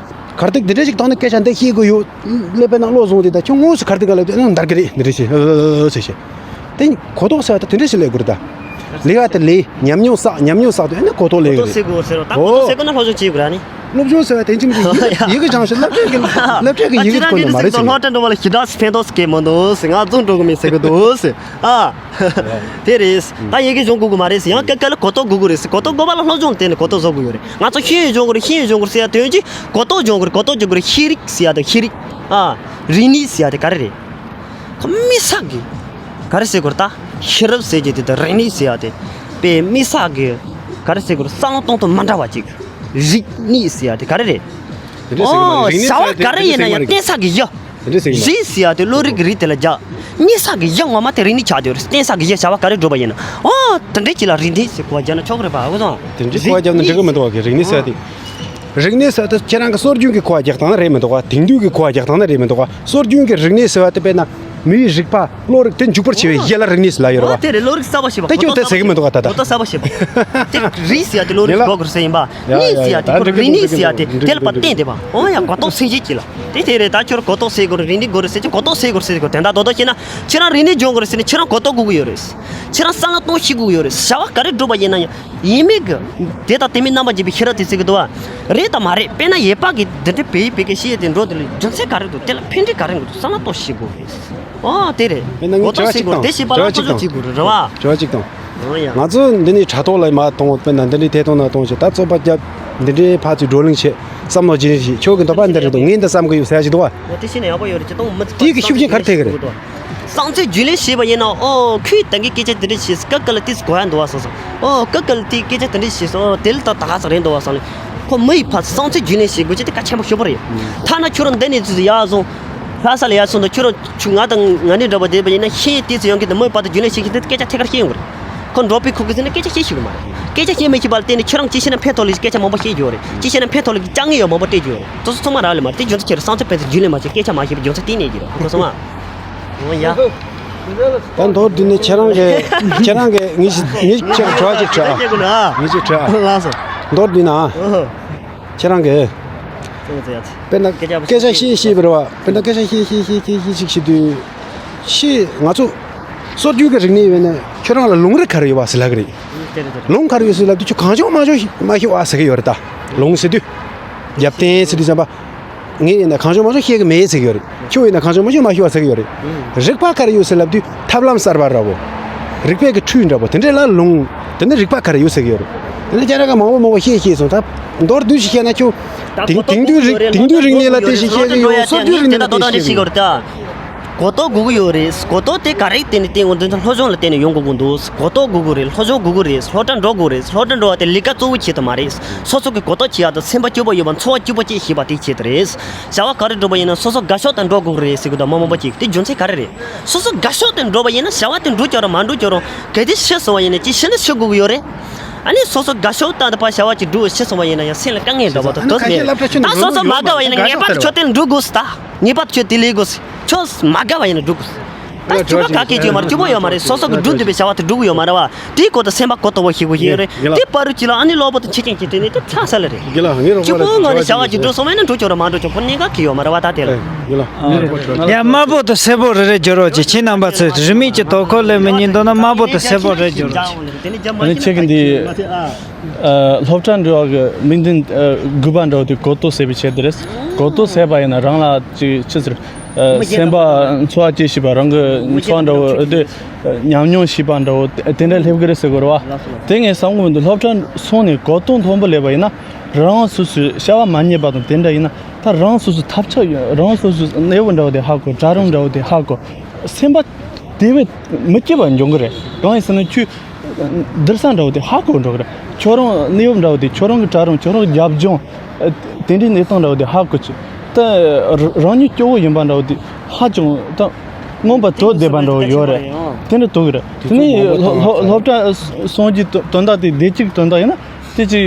གར་སྟེགས་འདི་འདྲ་ཞིག་བཏང་ནས་སྐད་ཆ་འདི་བཤད་དགོས་ཡོད། སླེབས་པས་ན་བློ་བཟུང་དེ་ད་ཁྱོད་དངོས་སུ་གར་སྟེགས་ག་ལ་འདར་གི་རེད། འདི་འདྲ་བྱས་ཨ་ཟེར་བྱས། དེ་གོ་རྟོགས་ཟེར་བ་ད་དེ་འདྲ་ཞིག་སླེབས་དགོས་རེད་ད། ལས་ཀ་དེ་ལས་ཉམས་མྱོང་བསགས། ཉམས་མྱོང་བསགས་དུས་ཨ་ནི་གོ་རྟོགས་སླེབས་གོ་རྟོགས་ཡོད་སླེབས་དགོས་ཟེར་རོ། ད་རེད། གོ་རྟོགས་ཨོ། སླེབས་དགོས་ན་སློབ་སྦྱོང་བྱེད་དགོས་ར་ནི། སློབ་སྦྱོང་ཟེར་བ་དེ་ཅིག་ཡི་གེ་སྦྱང་ཞིག་སློབ་གྲྭའི་གི་སློབ་གྲྭའི་གི་ཡི་གེ་ཁོ་ན་མ་རེད་ཟེར། སློབ་གྲྭ་འགྲོ་བ་ལ་ཞེ་དྲག་ཕན་ཐོགས་སྐྱེ་མི་འདུག་ཟེར། ང་རྫོང་འགྲོ་གི་མིན་ཟེར་གི་འདུག་ཟེར། ཨ། དེ་རེད། ད་ཡི་གེ་སྦྱོང་དགོས་ཀྱི་མ་རེད་ཟེར། ཡང་སྐད་སྐད་ལ་གོ་རྟོགས་དགོས་ཀྱི་རེད་ཟེར། གོ་རྟོགས་དགོས་པ་ལ་སློབ་སྦྱོང་བརྟེན་ནས་གོ་རྟོགས་བཟོ་དགོས་ཡོད་རེད། ང་ཚོ་ཤེས་ཡོན་སྦྱོང་དགོས་རེད། ཤེས་ཡོན་སྦྱོང་དགོས་རེད་ཟེར་ཡ་དེ་ཤེས་རིག་གོ་རྟོགས་སྦྱོང་དགོས་རེད། གོ་རྟོགས་སྦྱོང་དགོས་རེད། གོ་རྟོགས་སྦྱོང་དགོས་རེད། ཤེས་རིག་ཨ། རིག་གནས་ཟེར་ཡ་དེ་ག་རེ་རེད། ཁོ་དམིགས་བསལ་གྱི་ག་རེ་ཟེར་དགོས་རེད། ད་ཤེས་རབ་ཟེར་གྱི་དེ་དང་རིག་གནས་ཟེར་ཡ་དེ་དཔེ་དམིགས་བསལ་གྱི་ག་རེ་ཟེར་དགོས་རེད། བསམ་བློ་གཏོང་སྟངས་མ་འདྲ་བ་ཅིག་རིག་གནས་ཟེར་ཡ་དེ་ག་རེ་རེད། དེ་འདྲ་ཟེར་གི་མ་ཨོ། རེད། རིག་གནས་བྱ་བ་ཟེར་ཡ་དེ་ག་རེ་ཡིན་ན་ཡང་བརྟེན་ས་གི་ཡ། དེ་འདྲ་ཟེར་གི་མ་རེད། རིག་ཟེར་ཡ་དེ་བློ་རིག་གི་རིག་དེ་ལ་རྒྱག་གནས་ས་གི་ཡ་ངོ་མ་དེ་རིག་གནས་ཆགས་བསྡད་ཡོད་རེད། བརྟེན་ས་གི་ཡ་བྱ་བ་ག་རེ་སྒྲུབ་པ་ཡིན་ན། ཨོ། དེ་འདྲའི་ཅིག་ལ་རིག་གནས་ཟེར་གོ་བ་རྒྱག་ན་ཆོག་གི་རེད་པ། ཨོ་སོང་། དེ་འདྲའི་གོ་བ་རྒྱག་ན་འགྲིག་གི་མི་འདུག་བ། གི་རིག་གནས་ཟེར་ཡ་དེ། རིག་གནས་ཟེར་ཡ་དེ་ཁྱེད་རང་གི་སྲོལ་རྒྱུན་གྱི་གོ་བ་རྒྱག་སྟངས་ནི་རེད་མི་འདུག་བ། དེང་དུས་ཀྱི་གོ་བ་རྒྱག་སྟངས་ནི་རེད་མི་འདུག་བ། སྲོལ་རྒྱུན་གྱི་རིག་གནས་ཟེར་བ་དེ་དཔེར་ན། མིའི་རིག་པ། བློ་རིག་དེ་འཇུག་པར་བྱེད་པའི་ཡུལ་ལ་རིག་གནས་ཟེར་ལབ་ཡོད་རེད་བ། ཨོ། དེ་རེད། བློ་རིག་གསར་པ་ཞེས་པ། དེ་ཁྱོད་དེ་ཟེར་གི་མི་འདུག་བ། ད་ལྟ་གོ་རྟོགས་གསར་པ་ཞེས་པ། དེ་རིག་ཟེར་ཡ་དེ་བློ་རིག་ཡ་ལ། གོ་དགོས་ཟེར་ཡིན་པ། ཡ་ཡ་གནས་ཟེར་ཡ་ཡ་དེ་ད་ཁོ་འགྲིག་གི་རིག་གནས་ཟེར་ཡ་དེ་འགྲིག་གི་དེ་ལ་པ་བརྟེན་བསྡད་པ། ཨོ་ཡ། གོ་རྟོགས་སེམས་བསྐྱེད་ཀྱི་ལ། དེ་དེ་རེད། ད་ཁྱོད་གོ་རྟོགས་ཟེར་དགོས་རེད། རིག་གནས་དགོས་རེད་ཟེར་གྱི་གོ་རྟོགས་ཟེར་དགོས་རེད་ཟེར་གྱི་གོ། དེ་འདྲ་རྡོག་རྡོག་བཤད་ན་ཁྱེད་རང་རིག་གནས་སྦྱོང་དགོས་རེད་ཟེར་ནས་ཁྱེད་རང་གོ་རྟོགས་དགོས་ཀྱི་ཡོད་རེད། ཁྱེད་རང་བསམ་བློ་གཏོང་ཤེས་དགོས་ཀྱི་ཡོད་རེད། བྱ་བ་ག་རེ་སྒྲུབ་པ་ཡིན་ན་ཡང་ཡིན་མིན་གྱི་དེ་དང་དེ་མིན་རྣམ་པར་འབྱེད་པའི་ཤེས་རབ་དེ་ཟེར་གྱི་འདུག་བ། རེད་དམ་མ་རེད། དཔེར་ན་ཡས་པ་གིས་འདི་འདྲའི་བེད་བེད་ཀའི་བཤད་ཡས་དེ་འགྲོ་འདི་ལ་རྒྱུ་མཚན་ག་རེ་འདུག་དེ་ལ་ཕན་འབྲས་ག་རེ་འདུག་བསམ་བློ་གཏོང་ཤེས་དགོས་རེད། ཨོ་དེ་རེད། དཔེར་ན་ངས་གོ་རྟོགས་བྱ་བ་ཟེར་གཅིག་དགོས་རེད། དང་དེ་བྱེད་པ་ལ་བྱ་བ་གཅིག་ཐག་གཅོད་དང་བྱེད་དགོས་རེད། རེད་བ། བྱ་བ་གཅིག་དང་། ཨོ་ཡ། ང་ཚོ་འདི་ནས་དྲ་ཐོག་ལ་མར་གཏོང་། དཔེར་ན་འདི་འདྲའི་ཐད་གཏོང་ན་གཏོང་བྱེད། ད་རྩོད་པ་བརྒྱབ། འདི་འདྲའི་ཕར་ཚུར་བགྲོ་གླེང་བྱེད། བསམ་བློ་བརྗེ་རེས་བྱེད། ཁྱོད་ཀྱི་འདོད་པ་འདི་རེད་འདུག་ངས་འདི་བསམ་གི་ཡོད་ཟེར་ཡ་ཞིག་འདུག་བ། འོ་དེ་བྱས་ན་ཡག་པོ་ཡོད་རེད། ཅི་གཏོང་མི་དེའི་གི་ཤུགས་རྐྱེན་ག་རེ་ཐེབས་གི་རེད། བསམ་ཚུལ་རྒྱུས་ལོན་བྱས་པ་ཡིན་ན། ཨོ་ཁོས་ད་གིན་སྐད་ཆ་དེ་འདྲ་བཤད་སོང་། ཀ་ཀ་ལ་དེ་གོ་ཡ་འདུག་བ་བསམ་སོང་། ཨོ་ཀ་ཀ་ལ་དེ་སྐད་ཆ་དེ་འདྲ་བཤད་སོང་། ཨོ་དེ་ལ་ད་ད་ག་ཚོད་རེད་འདུག་བ་བསམ་ནས། ཁོ་མི་ཡི་ཕར་བསམ་ཚུལ་རྒྱུས་ལོན་བྱེད་དགོས་ཀྱི་དེ་གལ་ཆེན་པོ་ཞེ་པོ་རེད། ཐ་ན་ཁྱོད་རང་འདི་ནས་ཚུར་ཡར་སོང་། ལྷ་ས་ལ་ཡར་སོང་དུས་ཁྱོད་རང་ཆུ་ང་དང་ང་ནི་འདྲ་པོ་བསྡད་པ་ཡིན་ན། ཤེས་ཡོན་དེ་ཚོ་ཡོང་གི་འདུག་མི་ཡི་བར་དུ་རྒྱུས་ལོན་བྱེད་ཀྱི་འདུག་སྐད་ཆ་ཐད་ཀར་བཤད་ཡོང་གི་རེད། ཁོ་འབྲོག་པའི་ཁུག་གི་ཟེར་ན་སྐད་ཆ་བཤད་ཤེས་ཀྱི་མ་རེད། སྐད་ཆ་བཤད་མི་ཤེས་པ་ལ་བརྟེན་ནས་ཁྱོད་རང་ཅི་བྱས་ན་ཕན་ཐོགས་ལ་སྐད་ཆ་མང་པོ་བཤད་རྒྱུ་རེད། ཅི་བྱས་ན་ཕན་ཐོགས་ལ་དཀའ་ངལ་ཡང་མང་པོ་སྤྲད་རྒྱུ་རེད། དེ་ཚོ་ཚང་མ་རག་ལས་མ་རེད། དེ་རྒྱུ་མཚན་ཁྱེད་རང་བསམ་ཚུལ་ཕན་ཚུན་རྒྱུས་ལོན་མ་བྱས་སྐད་ཆ་མ་བཤད་པའི་རྒྱུ་མཚན་དེ་ནས་ཀྱི་རེད། ཁོ་ཚང་མ། འོ་ཡ། ད་མདོར་བསྡུས་ནས་ཁྱེད་རང་གི་ཁྱེད་རང་གི་ངས་ངས་ཁྱེད་ཀྱི་དྲི་བ་ཅིག་དྲི་ཨ། ངས་ཅིག་དྲི་ཨ། ལགས་སོ། མདོར་བསྡུས་ན་ཨ། ཨོ་ཧོ། ཁྱེད་རང་གི་ཙང་ཙང་ཡ་ཚེ། དཔེར་ན་སྐད་ཆ་བཤད་ཤེས་ཤེས་པ་རེད་བ། དཔེར་ན་སྐད་ཆ་བཤད་ཤེས་ཤེས་ཤེས་ཤེས་ཤིག་བྱེད་དུས། ཤེས་ང་ཚོ་སྲོལ་རྒྱུན་གྱི་རིག་གནས་ཡོད་ན་ཁྱོད་རང་ལ་ལུང་རིགས་ག་རེ་ཡོད་པ་ཟེར་ལབ་གི་རེད། དེ་རེད་དེ་རེད། ལུང་ག་རེ་ཡོད་ཟེར་ལབ་དུས་ཁྱོད་གང་བྱུང་མང་བྱུང་མ་ཤེས་པ་ཟེར་གི་ཡོད་རེད་ད། ལུང་ཟེར་དུས། རྒྱབ་རྟེན་ཟེར་དུས་ཙམ་པ། ངས་ཡིན་ན་གང་བྱུང་མང་བྱུང་ཤེས་ཀྱི་མེད་ཟེར་གི་ཡོད་རེད། ཁྱོད་ཡིན་ན་གང་བྱུང་མང་བྱུང་མ་ཤེས་པ་ཟེར་གི་ཡོད་རེད། རིག་པ་ག་རེ་ཡོད་ཟེར་ལབ་དུས་ཐབས་ལམ་གསར་པ་འདྲ་པོ། རིག་པའི་གི་ཁྲུས་འདྲ་པོ་དེ་འདྲས་ལ་ལུང་། དེ་ནི་རིག་པ་ག་རེ་ཡོད་ཟེར་གི་ཡོད་རེད། དེ་ནི་ཁྱེད་རང་གི་མང་པོ་མང་པོ་ཤེས་ཤེས་སོང་ད། མདོར་བསྡུས་ཤིག་བཤད་ན་ཁྱོད། ད་དེང་གོ་རྟོགས་དེང་དུས་རིག་དགོས་ཀྱི་ཡོད་རེད། དེང་དུས་རིག་གནས་ལ་བལྟས་ཤིག་བཤད་གི་ཡོད། སྲོལ་རྒྱུན་རིག་གནས་ལ་བལྟས་ཤིག་བཤད་གི་ཡོད། གོ་རྟོགས་དགོས་ཀྱི་ཡོད་རེད། གོ་རྟོགས་དེ་ག་རེ་བརྟེན་ནས་བསྟན་དགོས་འདུག་སློབ་སྦྱོང་ལ་བརྟེན་ནས་ཡོང་དགོས་ཀྱི་འདུག་གོ་རྟོགས་དགོས་ཀྱི་རེད། སློབ་སྦྱོང་དགོས་ཀྱི་རེད། སློབ་གྲྭ་འགྲོ་དགོས་རེད། སློབ་གྲྭ་འགྲོ་བ་དེ་ལས་ཀ་གཙོ་བོའི་ཆེད་དུ་མ་རེད། སོ་སོ་གི་གོ་རྟོགས་ཆེ་ཡག་དང་སེམས་པ་སྐྱིད་པོ་ཡོད་པ་འཚོ་བ་སྐྱིད་པོ་ཅིག་ཤེས་པ་དེའི་ཆེད་དུ་རེད། བྱ་བ་ག་རེ་འགྲོ་བ་ཡིན་ན་སོ་སོ་དགའ་ཕྱོགས་དང་འགྲོ་དགོས་ཀྱི་རེད་ཟེར་གི་འདུག་མི་མང་པོ་ཅིག་དེ་རྒྱུ་མཚན་ག་རེ་རེད། སོ་སོ་དགའ་ཕྱོགས་དེ་འགྲོ་བ་ཡིན་ན་བྱ་བ་དེ་འགྲུབ་ཀྱང་ར་མ་འགྲུབ་ཀྱང་ར་གལ་ཏེ་ཤི་སོང་བ་ཡིན་ན་ཅི་ཤི་ན་ཤི་དགོས་ཀྱི་ཡོད་རེད། ཨ་ནི་སོ་སོ་དགའ་ཕྱོགས་དང་དེ་བ་བྱ་བ་ཅིག་འགྲུབ་ཤི་སོང་བ་ཡིན་ན་ཡང་སེམས་ལ་དཀའ་ངལ་འདྲ་བོ་དང་དོ་ཟེར་ད་སོ་སོ་མ་དགའ་བ་ཡིན་ན་ངེས་པར་དུ་ཁྱོད་དེ་འགྲུབ་དགོས་ཟེར་ད། ངེས་པར་དུ་ཁྱོད་དེ་ལས་དགོས་ཟེར། ཁྱོད་མ་དགའ་བ་ཡིན་ན་འགྲུབ་དགོས་ཟེར། ད་སྐྱོ་པོ་ག་གེ་ཅིག་ཡོད་མ་རེད། སྐྱོ་པོ་ཡོད་མ་རེད། སོ་སོ་གི་འགྲུབ་འདོད་པའི་བྱ་བ་དེ་འགྲུབ་ཀྱི་ཡོད་མ་རེད་བ། དེའི་སྐོར་དུ་སེམས་པ་གོ་རྟོགས་པོ་ཞིག་པོ་ཞིག་ཡོད་རེད། དེ་པར་རུ་ཅི་ལ་ཨ་ནི་ལོག་པོ་དང་ཁྱི་ཅན་གྱི་དེ་ནི་དེ་ཚ་ས་ལ་རེད། རྒན་ལགས་ངའི་རོགས་པ་ལ་ཅུ་པོ་ངོ་ནས་བྱ་བ་ཅིག་འགྲུབ་སོང་བས་ན་འགྲུབ་ཆོག་ར་མ་འགྲུབ་ཆོག་ཁོ་གནད་འགག་གི་ཡོད་མ་རེད་བ། ད་དེ་ལ། རྒན་ལགས་ངའི་རོགས་པ་ལ་ཅུ་པོ། ཡ་དམར་པོ་དང་སེར་པོ་རེ་རེ་བསྒྱུར་རོགས་གྱིས། ཁྱེད་རྣམ་པ་ཚོས་རིན་མེད་ཀྱི་དོ་ཁུར་ལེན་མི་ཉན་འདུག་ན་དམར་པོ་དང་སེར་པོ་རེ་བསྒྱུར་རོགས་གྱིས། ཨ་ནི་ཁྱེད་ཀྱི་འདི། ཨ། སློབ་གྲྭ་འགྲོ་བ་གི་མིག་མདུན། ཨ། དགོས་པ་འདྲ་བོ་དེ་གོ་རྟོགས་ཟེར་བའི་ཆེད་དུ་རེད། གོ་རྟོགས་ཟེར་བ་ཡིན་ན་རང་ལ་ཅིག་ཅི་ཟེར། ཨ། སེམས་པ་འཚོ་བ་སྐྱེལ་ཤེས་པ་རང་གི་འཚོ་བ་འདྲ་བོ་དེ་ཉམས་མྱོང་ཤེས་པ་འདྲ་བོ་དེ་འདྲ་སླེབས་གི་རེད་ཟེར་དགོས་རེད་བ། དེ་ངས་བསམ་གི་འདུག་སློབ་གྲྭ་སོང་ནས་གོ་རྟོགས་མཐོན་པོ་སླེབས་པ་ཡིན་ན་རང་སོ་སོའི་བྱ་བ་མ་ཉེས་པ་དང་དེ་འདྲ་ཡིན་ན་ད་རང་སོ་སོའི་ཐབས་ཆག་ཡོད། རང་སོ་སོའི་གནས་བབ་འདྲ་བོ་དེ་ཧ་གོ། གྲལ་རིམ་འདྲ་བོ་དེ་ཧ་གོ། སེམས་པ་དེ་བས་མི་སྐྱིད་པ་འབྱུང་གི་རེད། གང་ཡིན་ཟེར་ན་ཁྱོད། བསྡུར་ས་འདྲ་བོ་དེ་ཧ་གོ་འགྲོ་གི་རེད། ཁྱོད་རང་གནས་བབ་འདྲ་བོ་དེ། ཁྱོད་རང་གི་གྲལ་རིམ། ཁྱོད་རང་གི་རྒྱབ་ལྗོངས། ཨ། དེ་འདྲའི་གནས་སྟངས་འདྲ་བོ་དེ་ཧ་གོ་ཆེ། ད་རང་ཉིད་སྐྱོ་བོ་ཡིན་པ་འདྲ་བོ་དེ་ཧ་ཅང་ད་མངོན་པར་དོད་བསྡད་པ་འདྲ་བོ་ཡོད་རེད། དེ་འདྲ་འདུག་གི་རེད། དེ་ནས་སློབ་སློབ་སློབ་གྲྭ་སོང་རྒྱུའི་དོན་དག་དེ་བདེ་སྐྱིད་ཀྱི་དོན་དག་ཡིན་ན་དེ་ཅིག་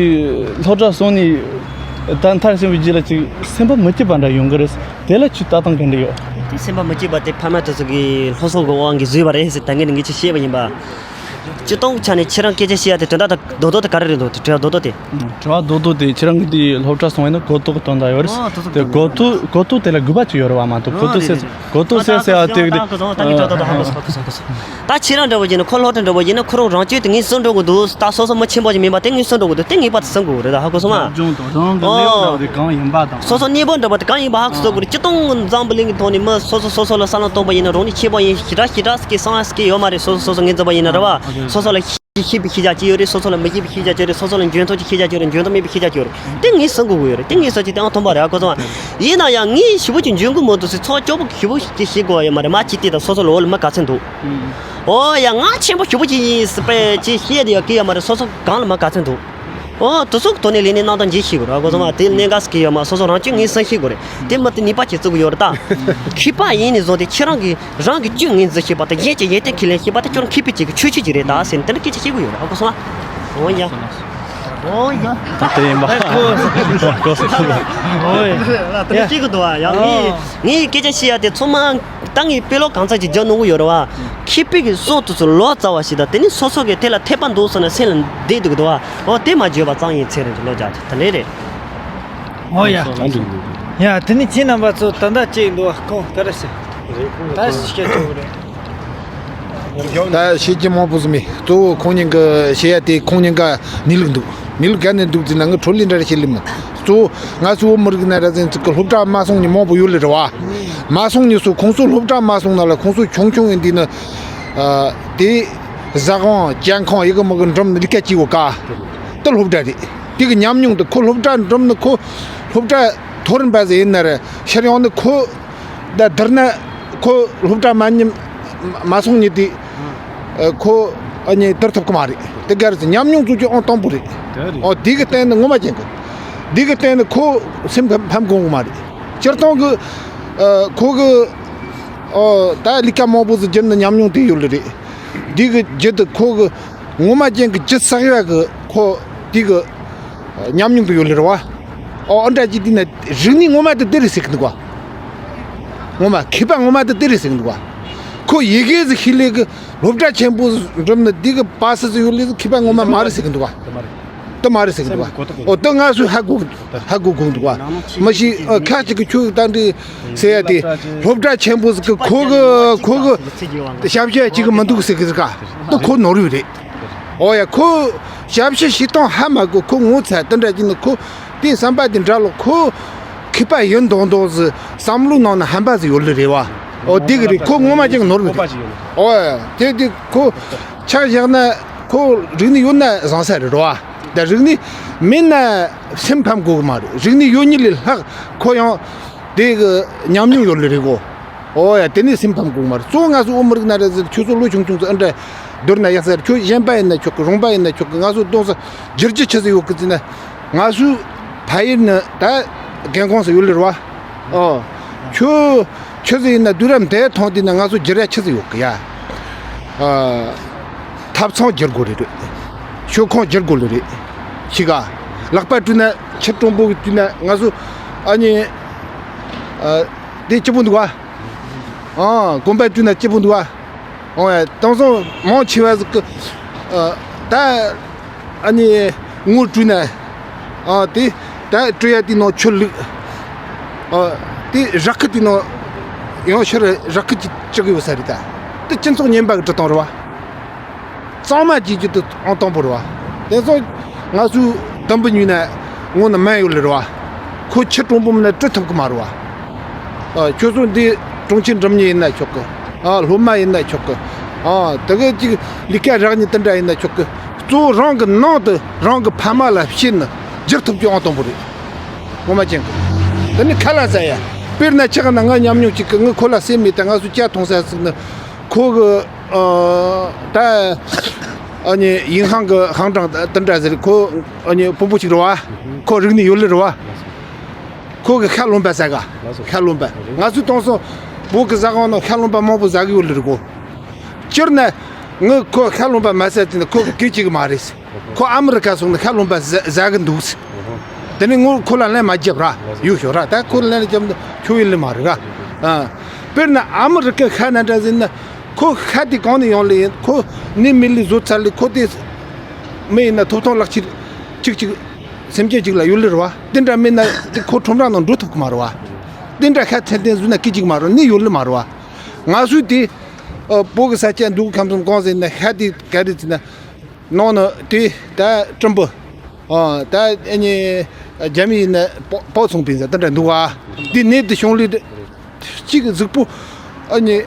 སློབ་གྲྭ་སོང་ནས་ད་མཐར་ཕྱིན་པའི་རྗེས་ལ་ཅིག་སེམས་པ་མི་སྐྱིད་པ་འདྲ་ཡོང་གི་རེད། དེ་ལ་ཁྱོད་ལྟ་སྟངས་ག་འདྲ་ཡོད། དེ་སེམས་པ་མི་སྐྱིད་པ་དེ་ཕ་མ་དེ་ཚོ་གིས་སློབ་གསོ་གི་དབང་གིས་བཟོས་པ་རེད་ཟེར་ད་ངས་ངས་ཀྱིས་བཤད་པ་ཡིན་པ། སྤྱིར་བཏང་གི་ཆ་ནས་ཁྱེད་རང་སྐད་ཆ་བཤད་ཡ་དེ་དོན་དག་དང་རྡོག་རྡོག་དེ་ག་རེ་རེད་འདུག་དེ་དྲི་བ་རྡོག་རྡོག་དེ། དྲི་བ་རྡོག་རྡོག་དེ་ཁྱེད་རང་གི་དེ་སློབ་གྲྭ་སོང་བས་ན་གོ་རྟོགས་ཀྱི་དོན་དག་ཡོད་རེད། ཨོ་དེ་ཚོ་དེ་གོ་རྟོགས་གོ་རྟོགས་དེ་ལ་དགོས་པ་ཅིག་ཡོད་རེད་བ་མ་གཏོགས་གོ་རྟོགས་ཟེར་གོ་རྟོགས་ཟེར་ཟེར་བ་དེ་གི་དེ། ད་ཁྱེད་རང་འདྲ་བོ་ཡིན་ན་ཁོ་སློབ་གྲྭ་འདྲ་བོ་ཡིན་ན་ཁོ་རང་རང་སྐྱོན་དེ་ངས་སེལ་འགྲོ་དགོས་འདུག་ད་སོ་སོ་མི་ཆེན་པོ་ཞིག་མིན་པ་དེ་ངས་སེལ་འགྲོ་དགོས་འདུག་དེ་ངེས་པར་དུ་སེལ་དགོས་རེད། ད་ཧ་གོ་སོང་ང་། སྦྱོང་དང་རང་གི་གནས་བབ་འདྲ་བོ་དེ་གང་ཡིན་པ་དང་། སོ་སོ་གནས་བབ་འདྲ་བོ་དེ་གང་ཡིན་པ་ཧ་གོ་དགོས་རེད། སྤྱིར་བཏང་གི་འཛམ་བུ་གླིང་གི་ཐོག་ནས་མི་སོ་སོ་སོ་སོ་ལ་བསམ་བློ་གཏོང་པ་ཡིན་ན་རང་ཉིད་ཆེན་པོ་ཡིན་ཞེ་དྲག་ཞེ་དྲག་ཟེར་གི་བསམ་ཡ་ཟེར་གི་ཡོད་མ་རེད། སོ་སོ་སོ་སོ་ངོས་འཛིན་པ་ཡིན་ན་རེད་བ། སོ་སོ་ལ་ཤེས་པའི་ཤེས་བྱ་ཅིག་ཡོད་རེད། སོ་སོ་ལ་མི་ཤེས་པའི་ཤེས་བྱ་ཅིག་ཡོད་རེད། སོ་སོ་ལ་འཇོན་ཐང་ཅིག་ཤེས་བྱ་ཅིག་ཡོད་རེད། འཇོན་ཐང་མེད་པའི་ཤེས་བྱ་ཅིག་ཡོད་རེད། དེ་ངས་སེལ་དགོས་ཀྱི་ཡོད་རེད། དེ་ངས་སེལ་ཅིག་དེའང་མཐོང་པ་རེད། ཧ་གོ་སོང་ང་། ཡིན་ན་ཡང་ངས་ཞེ་པོ་ཅིག་འཇོན་གི་མི་འདུག་ཟེར་ཚོགས་སྐྱོ་པོ་ཞེ་པོ་ཅིག་བྱེད་དགོས་ཡོད་མ་རེད། མ་ཅིག་དེ་དང་སོ་སོ་ལ་འོ་ལ་མི་ག་ཚོད་འདུག་ཨོ་ཡ་ང་ཆེན་པོ་ཞེ་པོ་ཅིག་ཡིན་ཟེར་པས་ཅིག་བཤད་དེ་ཡོད་ཀྱི་ཡོད་མ་རེད། སོ་སོ་གང་ལ་མི་ག་ཚོད་འདུག་ཨོ་དེ་ཚོ་གི་ཐོག་ནས་ལས་གནས་གནང་སྟངས་འཇལ་ཤེས་དགོས་རེད། ཧ་གོ་སོང་ང་། དེ་གནད་འགག་ཟེར་གི་ཡོད་མ། སོ་སོ་རང་སྐྱོན་ངོས་ཟིན་ཤེས་དགོས་རེད། དེ་མ་གཏོགས་ནུས་པ་ཅིག་བརྩི་གི་ཡོད་རེད་ད། མཁས་པ་ཡིན་ནས་བཟུང་སྟེ་ཁྱེད་རང་གི་རང་གི་སྐྱོན་ངོས་འཛིན་ཤེས་པ་དང་གཞན་གྱི་ཡོན་ཏན་ཁས་ལེན་ཤེས་པ་དེ་ཁྱོད་རང་མཁས་པའི་ཅིག་གི་ཆོས་ཅིག་ཅིག་རེད་ད་ཟེར་ནས་དེ་འདྲ་སྐད་ཆ་བཤད་གི་ཡོད་རེད། ཧ་གོ་སོང་ང་། ཨོ་ཡ། ཨོ་ཡ། ད་དེ་ཡིན་པ། ཨོ་ཡ། གོ་སོང་གོ་སོང་། ཨོ་ཡ། དེ་འདྲ་བཤད་གི་འདུག་བ། ཡང་ངས་ངས་སྐད་ཆ་བཤད་ཡ་དེ་ཚང་མ་ད་ངས་དཔེ་ཀློག་གང་ཚ་ཅིག་རྒྱག་གནང་གི་ཡོད་རེད་བ། མཁས་པའི་གི་སྲོག་དེ་ཚོ་ལོ་ཙཱ་བ་ཞིག་དང་དེ་ནས་སོ་སོ་གི་དེ་ལ་འཐད་པ་འདུག་བསམ་ན་སེམས་ལ་བསྡད་འདུག་གི་འདུག་བ། ཨོ་དེ་མ་བརྗོད་པ་ཙང་ཡིན་ཚེ་རིང་གི་ལོ་རྒྱག་དེ་དེ་འདྲ་རེད། ཨོ་ཡ། ཡ་དེ་ནི་ཁྱེད་རྣམ་པ་ཚོ་ད་ལྟ་ཅིག་འདུག་བ། ཁོང་ག་རེ་ཟེར། ད་ཞིག་སྐད་ཆ་བོ་རེད། ད་བཤད་རྒྱུ་མང་པོ་ཟིག་མེད། གཙོ་བོ་ཁོང་གཉིས་ཀྱི་བཤད་ཡ་དེ་ཁོང་གཉིས་ཀ་གནས་ལུགས་འདུག་གནས་ལུགས་ག་ནས་འདུག་ཟེར་ན་ངས་འཕྲོ་ལས་འདྲ་རེ་བཤད་ལེ་མིན། གཙོ་བོ་ང་ཚོ་བོད་མི་རིགས་ན་ར་ཟེར་ཚིག་གི་སློབ་གྲྭ་མ་སོང་ནི་མང་པོ་ཡོད་ལེ་རེད་བ། མ་སོང་ནི་སུ་ཁོང་ཚོ་སློབ་གྲྭ་མ་སོང་ན་ལ་ཁོང་ཚོ་ཆུང་ཆུང་ཡིན་དུས་ནི། ཨ། དེ་ཟ་ཁང་གྱོན་ཁང་ཡི་གེ་མི་གི་འགྲིམ་ནི་ལས་ཀ་བྱེད་གོ་ཀ་དེ་སློབ་གྲྭ་རེད། དེ་གི་ཉམས་མྱོང་དེ་ཁོ་སློབ་གྲྭ་འགྲིམ་ནི་ཁོ་སློབ་གྲྭ་མཐོ་རིམ་པ་ཟིག་ཡིན་ན་ར་ཤར་ཡོང་ནི་ཁོ། ད་བསྡུར་ན་ཁོ་སློབ་གྲྭ་མ་ཉམས་ མ་སོང་ཉིད་དེ། ཨ། ཁོ་ཨ་ནི་དར་ཐུབ་ཀྱི་མ་རེད། དེ་ག་རེ་ཟེར། ཉམས་མྱོང་བཙུགས་རྒྱུ་ཨང་དང་པོ་རེད། དེ་རེད། ཨོ་དེ་གི་སྟེང་ནས་ངོ་མ་ཅན་གི། དེ་གི་སྟེང་ནས་ཁོ་སེམས་ཕམ་ཕམ་དགོས་གི་མ་རེད། སྤྱིར་བཏང་གི། ཨ། ཁོ་གི། ཨོ་ད་ལས་ཀ་མང་པོ་ཟིག་བསྒྱུར་ནས་ཉམས་མྱོང་དེ་ཡོད་ལེ་རེད། དེ་གི་རྒྱུ་དེ་ཁོ་གི་ངོ་མ་ཅན་གི་རྒྱུ་བསགས་ཡ་གི་ཁོ་དེ་གི་ཉམས་མྱོང་གི་ཡོད་ལེ་རེད་བ། ཨོ་ཨ་འདྲ་ཅིག་དེ་ན་རིག་གནས་ངོ་མ་དེ་དེ་རེད་ཟེར་གི་འདུག་བ། ངོ་མ་མཁས་པ་ངོ་མ་དེ་དེ་རེད་ཟེར་གི་འདུག་བ། ཁོ་ཡི་གེ་ཟིག་ཤེས་ལེ་གི། སློབ་གྲྭ་ཆེན་པོ་འགྲིམ་ནས་འདི་གི་པ་སི་ཟིག་ཡོད་ལེ་ཟིག་མཁས་པ་ངོ་མ་མ་རེད་ཟེར་གི་འདུག་བ། དེ་མ་རེད་ཟེར་གི་འདུག་བ། ཨོ་དེ་ང་ཚོས་ཧ་གོ་ཧ་གོ་དགོས་འདུག་བ། མ་གཞི་ཨ་ཁ་ཅིག་གི་ཁྱོད་ད་འདི་ཟེར་ཡ་དེ། སློབ་གྲྭ་ཆེན་པོ་ཟིག་གི་ཁོ་གི་ཁོ་གི་ཞབས་ཞུ་ཅིག་གི་མི་འདུག་ཟེར་གི་ཟིག་ག་དེ་ཁོ་ནོར་བུ་རེད། ཨོ་ཡ། ཁོ་ཞབས་ཕྱི་བྱེད་སྟངས་ཧ་མ་གོ། ཁོ་ངོ་ཚ་དེ་འདྲ་ཅིག་ནི། ཁོ་དེ་བསམ་པ་དེ་འདྲ་ལོ། ཁོ་མཁས་པ་ཡིན་མདོག་མདོག་ཟིག་བསམ་བློ་ནང་ན་ཧམ་པ་ཟིག་ཡོད་ལེ་རེད་བ། ཨོ་དེ་གི་རེད། ཁོ་ངོ་མ་ཅན་གི་ནོར་བུ་རེད། ཨོ་ཡ། དེ་དེ་ཁོ་ཆ་བཞག་ན་ཁོ་རིག་གནས་ཡོད་ན་བཟང་ས་རེད་བ། ད་རིག་གནས་མེད་ན་སེམས་ཕམ་དགོས་གི་མ་རེད། རིག་གནས་ཡོད་ཉིད་ལས་ལྷག་ཁོ་ཡང་དེ་གི་ཉམས་མྱོང་ཡོད་ལེ་རེད་གོ། ཨོ་ཡ། དེ་ནས་སེམས་ཕམ་དགོས་མ་རེད། གཙོ་བོ་ང་ཚོ་བོད་མི་རིགས་ན་རེད་ཟེར། ཁྱོད་ཚོ་ལོ་ཆུང་ཆུང་ཚོ་ཨ་འདྲ་བསྡུར་ན་ཡག་ས་རེད། ཁྱོད་གཞན་པ་ཡིན་ན་ཆོག་གི། རོང་པ་ཡིན་ན་ཆོག་གི། ང་ཚོ་གདོང་ས་བསྒྱུར་རྒྱུ་ཆི་ཟིག་ཡོད་གི་ཟེར་ན། ང་ཚོའི་ཕ་ཡུལ་ནི་ད་རྒན་ཁོང་ས་ཡོད་ལེ་རེད་བ། ཨོ། ཁྱོད་ཆི་ཟིག་ཡིན་ན་དུས་རབས་འདིའི་ཐོག་འདི་ན་ང་ཚོ་བསྒྱུར་ཡ་ཆི་ཟིག་ཡོད་གི་ཡ། ཨ། ཐབ་ཚང་བསྒྱུར་དགོས་རེད། ཤོག་ཁང་བསྒྱུར་དགོས་ལེ་རེད། ཤི་ག་ལག་པ་བཀྲུས་ན། ཁྱི་གྲུང་པོ་གི་བཀྲུས་ན། ང་ཚོ་ཨ་ནི། ཨ། དེ་སྐྱིད་པོ་འདུག་བ། ཨ། གོམ་པ་བཀྲུས་ན་སྐྱིད་པོ་འདུག་བ། ཨོ་ཡ། དེང་སང་མང་ཆེ་བ་ཟིག་གི། ཨ། ད་ཨ་ནི་ངོ་བཀྲུས་ན། ཨ། དེ་ད་བཀྲུ་ཡ་དེ་ནང་ཆུ་བླུགས། ཨ། དེ་ར་ཁུ་དེ་ནང་ཡང་ཕྱིར་ར་ཁུ་ཅིག་བཅུག་གི་ཡོད་ས་རེད་ད། དེ་སྤྱི་ཚོགས་ངན་པ་གི་འབྲི་སྟངས་རེད་བ། གཙང་མ་བྱེད་རྒྱུ་དེ་ཨང་དང་པོ་རེད་བ། དེང་སང་ང་ཚོའི་དུམ་བུ་ཉོས་ན་ངོ་ན་སྨན་ཡོད་ལེ་རེད་བ། ཁོ་ཁྱི་གྲུང་པོ་མིན་ན་བཀྲུ་ཐུབ་གི་མ་རེད་བ། ཨ། ཁྱོད་ཚོ་འདི་གྲོང་ཁྱེར་འགྲིམ་མཁན་ཡིན་ན་ཆོག་གི། ཨ། སློབ་མ་ཡིན་ན་ཆོག་གི། ཨ། དེ་ག་ཅིག་ལས་ཀ་རག་མཁན་དེ་འདྲ་ཡིན་ན་ཆོག་གི། གཙོ་བོ་རང་གི་ནང་དུ་རང་གི་ཕ་མ་ལ་བཤད་ནས་བསྒྱུར་ཐུབ་རྒྱུ་ཨང་དང་པོ་རེད། ངོ་མ་ཅན་གི། དེ་ནི་ཁ་ལག་ཟ་ཡ། དཔེར་ན་ཆ་ག་ན་ང་ཉམས་མྱོང་གཅིག་གི། ངས་ཁོ་ལ་སེམས་མེད་དེ། ང་ཚོ་ཇ་འཐུང་ས་ཟིག་ནི་ཁོ་གི། ཨ། ད་ཨ་ནི་ཡིན་ཧང་གི་ཧང་ཀྲང་དེ་འདྲ་ཟེར། ཁོ་ཨ་ནི་བོན་པོ་ཅིག་རེད་བ། ཁོ་རིག་གནས་ཡོད་ལེ་རེད་བ། ཁོ་གི་ཤ་རློན་པ་ཟ་ག་ཤ་རློན་པ། ང་ཚོའི་དེང་སང་བོད་གི་ཟ་ཁང་ནང་ཤ་རློན་པ་མང་པོ་ཟ་གི་ཡོད་ལེ་རེད་གོ། སྤྱིར་ན་ངས་ཁོ་ཤ་རློན་པ་མ་ཟ་དུས་ན་ཁོ་གི་སྐད་ཅིག་གི་མ་རེད། ཁོ་ཨ་མི་རི་ཀ་སོང་ན་ཤ་རློན་པ་ཟ་ཟ་གི་འདུག། དེ་ནས་ངས་ཁོ་ལ་ལན་མ་བརྒྱབ་ར། ཡོད་ཤོག་ར། ད་ཁོ་ལ་ལན་བརྒྱབ་ན་ཁྱོད་ཡིན་ལེ་མ་རེད་ར། ཨ། དཔེར་ན་ཨ་མི་རི་ཀའི་ཤ་ན་འདྲ་ཟེར་ན། ཁོ་ཤ་དེ་གང་ནས་ཡོང་ལེ་ཡིན། ཁོ་ནི་མི་ལི་བཟོ་ཚར་ལེ། ཁོ་དེ་མི་ཡིན་ན་ཐོབ་ཐང་ལག་ཁྱེར་གཅིག་གཅིག་སེམས་ཅན་གཅིག་ལ་ཡོད་ལེ་རེད་བ། དེ་འདྲ་མེད་ན་དེ་ཁོ་ཁྲོམ་ར་ནང་འགྲོ་ཐུབ་གི་མ་རེད་བ། དེ་འདྲ་ཤ་ཚད་ལྡན་བཟོས་ན་སྐད་ཅིག་མ་རེད། ནི་ཡོད་ལེ་མ་རེད་བ། ང་ཚོས་དེ། ཨ། བོད་གི་ས་ཆ་འདུག་ཁམས་གསུམ་གང་ཟེར་ན། ཤ་དེ་ག་རེ་ཟེར་ན། ནང་ན་དེ་ད་སྲིན་པོ། ཨ། ད་ཨ་ནི་རྒྱ་མི་ཡིན་ན་པོ་པོ་ཚོང་པའི་ཟ་དེ་འདྲ་འདུག་བ། དེ་ནས་དེ་བྱུང་ལེ། གཅིག་གཟུགས་པོ་ཨ་ནི་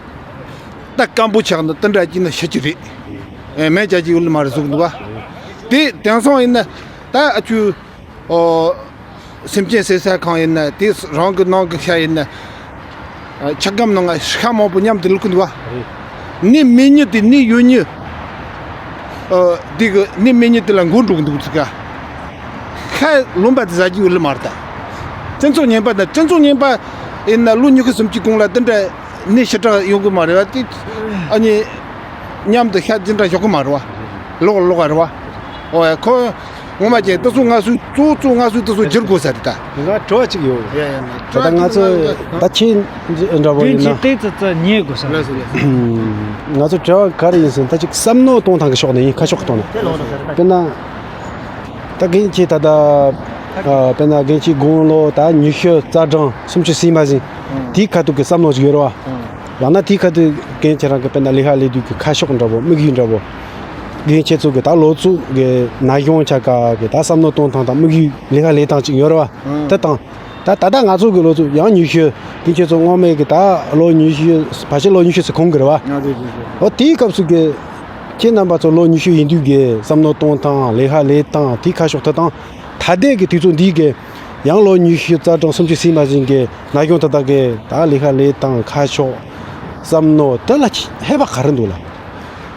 ད་སྐམ་པོ་ཆགས་ནས་དེ་འདྲ་ཅིག་ན་ཤི་རྒྱུ་རེད། ཨེ། སྨན་བྱ་རྒྱུ་ཡོད་ལེ་མ་རེད་ཟེར་གི་འདུག་བ། དེ་དེང་སང་ཡིན་ན་ད་ཨ་ཆུ། ཨོ། སེམས་ཅན་བསད་ས་ཁང་ཡིན་ན། དེ་རང་གི་ནང་གི་ཤ་ཡིན་ན། ཨ། ཆ་སྒམ་ནང་ང་ཤ་མང་པོ་མཉམ་དུ་བླུགས་གི་འདུག་བ། ནི་མེད་ཉིད་དེ་ནི་ཡོད་ཉིད། ཨ། དེ་གི་ནི་མེད་ཉིད་དེ་ལ་མགོ་འགྲོ་གི་འདུག་ཚིག་ག་ཤ་རློན་པ་དེ་ཟ་རྒྱུ་ཡོད་ལེ་མ་རེད་ད། སྤྱི་ཚོགས་ངན་པ་དང་། སྤྱི་ཚོགས་ངན་པ་ཡིན་ན་ལོ་ཉི་ཤུ་སུམ་ཅུ་གོང་ལ་དེ་འདྲ་ནི་ཞེ་དྲག་ཡོང་གི་མ་རེད་བ། དེ་ཨ་ནི་མཉམ་དུ་ཤ་དེ་འདྲ་ཞོག་གི་མ་རེད་བ། ལོག་ལོག་རེད་བ། ཨོ་ཡ། ཁོ་ངོ་མ་ཅན་དེ་ཚོ་ང་ཚོས་གཙོ་བོ་གཙོ་བོ་ང་ཚོས་དེ་ཚོ་བསྒྱུར་དགོས་ས་རེད་ད། ང་དྲི་བ་གཅིག་ཡོད། ཡ་ཡ། ད་ལྟ་ང་ཚོས་ད་ཁྱེད་འདྲ་པོ་ཡིན་ན། དེ་ཚོ་ཚོ་ཉན་དགོས་ས་རེད། ང་ཚོ་དྲི་བ་ག་རེ་ཡིན་ཟེར་ན། ད་ཅིག་བསམ་མནོ་གཏོང་སྟངས་ཀྱི་ཕྱོགས་ནས་ཡིན། ཁ་ཕྱོགས་ཀྱི་ཐོག་ནས། དཔེར་ན་ད་རྒན་ཁྱེད་ད་ལྟ། ཨ། དཔེར་ན་རྒན་ཁྱེད་དགུང་ལོ་ད་ཉི་ཤུ་རྩ་གྲངས་སུམ་ཅུ་ཟིན་མ་ཟིན། དེའི་ཁ་ཐུག་གི་བསམ་མནོ་ཞིག་ཡོད་རེད་བ། ཡང་ན་དེའི་ཁ་ཐུག་རྒན་ཁྱེད་རང་གི་དཔེར་ན་ལས་ཀ་ལས་དུས་ཀྱི་ཁ་ཕྱོགས་འདྲ་པོ། དམིགས་ཡུལ་འདྲ་པོ། རྒན་ཁྱེད་ཚོ་གི་ད་ལོ་ཚོད་ཀྱི་ན་གཞོན་ཆ་ག་གི་ད་བསམ་མནོ་གཏོང་སྟངས་དང་། དམིགས་ཡུལ། ལས་ཀ་ལས་སྟངས་ཅིག་ཡོད་རེད་བ། དེ་དང་ད་ད་ལྟ་ང་ཚོ་གི་ལོ་ཚོད་ཡང་ཉི་ཤུ། རྒན་ཁྱེད་ཚོ་སྔོན་མའི་གི་ད་ལོ་ཉི་ཤུ། ཕལ་ཆེར་ལོ་ཉི་ཤུ་ཙམ་གོང་གི་རེད་བ། ཨོ། དེའི་སྐབས་སུ་གི་ཁྱེད་རྣམ་པ་ཚོ་ལོ་ཉི་ཤུ་ཡིན་དུས་ཀྱི་བསམ་མནོ་གཏོང་སྟངས། ལས་ཀ་ལས་སྟངས། དེའི་ཁ་ཕྱོགས་དེ་དང་། ད་ལྟའི་གི་དུས་ཚོད་འདིའི་གི་ཡང་ལོ་ཉི་ཤུ་རྩ་གྲངས་སུམ་ཅུ་ཟིན་མ་ཟིན་གི་ན་གཞོན་དེ་དག་གི་ད་ལས་ཀ་ལས་སྟངས། ཁ་ཕྱོགས། བསམ་མནོ་དེ་ལ་ཧེ་བག་ག་རེ་འདུག་ལ།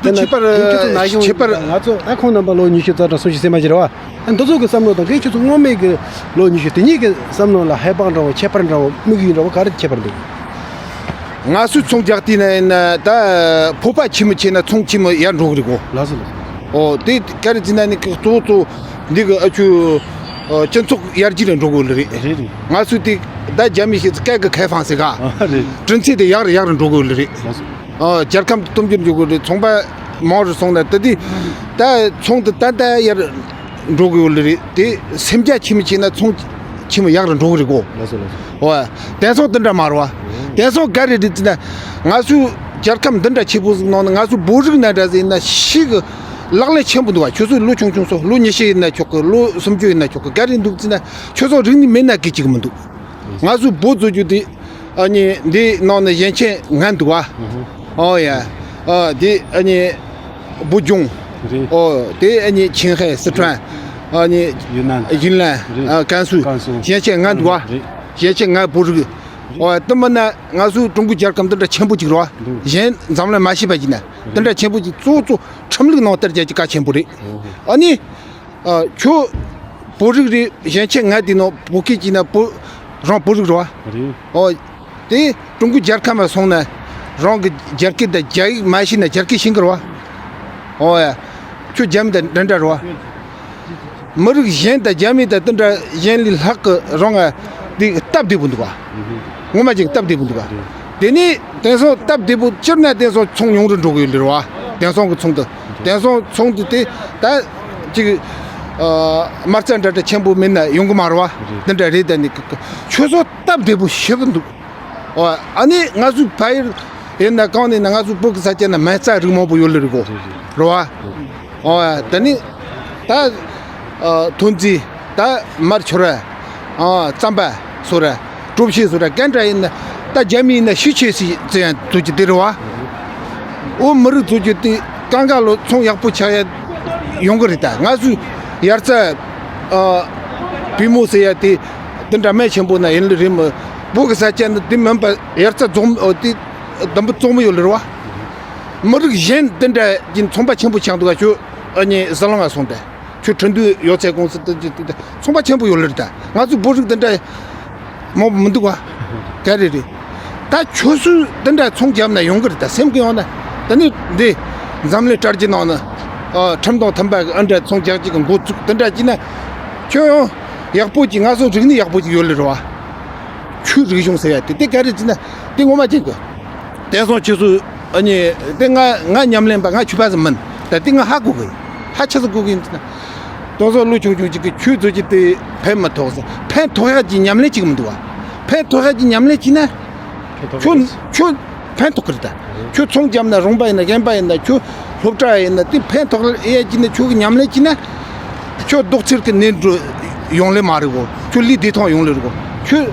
དེ་ན་ཁྱད་པར་ཁྱེད་ཚོ་ན་གཞོན་ཁྱད་པར་ང་ཚོ་ད་ཁོང་རྣམ་པ་ལོ་ཉི་ཤུ་རྩ་གྲངས་སུམ་ཅུ་སོ་མ་ཅིག་རེད་བ། འདི་ཚོ་གི་བསམ་བློ་དང་ཁྱེད་ཚོ་སྔོན་མའི་གི་ལོ་ཉི་ཤུ་དེ་གཉིས་ཀྱི་བསམ་བློ་ལ་ཧེ་བག་འདྲ་བོ་ཁྱད་པར་འདྲ་བོ་དམིགས་ཡུལ་འདྲ་བོ་ག་རེ་ཁྱད་པར་འདུག་ང་ཚོའི་ཚོང་རྒྱག་དུས་ན་ཡིན་ན་ད་ཕོ་པ་ཆེ་མི་ཆེ་ན་ཚོང་ཆེ་མི་ཡར་འགྲོ་གི་རེད་གོ། ལགས་སོ་ལགས་སོ། ཨོ་དེ་ག་རེ་ཟེར་ན་ནི་གཙོ་བོ་གཙོ་འདི་གི་ཨ་ཆུ་སྤྱི་ཚོགས་ཡར་རྒྱས་ལ་འགྲོ་གི་ཡོད་ལེ་རེད། རེད་རེད། ང་ཚོས་དེ་ད་རྒྱ་མི་ཞིག་སྐད་གི་ཁེ་ཕང་ཟེར་ག་ཨ་རེད། གྲུ་ཚད་དེ་ཡག་རུ་ཡག་རུ་འགྲོ་གི་ཡོད་ལེ་རེད། ལགས་སོ། ཨ་རྒྱལ་ཁམས་དེ་སྟོབས་འབྱོར་འགྲོ་གི་རེད། ཚོང་པ་མང་རུ་སོང་ན་ད་དེ་ད་ཚོང་དེ་ད་ད་ཡར་འགྲོ་གི་ཡོད་ལེ་རེད། དེ་སེམས་རྒྱ་ཆེ་མི་ཆེ་ན་ཚོང་ཆེ་མི་ཡག་རུ་འགྲོ་གི་རེད་གོ། ལགས་སོ་ལགས་སོ། ཨོ། དེང་སང་དེ་འདྲ་མ་རེད་བ། དེང་སང་ག་རེ་རེད་ཟེར་ན། ང་ཚོའི་རྒྱལ་ཁམས་འདི་འདྲ་ཆེ་པོ་ཟིག་ནང་ན་ང་ཚོའི་བོད་རིགས་ན་འདྲ་ཟིག་ཡིན་ན་ཤི་གི་ལག་ལེན་ཆེན་པོ་འདུག་བ། ཁྱོད་ཚོ་ལོ་ཆུང་ཆུང་ཚོ་ལོ་ཉི་ཤུ་ཡིན་ན་ཆོག་གི་ལོ་སུམ་ཅུ་ཡིན་ན་ཆོག་གི་ག་རེ་འདུག་ཟེར་ན་ཁྱོད་ཚོ་རིག་གནས་མེད་ན་སྐད་ཅིག་མི་འདུག་ང་ཚོའི་བོད་བཟོ་རྒྱུ་དེ་ཨ་ནི་འདི་ནང་ན་ཡན་ཆད་ལྔ་འདུག་བ། ཨོ་ཡ། ཨ་དེ་ཨ་ནི་བོད་ལྗོངས། རེད། ཨོ་དེ་ཨ་ནི་ཆིང་ཧའེ་སི་ཁྲོན། ཨ་ནི་ཡུན་ནན། ཡུན་ནན། རེད། ཨ་ཀན་སུའུ། ཀན་སུའུ། ཡན་ཆད་ལྔ་འདུག་བ། རེད། ཡན་ཆད་ལྔ་བོད་རིགས། ཨོ་དེ་མིན་ན་ང་ཚོའི་ཀྲུང་གོའི་རྒྱལ་ཁབ་འདི་འདྲ་ཆེན་པོ་ཅིག་རེད་བ། འདུག་གཞན་འཛམ་གླིང་མ་ཤེས་པ་ཅིག་ན་འདི་འདྲ་ཆེན་པོ་ཅིག་གཙོ་བོ་གཙོ་ཁྲིམས་ལུགས་ནང་བསྟར་རྒྱག་རྒྱུ་གལ་ཆེན་པོ་རེད། ཨ་ནི། ཨ་ཁྱོད་བོད་རིགས་རེད། གཞན་ཆེ་ང་དེ་ནང་བོད་སྐད་ཅིག་ན་བོད་རང་བོད་རིགས་རེད་བ། རེད། ཨོ། དེ་ཀྲུང་གོའི་རྒྱལ་ཁབ་ལ་སོང་ན་རང་གི་རྒྱ་སྐད་དང་རྒྱ་ཡིག་མ་ཤེས་ན་རྒྱ་སྐད་ཤེས་ཀྱི་རེད་བ། ཨོ་ཡ། ཁྱོད་རྒྱ་མི་དང་འདྲ་འདྲ་རེད་བ། མི་རིགས་གཞན་དང་རྒྱ་མི་དང་དེ་འདྲ་གཞན་ལས་ལྷག་གི་རང་ང་དེ་སྟབས་བདེ་པོ་འདུག་བ། ངོ་མ་ཅིག་སྟབས་བདེ་པོ་འདུག་བ། དེ་ནས་དེང་སང་སྟབས་བདེ་པོ་སྤྱིར་ན་དེང་སང་ཚོང་ཉུང་རུ་འགྲོ་གི་ཡོད་ལེ་རེད་བ། དེང་སང་གི་ཚོང་དུ་དེང་སང་ཚོང་དུ་དེ་ད་ཅིག་ཨ་མ་རྩ་འདྲ་འདྲ་ཆེན་པོ་མིན་ན་ཡོང་གི་མ་རེད་བ། དེ་འདྲ་རེད། ད་ནི་ཁྱོད་ཚོ་སྟབས་བདེ་པོ་ཞེ་པོ་འདུག་ཨོ། ཨ་ནི་ང་ཚོའི་ཕ་ཡུལ་ཡིན་ན་གང་ནས་ན་ང་ཚོའི་བོད་ཀྱི་ས་ཆ་ན་མ་རྩ་རིགས་མང་པོ་ཡོད་ལེ་རེད་གོ། རེད་བ། ཨོ། ད་ནི་ད་ཨ་ཐོན་རྫས་ད་མར་ཆུར་ཨ་རྩམ་པ་སོ་ར་གྲོ་ཕྱེ་སོ་ར་གན་འདྲ་ཡིན་ན་ད་རྒྱ་མི་ཡིན་ན་ཤི་ཆེ་སི་ཙི་ཡང་ཚོ་ཅི་དེ་རེད་བ། ཨོ་མི་རིགས་ཚོ་ཅི་དེ་གང་ག་ལོ་ཚོང་ཡག་པོ་ཆགས་ཡ་ཡོང་གི་རེད། ད་ང་ཚོའི་ཡར་རྩ་ཨ་པུས་མོ་ཟེར་ཡ་དེ། དེ་འདྲ་མེད་ཆེན་པོ་ན་ཡིན་ལེ་རེད་མི། བོད་ཀྱི་ས་ཆ་འདི་དེ་མིན་པ་ཡར་རྩ་རྫོང་ཨོ་དེ་དུམ་བུ་བཙོག་མོ་ཡོད་ལེ་རེད་བ། མི་རིགས་གཞན་དེ་འདྲ་གྱི་ཚོང་པ་ཆེན་པོ་ཆགས་འདུག་ག་ཁྱོད་ཨ་ནི་ཟི་ལིང་ང་སོང་དེ་ཁྱོད་ཁྲིན་ཏུའུ་ཡོད་ཚད་ཀུང་སི་དེ་ཅི་དེ་ཚོང་པ་ཆེན་པོ་ཡོད་ལེ་རེད། ད་ང་ཚོ་བོད་རིགས་དེ་འདྲ་མང་པོ་མི་འདུག་ག་ག་རེ་རེད། ད་ཁྱོད་ཚོས་དེ་འདྲ་ཚོང་བརྒྱབ་ན་ཡོང་གི་རེད། ད་སེམས་ཀྱི་ཡོང་ན་ད་ནི་འདི་འཛམ་གླིང་དྲ་རྒྱའི་ནང་ན་ཨ་ཁྲིམས་དང་མཐུན་པ་གི་ཨ་འདྲ་ཚོང་རྒྱག་ཅིག་གི་འགོ་བཙུགས་དེ་འདྲ་བྱས་ན་ཁྱོད་ཡང་ཡག་པོ་ཅིག་ང་ཚོ་རིག་གནས་ཡག་པོ་ཅིག་ཡོད་ལེ་རེད་བ། ཆོས་རིག་གཞུང་ཟེར་ཡ་དེ་དེ་ག་རེ་བྱས་ན་དེ་ངོ་མ་ཅན་གི་དེང་སང་ཁྱོད་ཚོ་ཨ་ནི་དེ་ང་ང་ཉམས་ལེན་པ་ང་ཆོས་པ་ཟིག་མིན། ད་དེ་ང་ཧ་གོ་གི་ཡིན། ཧ་ཆི་ཟིག་གོ་གི་ཡིན་ཟེར་ན། དེང་སང་ལོ་ཆུང་ཆུང་ཅིག་གི་ཆོས་ཚོ་ཅིག་དེ་ཕན་མི་ཐོགས་ཟེར། ཕན་ཐོགས་ཡ་གི་ཉམས་ལེན་ཅིག་མི་འདུག་བ། ཕན་ཐོགས་ཡ་གི་ཉམས་ལེན་བྱས་ན། ཁྱོད་ཁྱོད་ཕན་ཐོགས་གི་རེད་ད། ཁྱོད་ཚོང་བརྒྱབ་ན་རོང་པ་ཡིན་ན་རྒན་པ་ཡིན་ན་ཁྱོད་སློབ་གྲྭ་ཡིན་ན་དེ་ཕན་ཐོགས་ཡ་གྱི་ན་ཁྱོད་གི་ཉམས་ལེན་བྱས་ན། ཁྱོད་ལྡོག་ཕྱིར་གི་ནད་འགྲོ་ཡོང་ལེ་མ་རེད་གོ། ཁྱོད་ལུས་བདེ་ཐང་ཡོང་ལེ་རེད་གོ། ཁྱོད་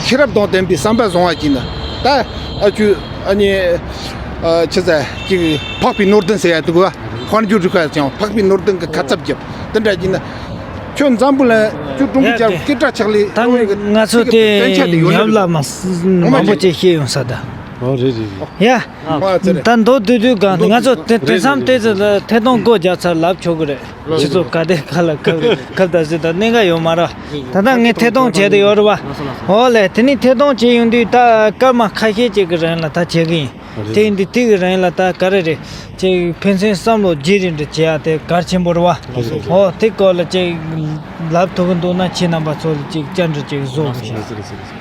ཤེས་རབ་དང་ལྡན་པའི་བསམ་པ་བཟང་བ་བྱས་ན་ད་ཨ་ཁྱོད་ཨ་ནི་ཨ་ཆི་ཟེར་ཅིག་འཕགས་པའི་ནོར་ལྡན་ཟེར་ཡ་འདུག་ག་དཔལ་འབྱོར་རིག་པ་ཅང་འཕགས་པའི་ནོར་ལྡན་གི་ཁ་ཚབ་བརྒྱབ་དེ་འདྲ་བྱས་ན། ཁྱོད་འཛམ་བུ་གླིང་ཁྱོད་ཀྲུང་གོའི་རྒྱལ་ཁབ་སྐད་གྲགས་ཆགས་ལེ་ད་ང་ཚོ་དེ་ཉམས་ལ་མ་མང་པོ་ཅིག་ཤེས་ཡོང་ས་ད། ཨོ་རེད་རེད་རེད། ཡ། ད་མདོ་བསྡུས་བསྡུས་གང་ང་ཚོ་དེ་དེང་སང་དེ་ཚོ་ལ་ཐད་གཏོང་སྒོ་རྒྱག་ཚར་ལབ་ཆོག་གི་རེད། སྤྱི་ཚོགས་ག་དེ་ག་ལ་ཁབ་ཁབ་ད་ཟེར་ད་གནད་འགག་ཡོད་མ་རེད། ད་ལྟ་ངས་ཐད་གཏོང་བྱས་ཏེ་ཡོད་རེད་བ། ཨོ་ལེ་དེ་ནས་ཐད་གཏོང་བྱས་ཡོང་དུས་ད་སྐར་མ་ཁ་ཤས་ཅིག་གི་རིང་ལ་ད་བྱེད་གི་ཡིན། དེ་ཡིན་དུས་དེ་གི་རིང་ལ་ད་ག་རེ་རེད། ཅིག་ཕན་ཚུན་བསམ་བློ་བརྗེ་རེས་འདྲ་བྱེད་ཡ་དེ་གལ་ཆེན་པོ་རེད་བ། ཨོ་དེ་སྐོར་ལ་ཅིག་ལབ་ཐུབ་གི་འདུག་ན་ཁྱེད་རྣམ་པ་ཚོ་ལ་ཅིག་བཅར་འདྲི་ཅིག་བཟོ་དགོས་ཤག་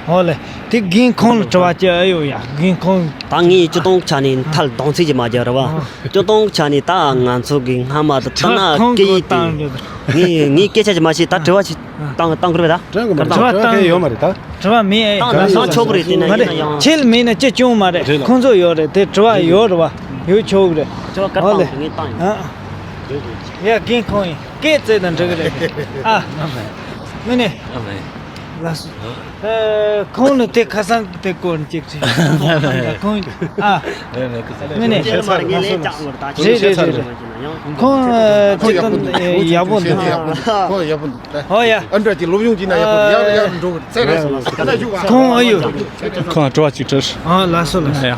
ཨོ་ལེ། དེ་རྒན་ཁོང་ལ་དྲི་བ་ཅིག་ཨེ་ཡོད་ཡ། རྒན་ཁོང་། ད་ངས་སྤྱིར་བཏང་ཆ་ནས་མཐའ་ལ་གདོང་ཚིག་ཅིག་མ་རྒྱག་རེད་བ། སྤྱིར་བཏང་ཆ་ནས་ད་ང་ཚོ་གི་སྔ་མ་དུ་ཐ་ན་སྐད་ཡིག་དེ་ངས་ངས་སྐད་ཆ་ཅིག་མ་བཤད། ད་དྲི་བ་ཅིག་བཏང་བཏང་དགོས་རེད་ད། དྲི་བ་མི་འདུག་དྲི་བ་བཏང་ཡོད་མ་རེད་ད། དྲི་བ་མེད་ཨེ། བཏང་ན་བཏང་ཆོག་གི་རེད། དེ་ན་མ་ཡིན་ན་རེད། ཡང་ཁྱེད་ལ་མེད་ན་ཅི་བྱུང་མ་རེད། ཁོང་ཚོ་ཡོད་རེད། དེ་དྲི་བ་ཡོད་རེད་བ། ཡོད་ཆོག་གི་རེད། དྲི་བ་ག་རེ་ཨོ་ལེ། བཏང་དགོས་ངས་བཏང་ཡོད། ཡ་རྒན་ཁོང་ཡིན། སྐད་བཙལ་དང་འགྲིག་གི་རེད། ཨ། དངོས་གནས། ལགས་སོ། ཨ། ཁོང་ལ་དེ་ཁ་སང་དེ་སྐོར་ཅིག་ཅིག་ཁོང་ཨ། དངོས་གནས། རེད་རེད་རེད་རེད། ཁོང་ཅིག་ཏུ་ཡག་པོ་འདུག་ཁོང་ཡག་པོ་འདུག་ཨོ་ཡ། ཨ་འདྲ་ཅིག་སློབ་སྦྱོང་བྱས་ན་ཡག་པོ་ཡག་ཡག་འགྲོ་གི་རེད། ཁོང་ཨ་ཡོད། ཁོང་དྲི་བ་ཅིག་དྲིས། ཨ་ལགས་སོ་ལགས་སོ། ཡ།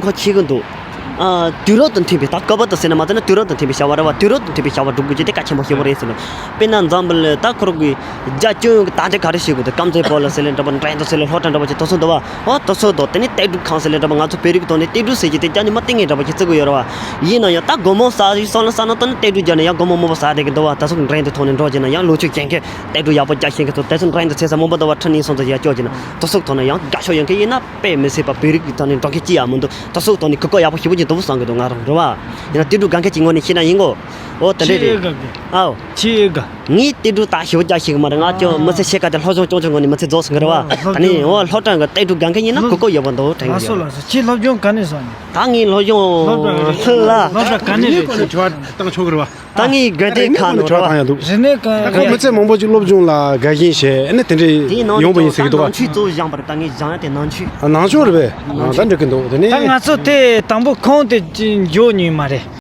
ཉེན་ཁ་ཆེ་གི་འདུག་ཨ། དུས་རབས་དང་མཐུན་པའི་ད་སྐབས་བབ་དང་ཟེར་ན་མ་ཟད་ན་དུས་རབས་དང་མཐུན་པའི་བྱ་བ་རེད་བ། དུས་རབས་དང་མཐུན་པའི་བྱ་བ་སྒྲུབ་དགོས་ཀྱི་དེ་གལ་ཆེན་པོ་ཞེ་པོ་རེད་ཟེར་ལ། དཔེར་ན་འཛམ་བུ་གླིང་ད་ཁོ་རང་གི་རྒྱ་སྐྱོང་ཡོང་གི་ད་ལྟ་ག་རེ་བྱེད་དགོས་འདུག་སྐམ་སའི་སྦུག་ལ་ཟེར་ལེ་འདྲ་པོ་འགྲན་ཟླ་ཟེར་ལེ་ལྷོ་བྲག་འདྲ་པོ་ཅིག་དེ་ཚོ་འདུག་བ། ཨོ་དེ་ཚོ་དང་དེ་ནས་གཏད་སྒྲུག་ཁང་ཟེར་ལེ་འདྲ་པོ་ང་ཚོ་བོད་རིགས་དང་ནི་གཏད་སྒྲུག་ཟེར་གྱི་དེ་རྒྱ་ནི་མ་གཏད་ངེས་འདྲ་པོ་ཅིག་བརྩི་གི་ཡོད་རེད་བ། ཡིན་ན་ཡང་ད་སྒོར་མོ་ཟ་ཡི་སོང་ལ་ཟ་ན་ད་ནི་གཏད་སྒྲུག་རྒྱག་ན་ཡང་སྒོར་མོ་པོ་ཟ་བསྡད་ཀྱི་འདུག་བ། དེ་ཚོ་འགྲན་བསྡུར་ཐོག་ནས་འགྲོ་བྱས་ན་ཡང་ལོ་ཆུང་རྒན་མཁན་གཏད་སྒྲུག་ཡག་པོ་རྒྱག་ཤེས་མཁན་ཚོ་དེ་ཚོ་འགྲན་བསྡུར་བྱེད་ས་མང་པོ་འདུག་བ། ཁྲི་ནས་སོང་ཙང་ཡར་སྐྱོར་བྱས་ན་དེ་ཚོ་ཐོག་ནས་ཡང་དགའ་ཤོས་ཡོང་མཁན་ཡིན་ན་དཔེ་མི་སྲིད་པ་བོད་རིགས་ཀྱི་ཐོག་ནས་འགྲོ་མཁན་ཅི་ཡང་མི་འདུག་དེ་ཚོ་ཐོག་ནས་གོ་སྐབས་ཡག་པོ་ཞེ་པོ་ཅིག་འདུག་བསམ་གྱི་འདུག་ང་རང་རེད་བ། ཡིན་ན་གཏད་སྒྲུག་དགའ་མཁན་གྱི་ངོས་ནས་བཤད་ན་ཡིན་གོ། ཨོ་དེ་འདྲས་རེད། ཨའོ། ཁྱེད་དགའ། ངས་གཏད་སྒྲུག་ད་ཞེ་པོ་རྒྱག་ཤེས་ཀྱི་མ་རེད། ང་ཅང་མི་ཚེ་ཕྱེད་ཀ་དེ་སློབ་སྦྱོང་སྐྱོང་སྐྱོང་ངོས་ནས་མི་ཚེ་རྫོགས་སོང་གི་རེད་བ། ཨོ་སློབ་ད་ནི་སྦྱོང་ཨོ་སློབ་གྲྭ་གི་གཏད་སྒྲུག་དགའ་མཁན་ཡིན་ན་གོ་སྐབས་ཡོད་པ་འདུག་དྲན་གི་ཡོད། ལགས་སོ་ལགས་སོ། ཁྱེད་སློབ་སྦྱོང་ག་ནས་བཟུང་ནས། ད་ངས་སློབ་སྦྱོང་སློབ་གྲྭ་ག་ནས། ལ། སློབ་གྲྭ་ག་ནས་རེད། དྲི་བ་བཏང་ཆོག་གི་རེད་བ། ད་ངས་དགའ་ལྡན་ཁ་ནོ་རེད་བ། རིག་གནས་གང་། ཁོ་མི་ཚེ་མང་པོ་ཅིག་སློབ་སྦྱོང་ལ་དགའ་ཞེན་བྱས་ཨ་ནི་དེ་འདྲས་དེའི་ནང་ཡོང་པ་ཡིན་ཟེར་གི་འདུག་བ། ནང་ཆོས་གཙོ་བོ་སྦྱངས་པ་རེད། ད་ངས་སྦྱང་ཡ་དེ་ནང་ཆོས། ནང་ཆོས་རེད་པས། ད་འགྲིག་གི་འདུག་དེ་ནས། ད་ང་ཚོ་དེ་དང་པོ་ཁོང་དེ་འཇོག་ཉོས་མ་རེད།